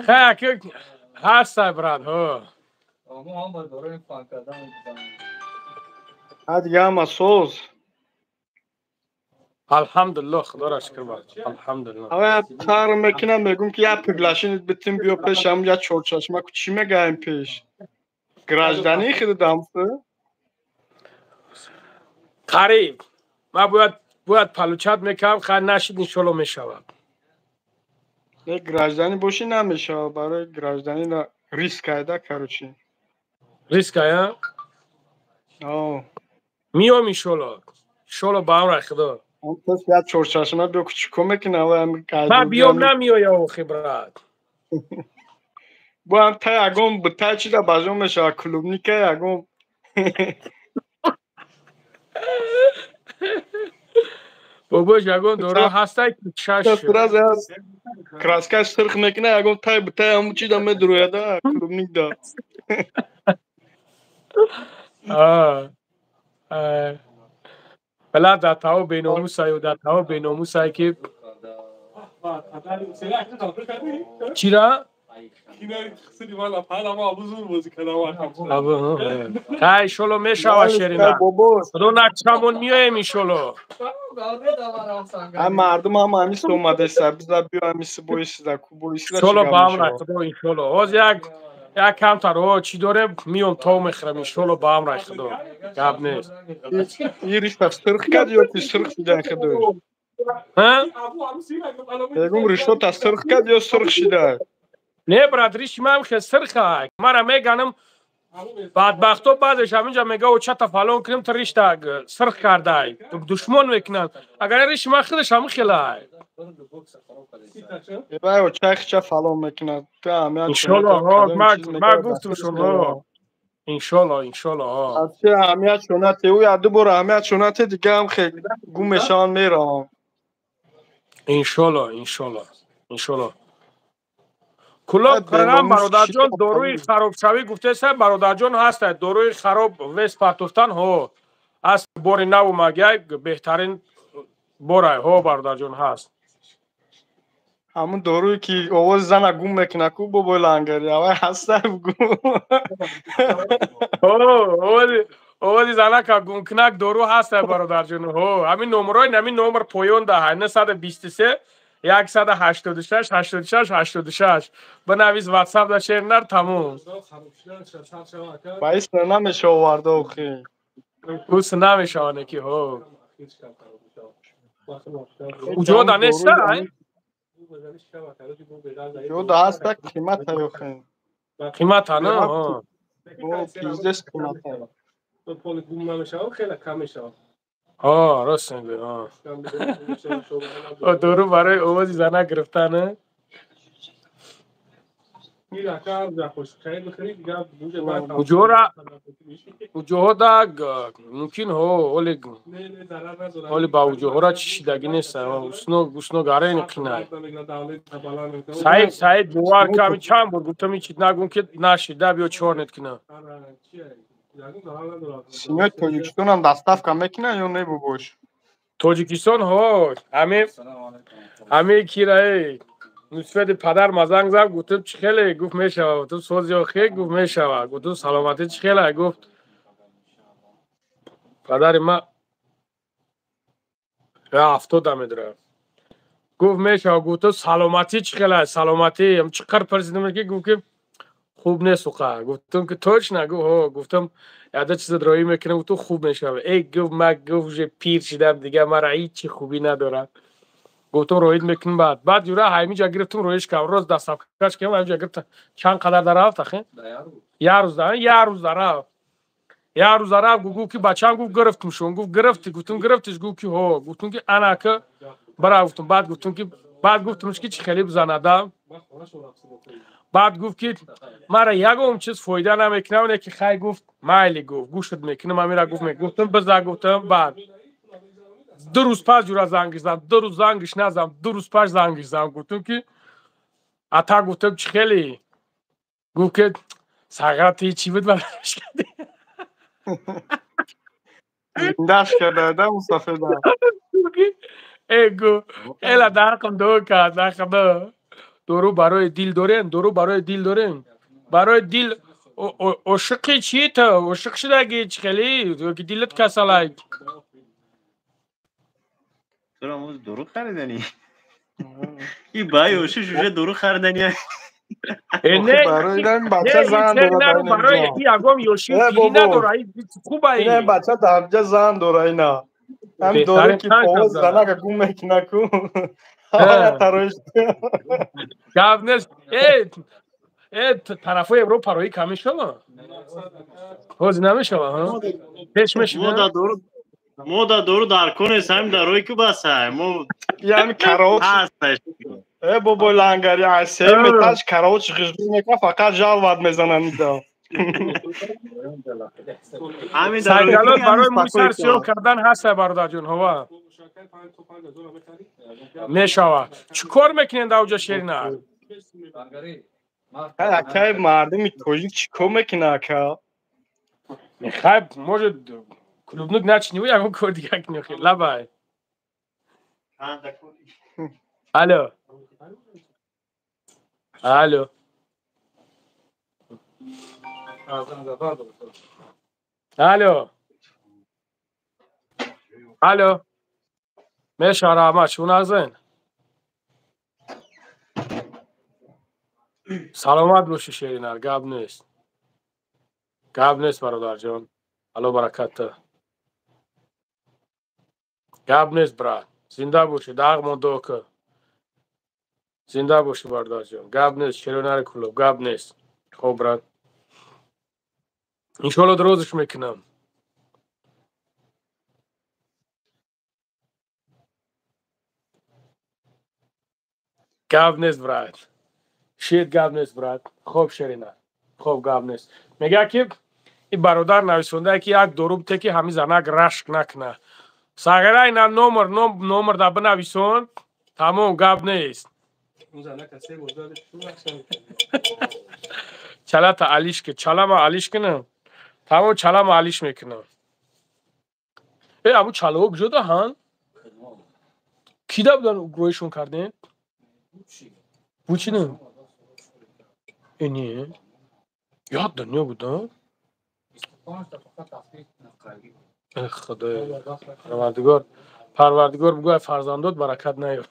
хайр ҳастай брат, ҳо. Дига ҳама соз. Алҳамдулилло, худоро шукр, алҳамдулилло. Ава қар мекунам, мегум ки як приглашение битим, биё пешам, я чорчашма ку чӣ мегаем пеш? Гражданӣ хидамф? Қариб. Ма бояд получать мекардам, хайр нашид, иншолло мешавад. Не, гражданӣ бошӣ намешавад, барои гражданӣ риск айда, короче. Риск ая? Миём иншолло. Иншолло, ба амри Худо. Як чорчашма биё, чӣ кор мекунам? Ма биём намеоя охи, брат. Бо ҳам та ягон бутай чида бажо мешавад, клубника ягон. Бобош, ягон дору ҳастай ки шаш краска сирх мекуна, ягон тай бутай ҳаму чида медурояда, клубник да. Бала дар тао беномусаю, дар тао беномусай ки чира. Хай, иншолло мешава, шерина. Худо нақшамон миёем иншолло. Мардум ҳама ҳамис омадеса, биза биё ҳамис боисида ку боисида. Иншолло, ба амра Худо, иншолло. Ҳоз як камтар о чӣ дорем, миём, тов мехӯрам иншолло, ба амраи Худо. Гап нест. Риша сирх кард ё ки сирх шидан худо? Мегум, ришота сирх кард ё сирх шида? Не брат, риши ман хел сирха. Мара меганам бадбахто, баъзеш ҳаминҷа мега очата фалон кунем, ту ришта сирх кардай. Душмон мекунанд. Агар риши ман худаш ҳамин хелай. Вай оча хича фалон мекунад. Иншолло, ма гуфтум шумо. Иншолло, иншолло. Аҳамият шонате, ӯ як ду бор аҳамият шонате, дига ҳам хел гум мешаванд, мераванд. Иншолло, иншолло, иншолло. Кулоб қирам бародарҷон, доруи харобшавӣ гуфтеса, бародарҷон, ҳаста доруи хароб вес партофтан, ҳо, аст, бори наву магиай, беҳтарин борай, ҳо, бародарҷон, ҳаст. Ҳамун доруе ки овози зана гум мекуна ку, бобои лангари, авай ҳаста гум. Овози занака гумкунак дору ҳаста, бародарҷон, ҳо, ҳамин номерои, ҳамин номер поён даҳа 923 186 86 86 бинавис ватсап да, шернар, тамом. Баис намеша оварда охи. Ус намешаване ки, ҳо, уҷода неста. Ҷода ҳаста, қимата ёхен. Қимата, на? Пиздес қимата. Пол гум намешавад, хеле кам мешавад. Ҳо, рост мегӯӣ. Дору барои овози зана гирифтан. Уҷоҳода мумкин ҳо, оли ба уҷоҳора чӣ шидагӣ нест, усно гарен қинай. Саид, Саид, бовар ками чанд бор гуфтам, ҳичи нагум ки нашида, биё чорнет кина. Синои Тоҷикистонам доставка мекунад ё не, бобош? Тоҷикистон ҳо, ҳаме кираe нусфеди падар мазанг зад, гуфтам чӣ хеле, гуфт мешава, гуфтам сози охе, гуфт мешава, гуфтам саломатӣ чӣ хеле, гуфт падари ма 70 медора, гуфт мешава, гуфтам саломатӣ чӣ хеле, саломатӣ чӣ қадр пурсидам ки гуфт ки хуб нест уқа, гуфтам ки точно, гуфт ҳо, гуфтам яда чиза дроӣ мекунам, гуфтам хуб мешава, эй гуфт ма гуфт уже пир шидам, дига мара ҳичи хубӣ надорам. Гуфтам роид мекунем баъд. Баъд юра ҳаминҷа гирифтам роиш кардам. Роз доставкаш кардам, ҳаминҷа гирифтам. Чанд қадар дар рафт ахи? Як рӯз дар, як рӯз дар рафт. Як рӯз дар рафт, гуфт ки бачам гуфт гирифтам шон, гуфт гирифтӣ, гуфтам гирифтиш, гуфт ки ҳо, гуфтам ки анака бара гуфтам, баъд гуфтам ки баъд гуфтамш ки чӣ хеле бизанада. Баъд гуфт ки мара ягон чиз фоида намекунам, не ки хай гуфт майли гуфт, гӯшт мекунам, амира гуфт гуфтам биза гуфтам баъд. 2 рӯз пас ҷура зангиш зам, 2 рӯз зангиш назам, 2 рӯз пас зангиш зам, гуфтам ки ата гуфтам чӣ хеле, гуфт ки сағати чӣ буд бараш кардӣ? Зиндаш карда мусафеда. Э гу, эла дарқам ду кард, дарқам дору барои дил дорем, дору барои дил дорем. Барои дил ошиқи чӣ ту? Ошиқ шудагӣ чӣ хеле? Ки дилат касалай. Туро дору хариданӣ? И бай ошиш уже дору хариданӣ. Барои ин бача зан дора. Барои ягон ёши пирӣ надора, хуб ай. Ин бача дар зан дора ина. Ҳам дору ки овоз занака гум мекуна ку. Ҳама тароиш. Гап нест. Э тарафои Европа роӣ кам мешава? Ҳозир намешава, ҳа? Пеш мешида? Мо да дору дар кор нест, ҳамин дар рои ку бас ай. Мо яъни караот ҳаст. Э бобой лангари, ай се метаж караот ғижғиж мекунад, фақат жалват мезананд ида. Сайгалот барои мӯи сар сиёҳ кардан ҳаст, бародарҷон, ҳова. Мешава. Чӣ кор мекунед дар оҷа Шерина? Акай мардуми тоҷик чӣ кор мекунад, ака? Хай, может клубнук начиниву, ягон кор дига кунӣ. Лабай. Алло. Алло. Алло. Алло. Меша раҳмат, шумо нағзен? Саломат бошӣ Шеринар, гап нест. Гап нест бародарҷон. Алло баракатта. Гап нест брат. Зинда бошӣ, даъғ мондо ка. Зинда бошӣ бародарҷон. Гап нест, Шеринари клуб, гап нест. Хоб брат. Иншоалло дурозиш мекунам. Гап нест брат. Шит гап нест брат. Хоб Шерина. Хоб гап нест. Мега ки ин бародар нависонда ки як дору бите ки ҳамин занак рашк накуна. Сағира ина номер номер да бинависон, тамом гап нест. Чалата алиш ки, чалама алиш кунам. Тамом чалама алиш мекунам. Э абу чалаҳо куҷо даҳанд? Кида будан роишон кардем? Бучина? Э не. Як дунё буда? Э худоё. Парвардигор, Парвардигор бугӯяд фарзандот баракат наёб.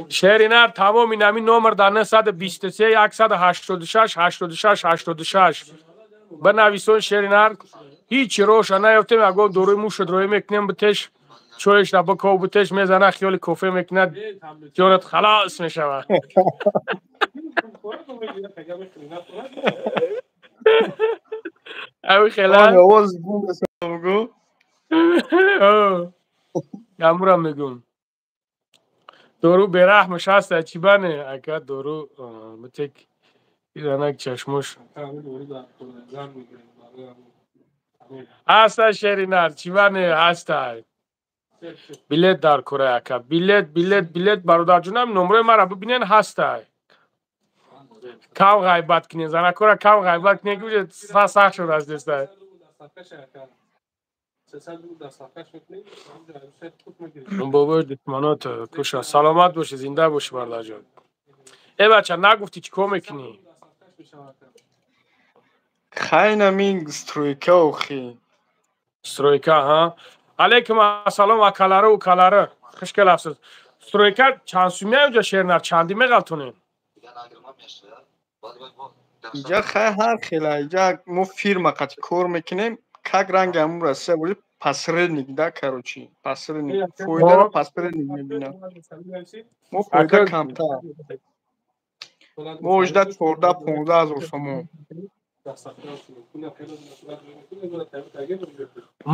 Шеринар тамом ин ҳамин номер дар 923 186 86 86 бинависон Шеринар. Ҳеҷ роша наёфтем, ягон доруи мушуд роӣ мекунем битеш. Чоишра бикобутеш мезана, хиёли кофе мекунад, ҷонат халос мешавад. Ави хела овоз гум бугу. Амурам мегум. Дору бераҳмаш ҳаста, чӣ бане ака дору битек иранак чашмош. Ҳаста шеринар, чӣ бане ҳаста. Билет дар кора ака, билет, билет, билет бародарҷонам, номрои мара бибинен ҳаста. Кам ғайбат кунен, занакора кам ғайбат кунен, ки уже сахт шуд аз деста. Бобои душманот куша. Саломат бошӣ, зинда бошӣ бародарҷон. Э бача, нагуфтӣ чӣ кор мекунӣ? Хайнамин стройка охи. Стройка, ҳа? Алейкум ассалом акалары, укалары. Хуш келапсиз. Стройка чанд сумия уҷа шернар, чанди меғалтонед? Иҷа хай ҳар хела, иҷа мо фирма қати кор мекунем, как ранги ҳамун Россия боли посредник да, короче, посредник. Фоидаро посредник мебинад. Мо фоида камтар. Мо ожда 14-15 ҳазор сомон.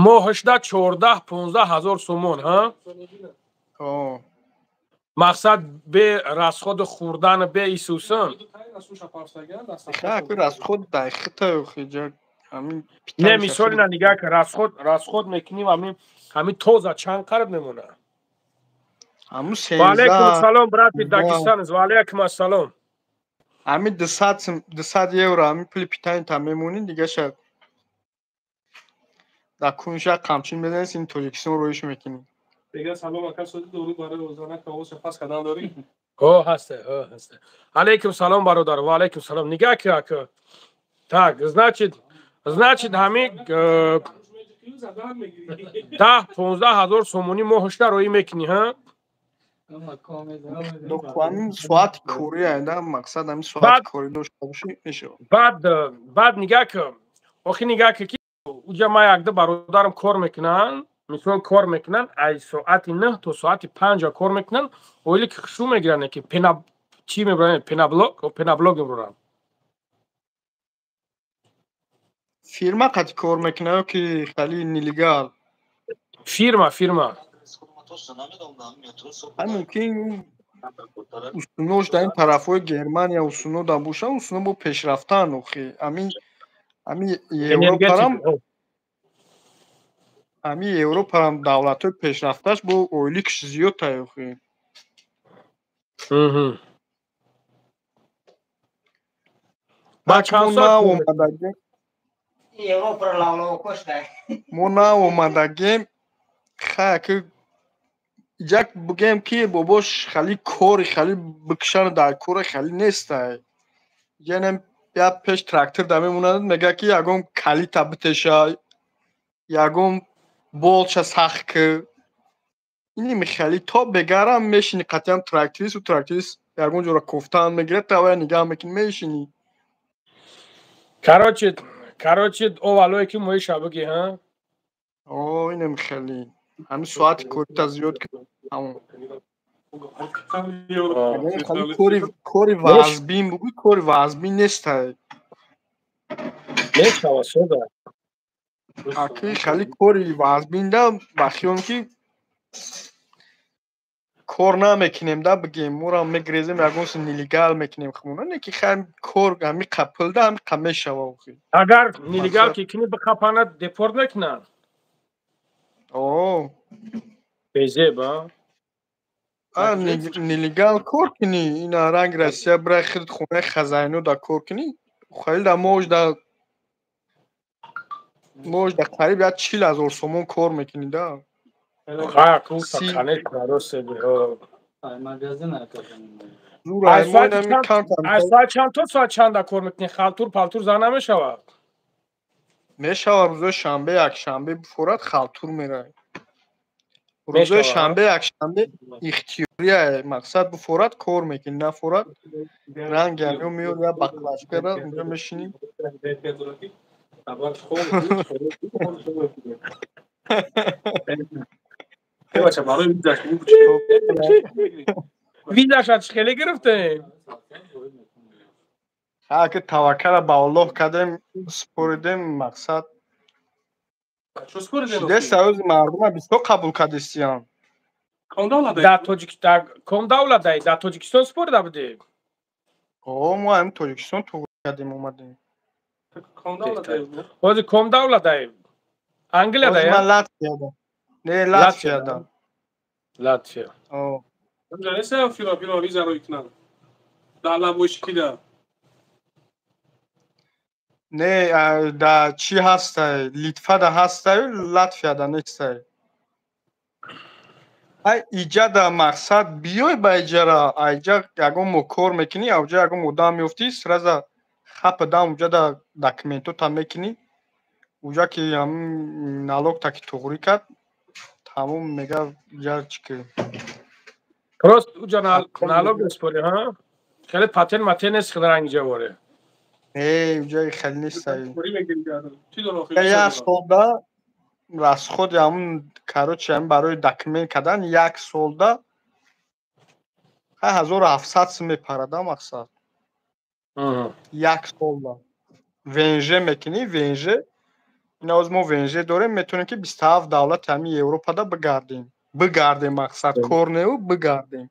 Мо ҳашда 14-15 ҳазор сомон, ҳа? Мақсад бе расходи хӯрдан, бе исусан? Ха, расход дайхита охиҷа. Не, мисоли на нигаҳ ка, расход, расход мекунем, ҳамин тоза чанд қариб мемонад? Ҳамун Ва алейкум 13 ассалом, брати Дагестанец, ва алейкум ассалом. Ҳамин 200 евро ҳамин пули питанита мемонӣ, дигаша дар кунша қамчин мезанӣ, ин Тоҷикистон роиш мекунӣ. Дига салом ака, соди дору барои озана кавоша пас кадан дорӣ? Ҳо, ҳаста, ҳо, ҳаста. Алейкум салом бародар, ва алейкум салом. Нигаҳ ки ака. Так, значит ҳамин 10-15 ҳазор сомонӣ моҳашда роӣ мекунӣ, ҳа? Ҳамин соати корӣ да, мақсад ҳамин соати корӣ дошта бошӣ мешавад. Баъд нигаҳ ки, охи нигаҳ ки, ки уҷа ман якда бародарам кор мекунанд, мисол кор мекунанд, аз соати 9 то соати 5 кор мекунанд, оиле ки хушу мегиранд, ки пена чӣ мебаранд, пенаблок, пенаблок мебаранд. Фирма қати кор мекунад ё ки хали нелегал? Фирма, фирма. Ҳай мумкин усунош дар ин тарафҳои Германия усуно да бошад, усуно бо пешрафтаанд охи. Ҳамин Европарам, ҳамин Европарам давлатҳои пешрафтааш бо ойликш зиёдтар охи. Мо наомадагем, хай ки иҷа бигӯем ки бобош хали кори хали бикшану дар кори хали нестай. Иҷа я пеш трактор да мемонад, мега ки ягон калита битеша, ягон болча сахт ки. Ини михали то бегарам мешини қатъиан трактористу тракторист ягон ҷора кофтаан мегирад, тавая нигаҳ мекунӣ, мешини. Короче, овалое ки моиша бигӣ, ҳа? О, инем хеле. Ҳамин соати корита зиёд ки ҳамон. Кори вазбин бугӯй, кори вазбин нестай. Мешава, сода. Аки хали кори вазбин да ба хиёл ки кор намекунем да бигем, моро мегрезем, ягон си нелегал мекунем хумона, не ки хай кор ҳами қапилда ҳами қа мешава охи. Агар нелегал ки кунӣ бихапанад, депорт мекунанд? О. Безеб, а? А нелегал кор кунӣ, ина ранг Россия бирай хирд хонаи хазайно да кор кунӣ, хали да мош да қариб як 40 ҳазор сомон кор мекунӣ да. Ха, куса, конечно, рост аз соат чанд то соат чанда кор мекунӣ? Халтур палтур зан намешавад? Мешавад, рӯзои шанбе, якшанбе бифорад, халтур меравӣ. Рӯзои шанбе, якшанбе ихтиёрия, мақсад бифорад кор мекунӣ, нафорад ранг ҳамё меёд, я баклажкара унҷо мешинӣ. Бача, барои визаш. Визаша чӣ хеле гирифтем? Ки таваккала ба Аллоҳ кардем, споридем, мақсад. Шидеста, мардума бисёр қабул кардистиян. Дар ком давлат, дар Тоҷикистон спорида будем? О, мо ҳам Тоҷикистон туғри кардем, омадем. Ҳозир ком давлат? Англияда? Ман Латвияда. Не, Латвияда. Латвия. Фила виза рӯй кунам дар лабошикида. Не, да чӣ ҳастай, Литвада ҳастаю, Латвияда нестай. Ай, иҷада мақсад, биёй ба иҷара, айҷа ягон мо кор мекунӣ, авҷа ягон одам меёфтӣ, сразу хападам уҷада документота мекунӣ, уҷа ки налогта ки туғрӣ кард, тамом, мега иҷа чӣ ки. Просто уҷа налог меспорӣ, ҳа? Хеле патент матент нест, хеле ранги ҷаворе. Не, уҷа хеле нестай. Як солда расходи ҳамун, короче, ҳамин барои документ кардан як солда 1700 сум мепарада, мақсад, як солда. ВНЖ мекунӣ, ВНЖ. Ина ҳоз мо ВНЖ дорем, метавонем ки 27 давлати ҳамин Европада бигардем, бигардем, мақсад, кор неу, бигардем.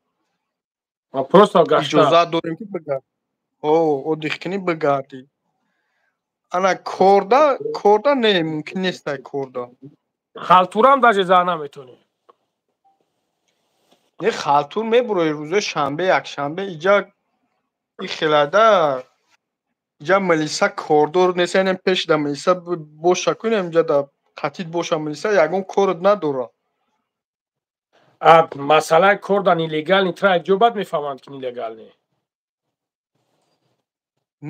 Просто иҷозат дорем ки бигардем, отдых кунӣ, бигардӣ. Ана корда, корда не, мумкин нестай корда. Халтурам даже за наметонӣ? Не, халтур мебурои рӯзои шанбе, якшанбе. Иҷа и хелада, иҷа милиса кордор нест. Инам пеш да милиса боша кунем, иҷа да қатид боша милиса, ягон корот надора. Масъалаи кор да нелегални тра ҷо бад мефаҳманд, ки нелегални?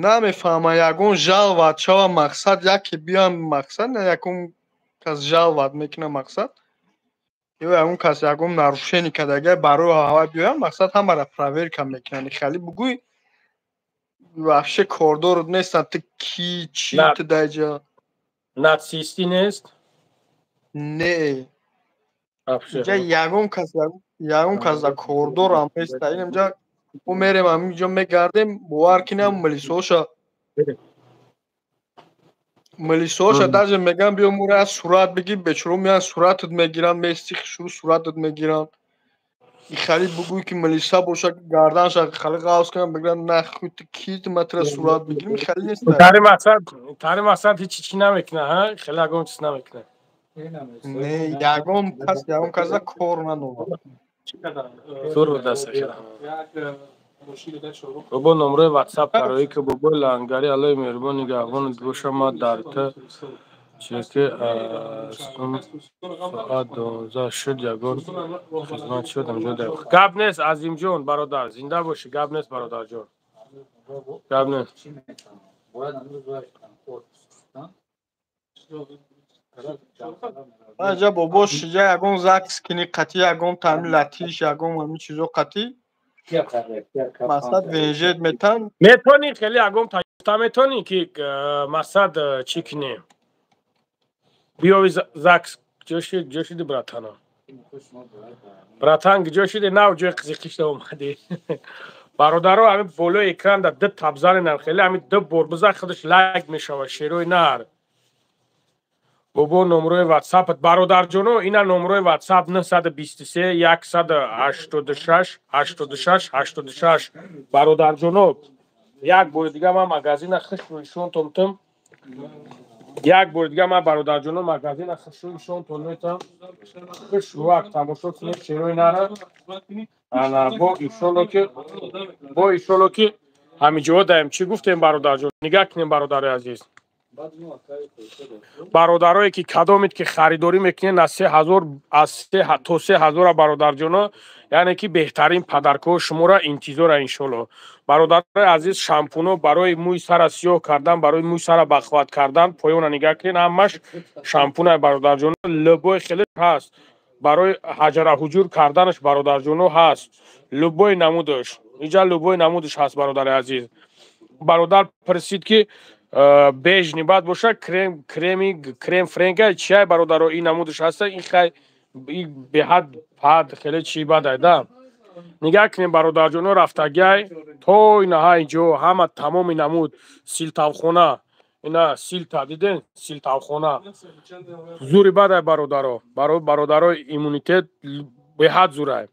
Намефаҳмам, ягон жаловать шава, мақсад, яке биям, мақсад, ягон кас жаловать мекунам, мақсад, ё ягон кас ягон нарушение кардага, барои ҳава биёям, мақсад, ҳамара проверка мекунанд. Хали бугӯй, вообще кордор нестанд, ту ки, чӣ, ту даҷа. Нацистӣ нест? Не, иҷа ягон кас, ягон кас да кордорам неста. Инамҷа мо мерем, ҳаминҷо мегардем, бовар кинам, милисоша даже меган: «Биё, мура сурат бигир». Бечоро меян, суратат мегиранд, мести шурӯ суратат мегиранд. Хали бугӯй ки милиса боша, гарданша хали ғавз кунам, бигиранд: «Нахуй, ту ки, ту ма тура сурат бигирим?» Хали нест. Тари мақсад ҳеч чӣ намекуна, ҳа, хеле ягон чиз намекуна? Не, ягон кас, ягон каса кор надорад. Зур даста. Бобо, номрои ватсап тароӣ ки, бобои лангари, Аллои меҳрубон нигаҳбонат боша. Ма дар т чеки сум, соат 12 шуд, ягон хизмат шуд амҷо. Гап нест, Азимҷон, бародар, зинда бошӣ. Гап нест, бародарҷон, гап нест. Аҷа, бобо, шиҷа ягон ЗАГС кини, қатӣ ягон тами латиш, ягон ҳамин чизо қатӣ, мақсад, ВНЖ метан. Метонӣ хеле ягон та метонӣ ки, мақсад, чӣ кунӣ, биёви ЗАГС. Ҷо шуди, братана, братан, ҷо шуди? Нав ҷои қизиқишта омадӣ. Бародаро, ҳамин болои экран да ду табзаненам, хеле ҳамин ду бор бизан, худаш лайк мешавад. Шерои нар, бобо, номрои ватсапат. Бародарҷоно, ина номрои ватсап: 923 186 86 86. Бародарҷоно, як бори дига ман магазина хушрӯ ишонтон тум. Як бори дига ман, бародарҷоно, магазина хушрӯ ишонтон метам. Хушрӯак тамошо кунед, шерои нара. Ана бо иншолло ки ҳамиҷоҳо даем. Чӣ гуфтем, бародарҷон? Нигаҳ кунем, бародари азиз. Бародарое ки кадомед ки харидорӣ мекунед аз 3000, аз се то 3000-а, бародарҷоно, яъне ки беҳтарин подаркҳо шуморо интизора, иншолло. Бародарои азиз, шампуно барои мӯи сара сиёҳ кардан, барои мӯи сара бахват кардан, поёна нигаҳ кунед, ҳамаш шампуна, бародарҷоно, любой хеле ҳаст. Барои ҳаҷара-ҳуҷур карданаш, бародарҷоно, ҳаст любой намудаш. Иҷа любой намудаш ҳаст, бародари азиз. Бародар пурсид ки бежни баъд боша, крем, креми крем френка чиай, бародаро, ин намудаш ҳаста. Ин хай Беҳад ҳад хеле чӣ бадай да. Нигаҳ кунем, бародарҷоно, рафтагиай то инаҳа инҷо ҳама тамоми намуд силтавхона, ина силта диден, силтавхона зури бадай, бародаро. Барои бародарои иммунитет беҳад зурай.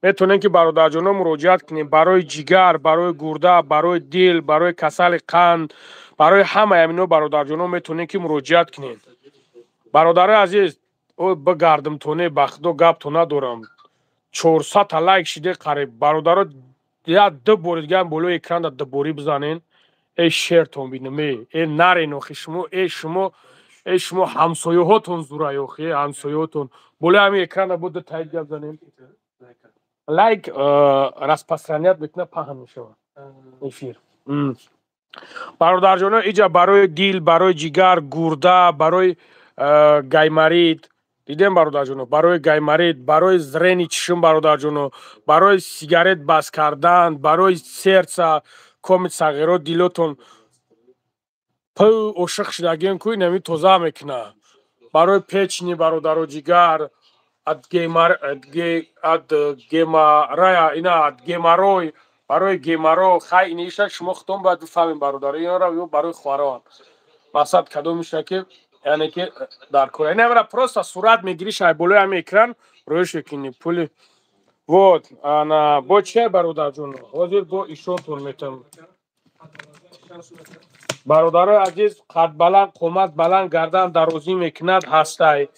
Метавонем ки, бародарҷоно, муроҷиат кунем барои ҷигар, барои гурда, барои дил, барои касали қанд, барои ҳамаи ҳамино, бародарҷоно, метавонем ки муроҷиат кунем. Бародарои азиз, о бигардимтоне, ба худо гапто надорам. 400-та лайк шиде қариб, бародаро. Я ду бори дига болои экранда дуборӣ бизанен. Эй шертон бинам, э нарен охи шумо, э шумо, э шумо ҳамсояҳотон зурай охи, ҳамсояҳотон болои ҳамин экранда бо ду таид гап занем. Лайк распространять мекуна, паҳн мешавад эфир. Бародарҷоно, иҷа барои дил, барои ҷигар, гурда, барои гайморит дидем, бародарҷоно, барои гайморит, барои зрение чишм, бародарҷоно, барои сигарет бас кардан, барои сердца комит, сағиро, дилотон п ошиқ шудагиен ку, инами тоза мекуна. Барои печени, бародаро, ҷигар, от геморроя, ина от геморрой, барои геморрой. Хай, иниша шумо худтон бояд бифаҳмем, бародаро, инро ё барои хоҳароам мақсад кадомиша ки, яъне ки дар кора инамра просто сурат мегирӣ, шай болои ҳами экран рӯиш мекунӣ пули. Вот ана бо чи, бародарҷон, ҳозир бо ишонтон метам. Бародарои азиз, қад баланд, қомат баланд, гардан дарозӣ мекунад ҳастай.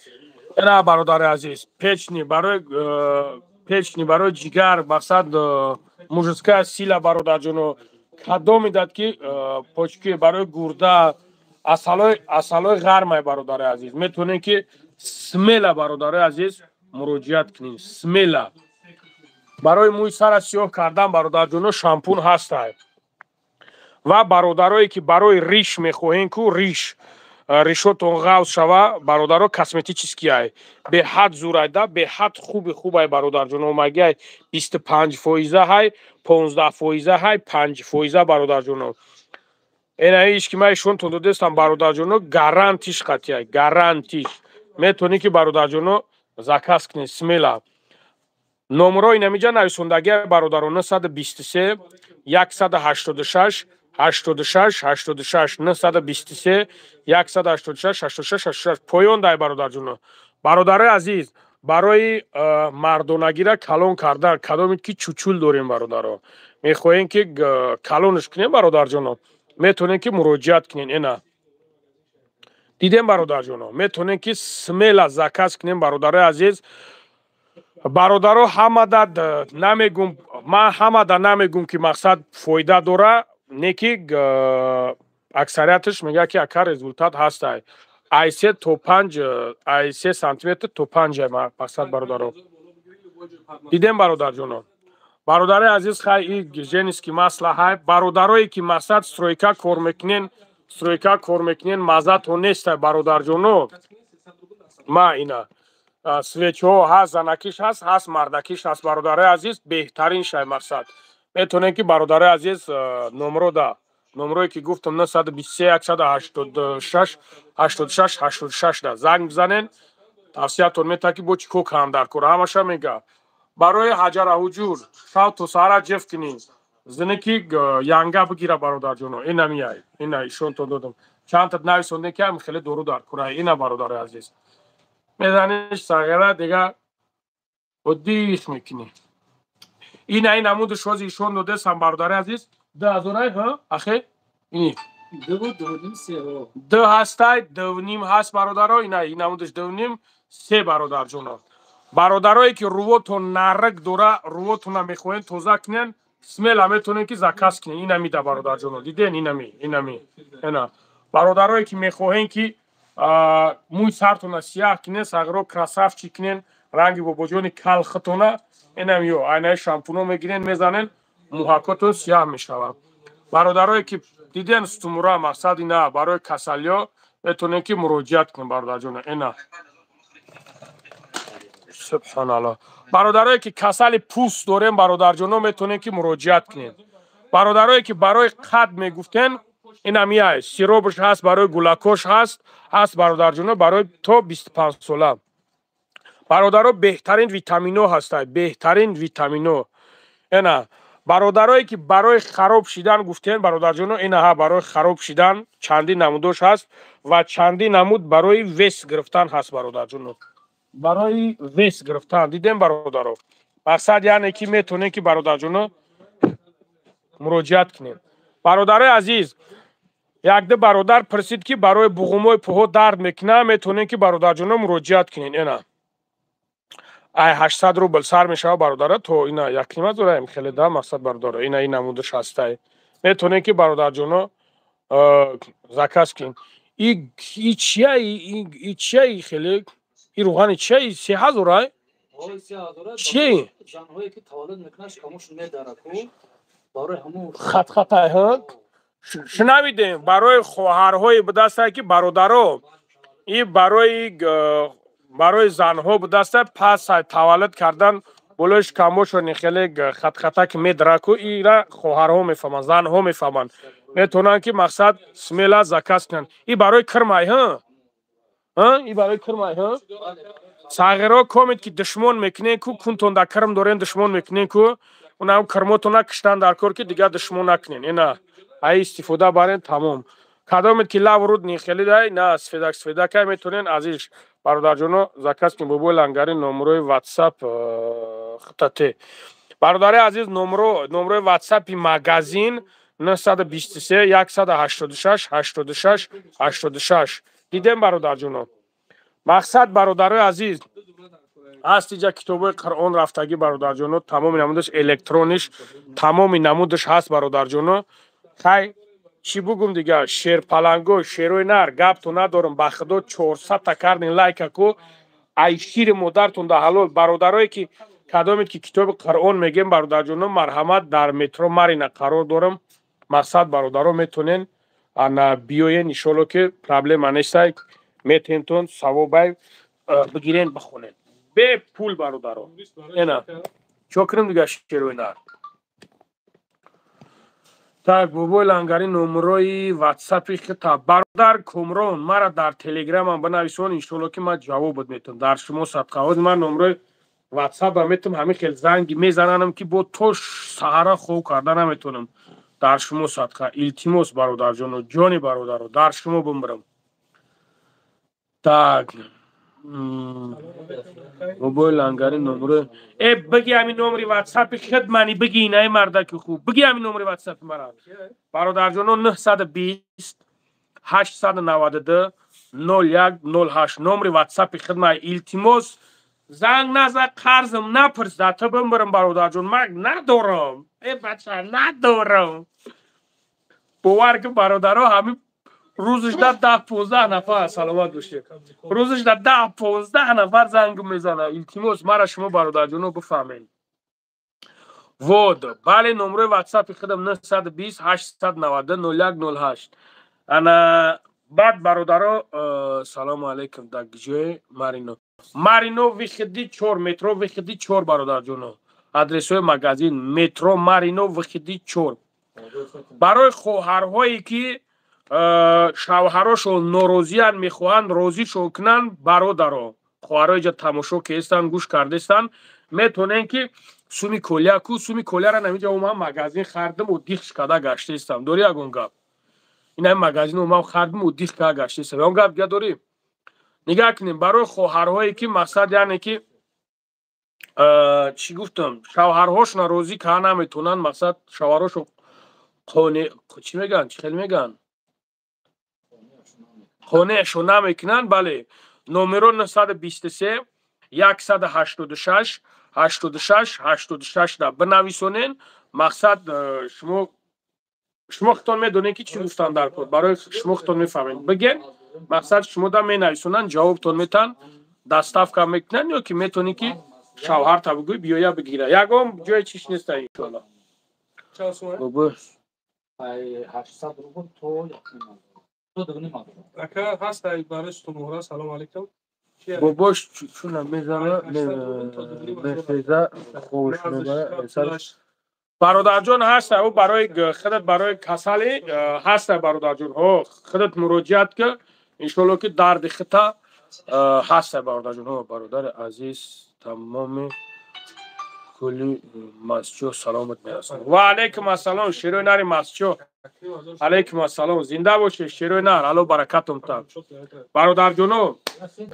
Ина, бародари азиз, печень, барои печень, барои ҷигар, мақсад мужская сила, бародарҷоно, кадом медад ки почки, барои гурда, асалои ғармай, бародари азиз, метавонем ки смело, бародарои азиз, муроҷиат кунем смело. Барои мӯи сара сиёҳ кардан, бародарҷоно, шампун ҳастай. Ва бародарое ки барои риш мехоҳем ку, риш, ришотон ғавз шава, бародаро, косметический ай, беҳад зурайда, беҳад хуби хубай, бародарҷоно, омагиай 25 фоиза ҳай, 15 фоиза ҳай, 5 фоиза, бародарҷоно. Энаиш ки ман ишонтон додестам, бародарҷоно, гарантиш қатъия, гарантиш. Метавонӣ ки, бародарҷоно, заказ кунед смело. Номеро инамиҷа нависондагия, бародаро: 923 186 86 86, 923 186 86 86. Поён дай, бародарҷоно. Бародарои азиз, барои мардонагира калон кардан, кадоме ки чучул дорем, бародаро, мехоҳем ки калонш кунем, бародарҷоно, метавонем ки муроҷиат кунем. Ина дидем, бародарҷоно, метавонем ки смело заказ кунем, бародарои азиз. Бародаро, ҳамада намегум, ман ҳамада намегум ки мақсад фоида дора, не ки аксарияташ мегӯяд ки ака, результат ҳастай. Ай се то панҷ, ай 3 сантиметр то панҷ, мақсад, бародаро, дидем, бародарҷоно. Бародарои азиз, хай, и женский масло ҳай. Бародарое ки мақсад стройка кор мекунен, стройка кор мекунен, маззатон нестай, бародарҷоно, ма ина свечҳо ҳаст, занакиш ҳаст, ҳаст мардакиш ҳаст, бародарои азиз, беҳтарин шай. Мақсад метавонем ки, бародарои азиз, номро да номрое ки гуфтам, 923 186 86 86 да занг бизанен, тавсиятон метавад ки бо чӣ кор кунам дар кор, ҳамаша мега. Барои ҳаҷара ҳуҷур, шав то саҳара ҷеф кунӣ, зине ки янга бигира, бародарҷоно, инамияй, ина ишонтон додам. Чандта нависонде ки ҳам хеле дору дар кора. Ина, бародарои азиз, мезаниш сағира, дига оддиш мекунӣ. Ина ин намуди шози ишон додесам, бародари азиз, 2000 ай ҳа, ахе, ини ду ҳастай, дувним ҳаст, бародаро, ина ин намудиш дувним, се, бародарҷоно. Бародарое ки рувотон нарак дора, рувотона мехоҳен тоза кунен, смело метавонем ки заказ кунен. Инами да, бародарҷоно, диден, инами, инами, ина. Бародарое ки мехоҳен ки мӯи сартона сияҳ кунен, сағиро, красавчик кунен, ранги бобоҷони калхатона, инам ё айнаи шампуно мегирен, мезанен, мӯҳакотон сияҳ мешавад. Бародарое ки диден, стумура, мақсад, ина барои касалиё метавонем ки муроҷиат кунем, бародарҷоно, ина. Субҳаналло, бародарое ки касали пӯст дорем, бародарҷоно, метавонем ки муроҷиат кунем. Бародарое ки барои қад мегуфтен, инам яй сиробш ҳаст, барои гулакош ҳаст, ҳаст, бародарҷоно, барои то 25 сола. Бародаро, беҳтарин витамино ҳастад, беҳтарин витамино. Ина, бародарое ки барои хароб шидан гуфтем, бародарҷоно, инаҳа, барои хароб шидан чандин намудош ҳаст ва чандин намуд барои вес гирифтан ҳаст, бародарҷоно, барои вес гирифтан. Дидем, бародаро, мақсад яъне ки метавонем ки, бародарҷоно, муроҷиат кунем. Бародарои азиз, якду бародар пурсид, ки барои буғумои пӯҳо дард мекунад, метавонем ки, бародарҷоно, муроҷиат кунем. Ина, ай 800 рубл сар мешава, бародара, то ина якнима зораем хеле да. Мақсад, бародара, ина ин намудаш ҳастай, метавонем ки, бародарҷоно, заказ кунем. И чия, и чия, хеле и рӯғани чия, 3000 ай чи? Хатхатай шунавидем, барои хоҳарҳои будастай ки, бародаро, и барои занҳо будастай, пас таваллуд кардан болои шикамбошон хеле хатхатак медараку, ира хоҳарҳо мефаҳманд, занҳо мефаҳманд, метавонанд ки, мақсад, смело заказ кунанд. И барои кирмай, и барои кирмай. Сағиро комед ки душмон мекунен ку, кунтон да кирм дорен, душмон мекунен ку, унам кирмотона киштан дар кор, ки дигар душмон накунен. Ина, ай истифода барен, тамом. Кадомед ки лав руд нихели дай на сфедак сфедакай, метавонен азиш, бародарҷоно, заказ кунед. Бобои Лангари, номерои Ватсап хитате. Бародари азиз, номерои Ватсапи магазин 923 186 86 86. Дидем, бародарҷоно? Мақсад, бародарои азиз, ҳаст иҷа китобҳои Қуръон рафтагӣ, бародарҷоно, тамоми намудаш, электрониш, тамоми намудаш ҳаст, бародарҷоно. Хай, чӣ бугум дигар? Шерпаланго, шерои нар, гапту надорам. Ба худо, 400-та кардин лайкаку, ай шири модартон да ҳалол. Бародарое ки кадомед ки китоби Қуръон мегем, бародарҷоно, марҳамат, дар метро Марина қарор дорам. Мақсад, бародаро, метонен ана биёен, иншолло ки проблема нестай, метентон савобай, бигирен, бихонен бепул, бародаро. Ена, чо кунем дигар, шерои нар? Так, бобои Лангари, номерои Ватсапи хита. Бародар Комрон, мара дар Телеграмам бинависон, иншолло ки ман ҷавобот метавам. Дар шумо садқаҳози ман номерои Ватсапа метавам. Ҳамин хел занги мезананам, ки бо то саҳара хоб карда наметавонам. Дар шумо садқа, илтимос, бародарҷоно, ҷони бародаро, дар шумо бимбирам. Так, бобои Лангари, номеро э биги, ҳамин номери Ватсапи хид мани биги, инаи мардаки хуб, биги ҳамин номери Ватсапи мара. Бародарҷоно, 920 892 01 08 номери Ватсапи хидма. Илтимос, занг наза, қарзм напурс, да ту бимбирам, бародарҷон, ман надорам, э бача, надорам. Бовар кун, бародаро, ҳамин рӯзаш да 10-15 нафар, саломат бошед, рӯзаш да 10-15 нафар занг мезана. Илтимос, мара шумо, бародарҷоно, бифаҳмед. Вот, бале, номерои Ватсапи худам 920 890 01 08. Ана баъд, бародаро, салому алейкум. Дар ҷои Марино, Марино, выход и 4, метро, выход и 4, бародарҷоно, адресҳои магазин: метро Марино, выход и 4. Барои хоҳарҳое ки шавҳарошон норозиянд, мехоҳанд розишон кунанд, бародаро, хоҳаро, иҷа тамошо кестанд, гӯш кардестанд, метавонем ки суми колия ку, суми колияра намиҷа ман магазин хардим, дихш када гаштаистам. Дори ягон гап? Ина магазин ман хардим, дих када гаштаистам. Ягон гап дига дорӣ? Нигаҳ кунем, барои хоҳарҳое ки, мақсад, яъне ки чӣ гуфтам, шавҳарҳошона розӣ кара наметавонанд, мақсад, шавҳарҳошон қоне, чӣ мегӯянд, чӣ хел мегӯянд, қонеъшон намекунанд, бале, номеро 923 186 86 86 да бинависонен. Мақсад, шумо худтон медонед, ки чӣ гуфтан дар кор. Барои шумо худтон мефаҳмед, бигем, мақсад, шумо да менависонанд, ҷавобтон метаҳанд, доставка мекунанд, ё ки метавонӣ ки шавҳарта бигӯй, биёя бигира. Ягон ҷои чиш неста, иншоалло. 800 рубл то 1,5. Ака, ҳаст барои сутунмуҳра, салому алейкум. Бобош чуна мезана, мехеза, хобш мебара. Бародарҷон, ҳаста ӯ барои худат, барои касалӣ ҳаста, бародарҷон. Ҳо, худат муроҷиат ки, иншоалло ки дарди хита. Ҳаста, бародарҷонҳо, бародари азиз, тамоми кулли масчо саломат мерасонам. Ва алайкум ассалом, шерои нари масчо, алайкум ассалом, зинда бошед, шерои нар, алло баракатум та. Бародарҷоно,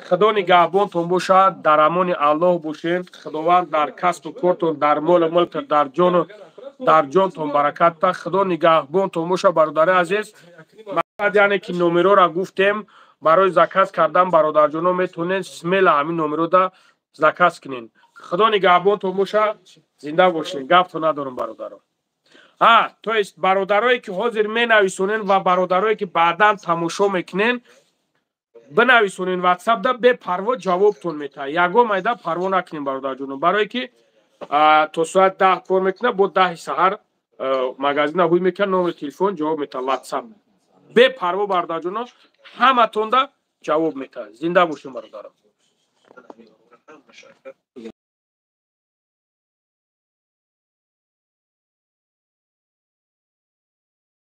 Худо нигаҳбонтон бошад, дар амони Аллоҳ бошед. Худованд дар касбу кортон, дар молу мулк, дар ҷону дар ҷонтон баракат та. Худо нигаҳбонтон бошад, бародари азиз. Мақсад, яъне ки номерора гуфтем барои заказ кардан, бародарҷоно, метавонед смело ҳамин номерода заказ кунед. Худо нигаҳбонтон бошад, зинда бошед, гаптон надорам, бародаро. А то есть бародарое ки ҳозир менависонен ва бародарое ки баъдан тамошо мекунен, бинависонен ватсапда, бепарво ҷавобтон метаҳад. Ягон майда парво накунем, бародарҷоно, барое ки то соат 10 кор мекунад, бо 10-и саҳар магазина ҳуй мекунад, номери телефон ҷавоб метаҳад ватсап бепарво. Бародарҷоно, ҳаматонда ҷавоб метаҳад. Зинда бошем, бародаро.